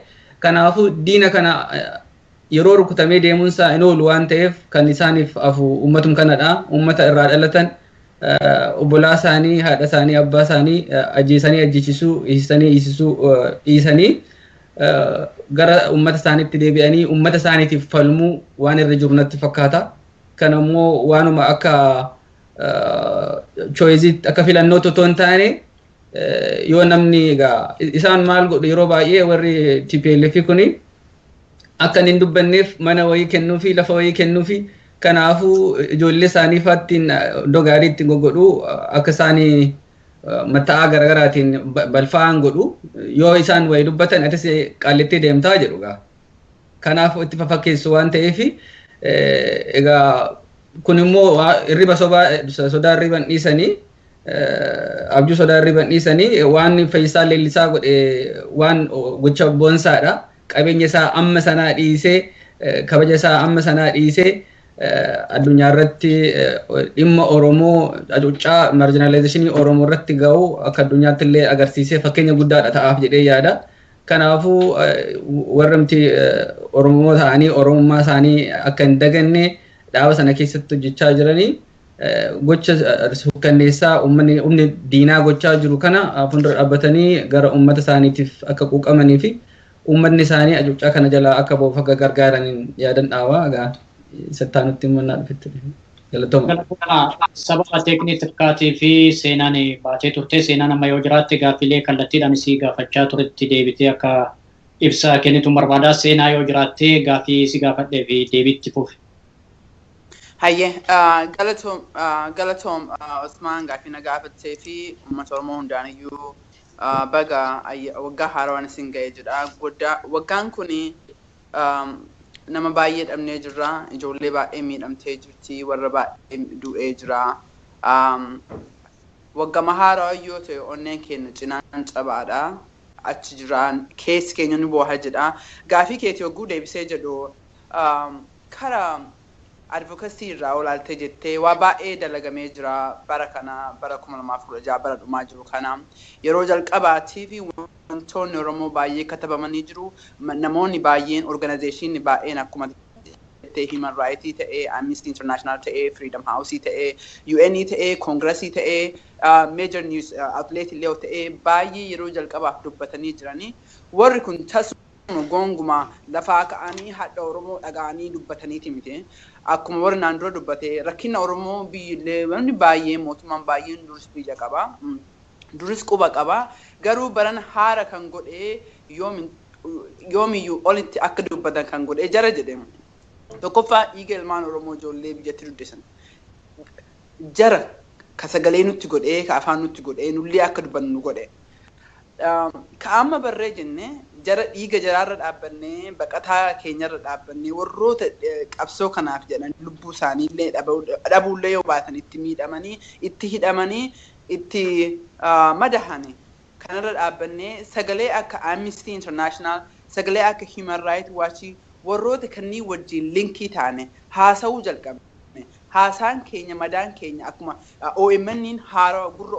kanaafuu diina kana yeroo rukutamee deemuun isaa hin oolu waan ta'eef kan isaaniif hafu uummatum kanadha. Uummata irraa dhalatan obbolaa isaanii, haadha isaanii, abbaa isaanii ajjeesanii ajjeechisuu, hiisisanii hiisisuu dhiisanii gara uummata isaaniitti deebi'anii uummata isaaniitiif falmuu waan irra jiru natti fakkaata. Kan ammoo waanuma akka choiziitti akka filannootti otoo hin taane yoo namni egaa isaan maal godhu yeroo baay'ee warri TPLF kuni akka hin dubbanneef mana wayii kennuufi lafa wayii kennuufi kanaafuu ijoollee isaanii faattiin iddoo gaarii ittiin goggodhu akka isaanii matta'aa garaagaraatiin balfaa'an godhu yoo isaan wayii dubbatan atis qaallittee deemtaa jedhu gaa. Kanaaf itti fafakkeessu waan ta'eef egaa kun immoo hirriba sodaa hirriban dhiisanii abjuu sodaa hirriban dhiisanii waan Fayyisaa Leellisaa godhe waan gocha boonsaadha. Qabeenya isaa amma sanaa dhiisee kabaja isaa amma sanaa dhiisee addunyaa irratti dhimma Oromoo hacuuccaa marjinaalaayizeshinii Oromoo irratti ga'u akka addunyaatti illee agarsiisee fakkeenya guddaadha ta'aaf jedhee yaada. Kanaafuu warramti Oromoo ta'anii Oromummaa isaanii akka hin daganne dhaaba sana keessatti hojjechaa jiranii gocha sukkanneessaa uummanni humni diinaa gochaa jiru kana fuuldura dhaabbatanii gara uummata isaaniitiif akka quuqamanii fi uummanni isaanii hacuuccaa kana jalaa akka ba'uuf akka gargaaraniin yaadan dhaabaa egaa sattaanutti himannaa dhufetti. Galatooma. Sababa teekniikaatii fi seenaan baatee turte seenaan amma yoo jiraatte gaaffilee kallattiidhaan isii gaafachaa turetti deebitee akka ibsa kennitu barbaada. Seenaa yoo jiraatte gaaffii si gaafadhee fi deebiitti fufi. Hayyee galatoom Osmaan gaaffii na gaafattee fi uummata Oromoo hundaaniyyuu baga waggaa haarawaan isin ga'ee jedha. Waggaan kuni nama baay'ee dhabnee jirra. Ijoollee baay'ee miidhamtee jirti. Warra baay'ee du'ee jira. Waggama haarawaa yoo ta'e onneen keenya cinaan cabaadha. Achi jiraan keessi keenya nu booha jedha. Gaafii keetii hogguu deebisee jedhu karaa advocacy irraa olaaltee jettee waa baay'ee dalagamee jira bara kana bara 2016 bara dhumaa jiru kana yeroo jalqabaatii fi wantoonni Oromoo baay'ee katabamanii jiru. Namoonni baay'een organizeeshinii baay'een akkuma jettee Human Rights ta'ee, Amnesty International ta'ee, Freedom House ta'ee, UN ta'ee, Congress ta'ee, major news outlet illee ta'ee baay'ee yeroo jalqabaaf dubbatanii jiranii. Warri kun tasuma gonguma lafaa ka'anii hadha Oromoo dhaga'anii dubbataniiti miti. Akkuma warri naan dura dubbate rakkina Oromoo biyyillee namni baay'ee mootummaan baay'een duris biyya qaba. Duris quba qaba. Garuu baran haara kan godhee yoomiyyuu olitti akka dubbatan kan godhee jara jedhe. Tokkoffaa dhiiga ilmaan Oromoo ijoollee biyyatti duddisan. Jara ka sagalee nutti godhee ka afaan nutti godhee nullee akka dubbannu nu godhe. Ka amma barree jenne jara dhiiga jaraarra dhaabbannee baqataa keenyarra dhaabbannee warroota qabsoo kanaaf jedhan lubbuu isaaniillee dhabuullee yoo baatan itti miidhamanii itti hidhamanii itti madahani kanarra dhaabbannee sagalee akka Amnesty International sagalee akka Human Rights Watch warroota kanneen wajjin linkii taane haasa'uu jalqabne. Haasaan keenya madaan keenya akkuma OMN'n haarawaa gurra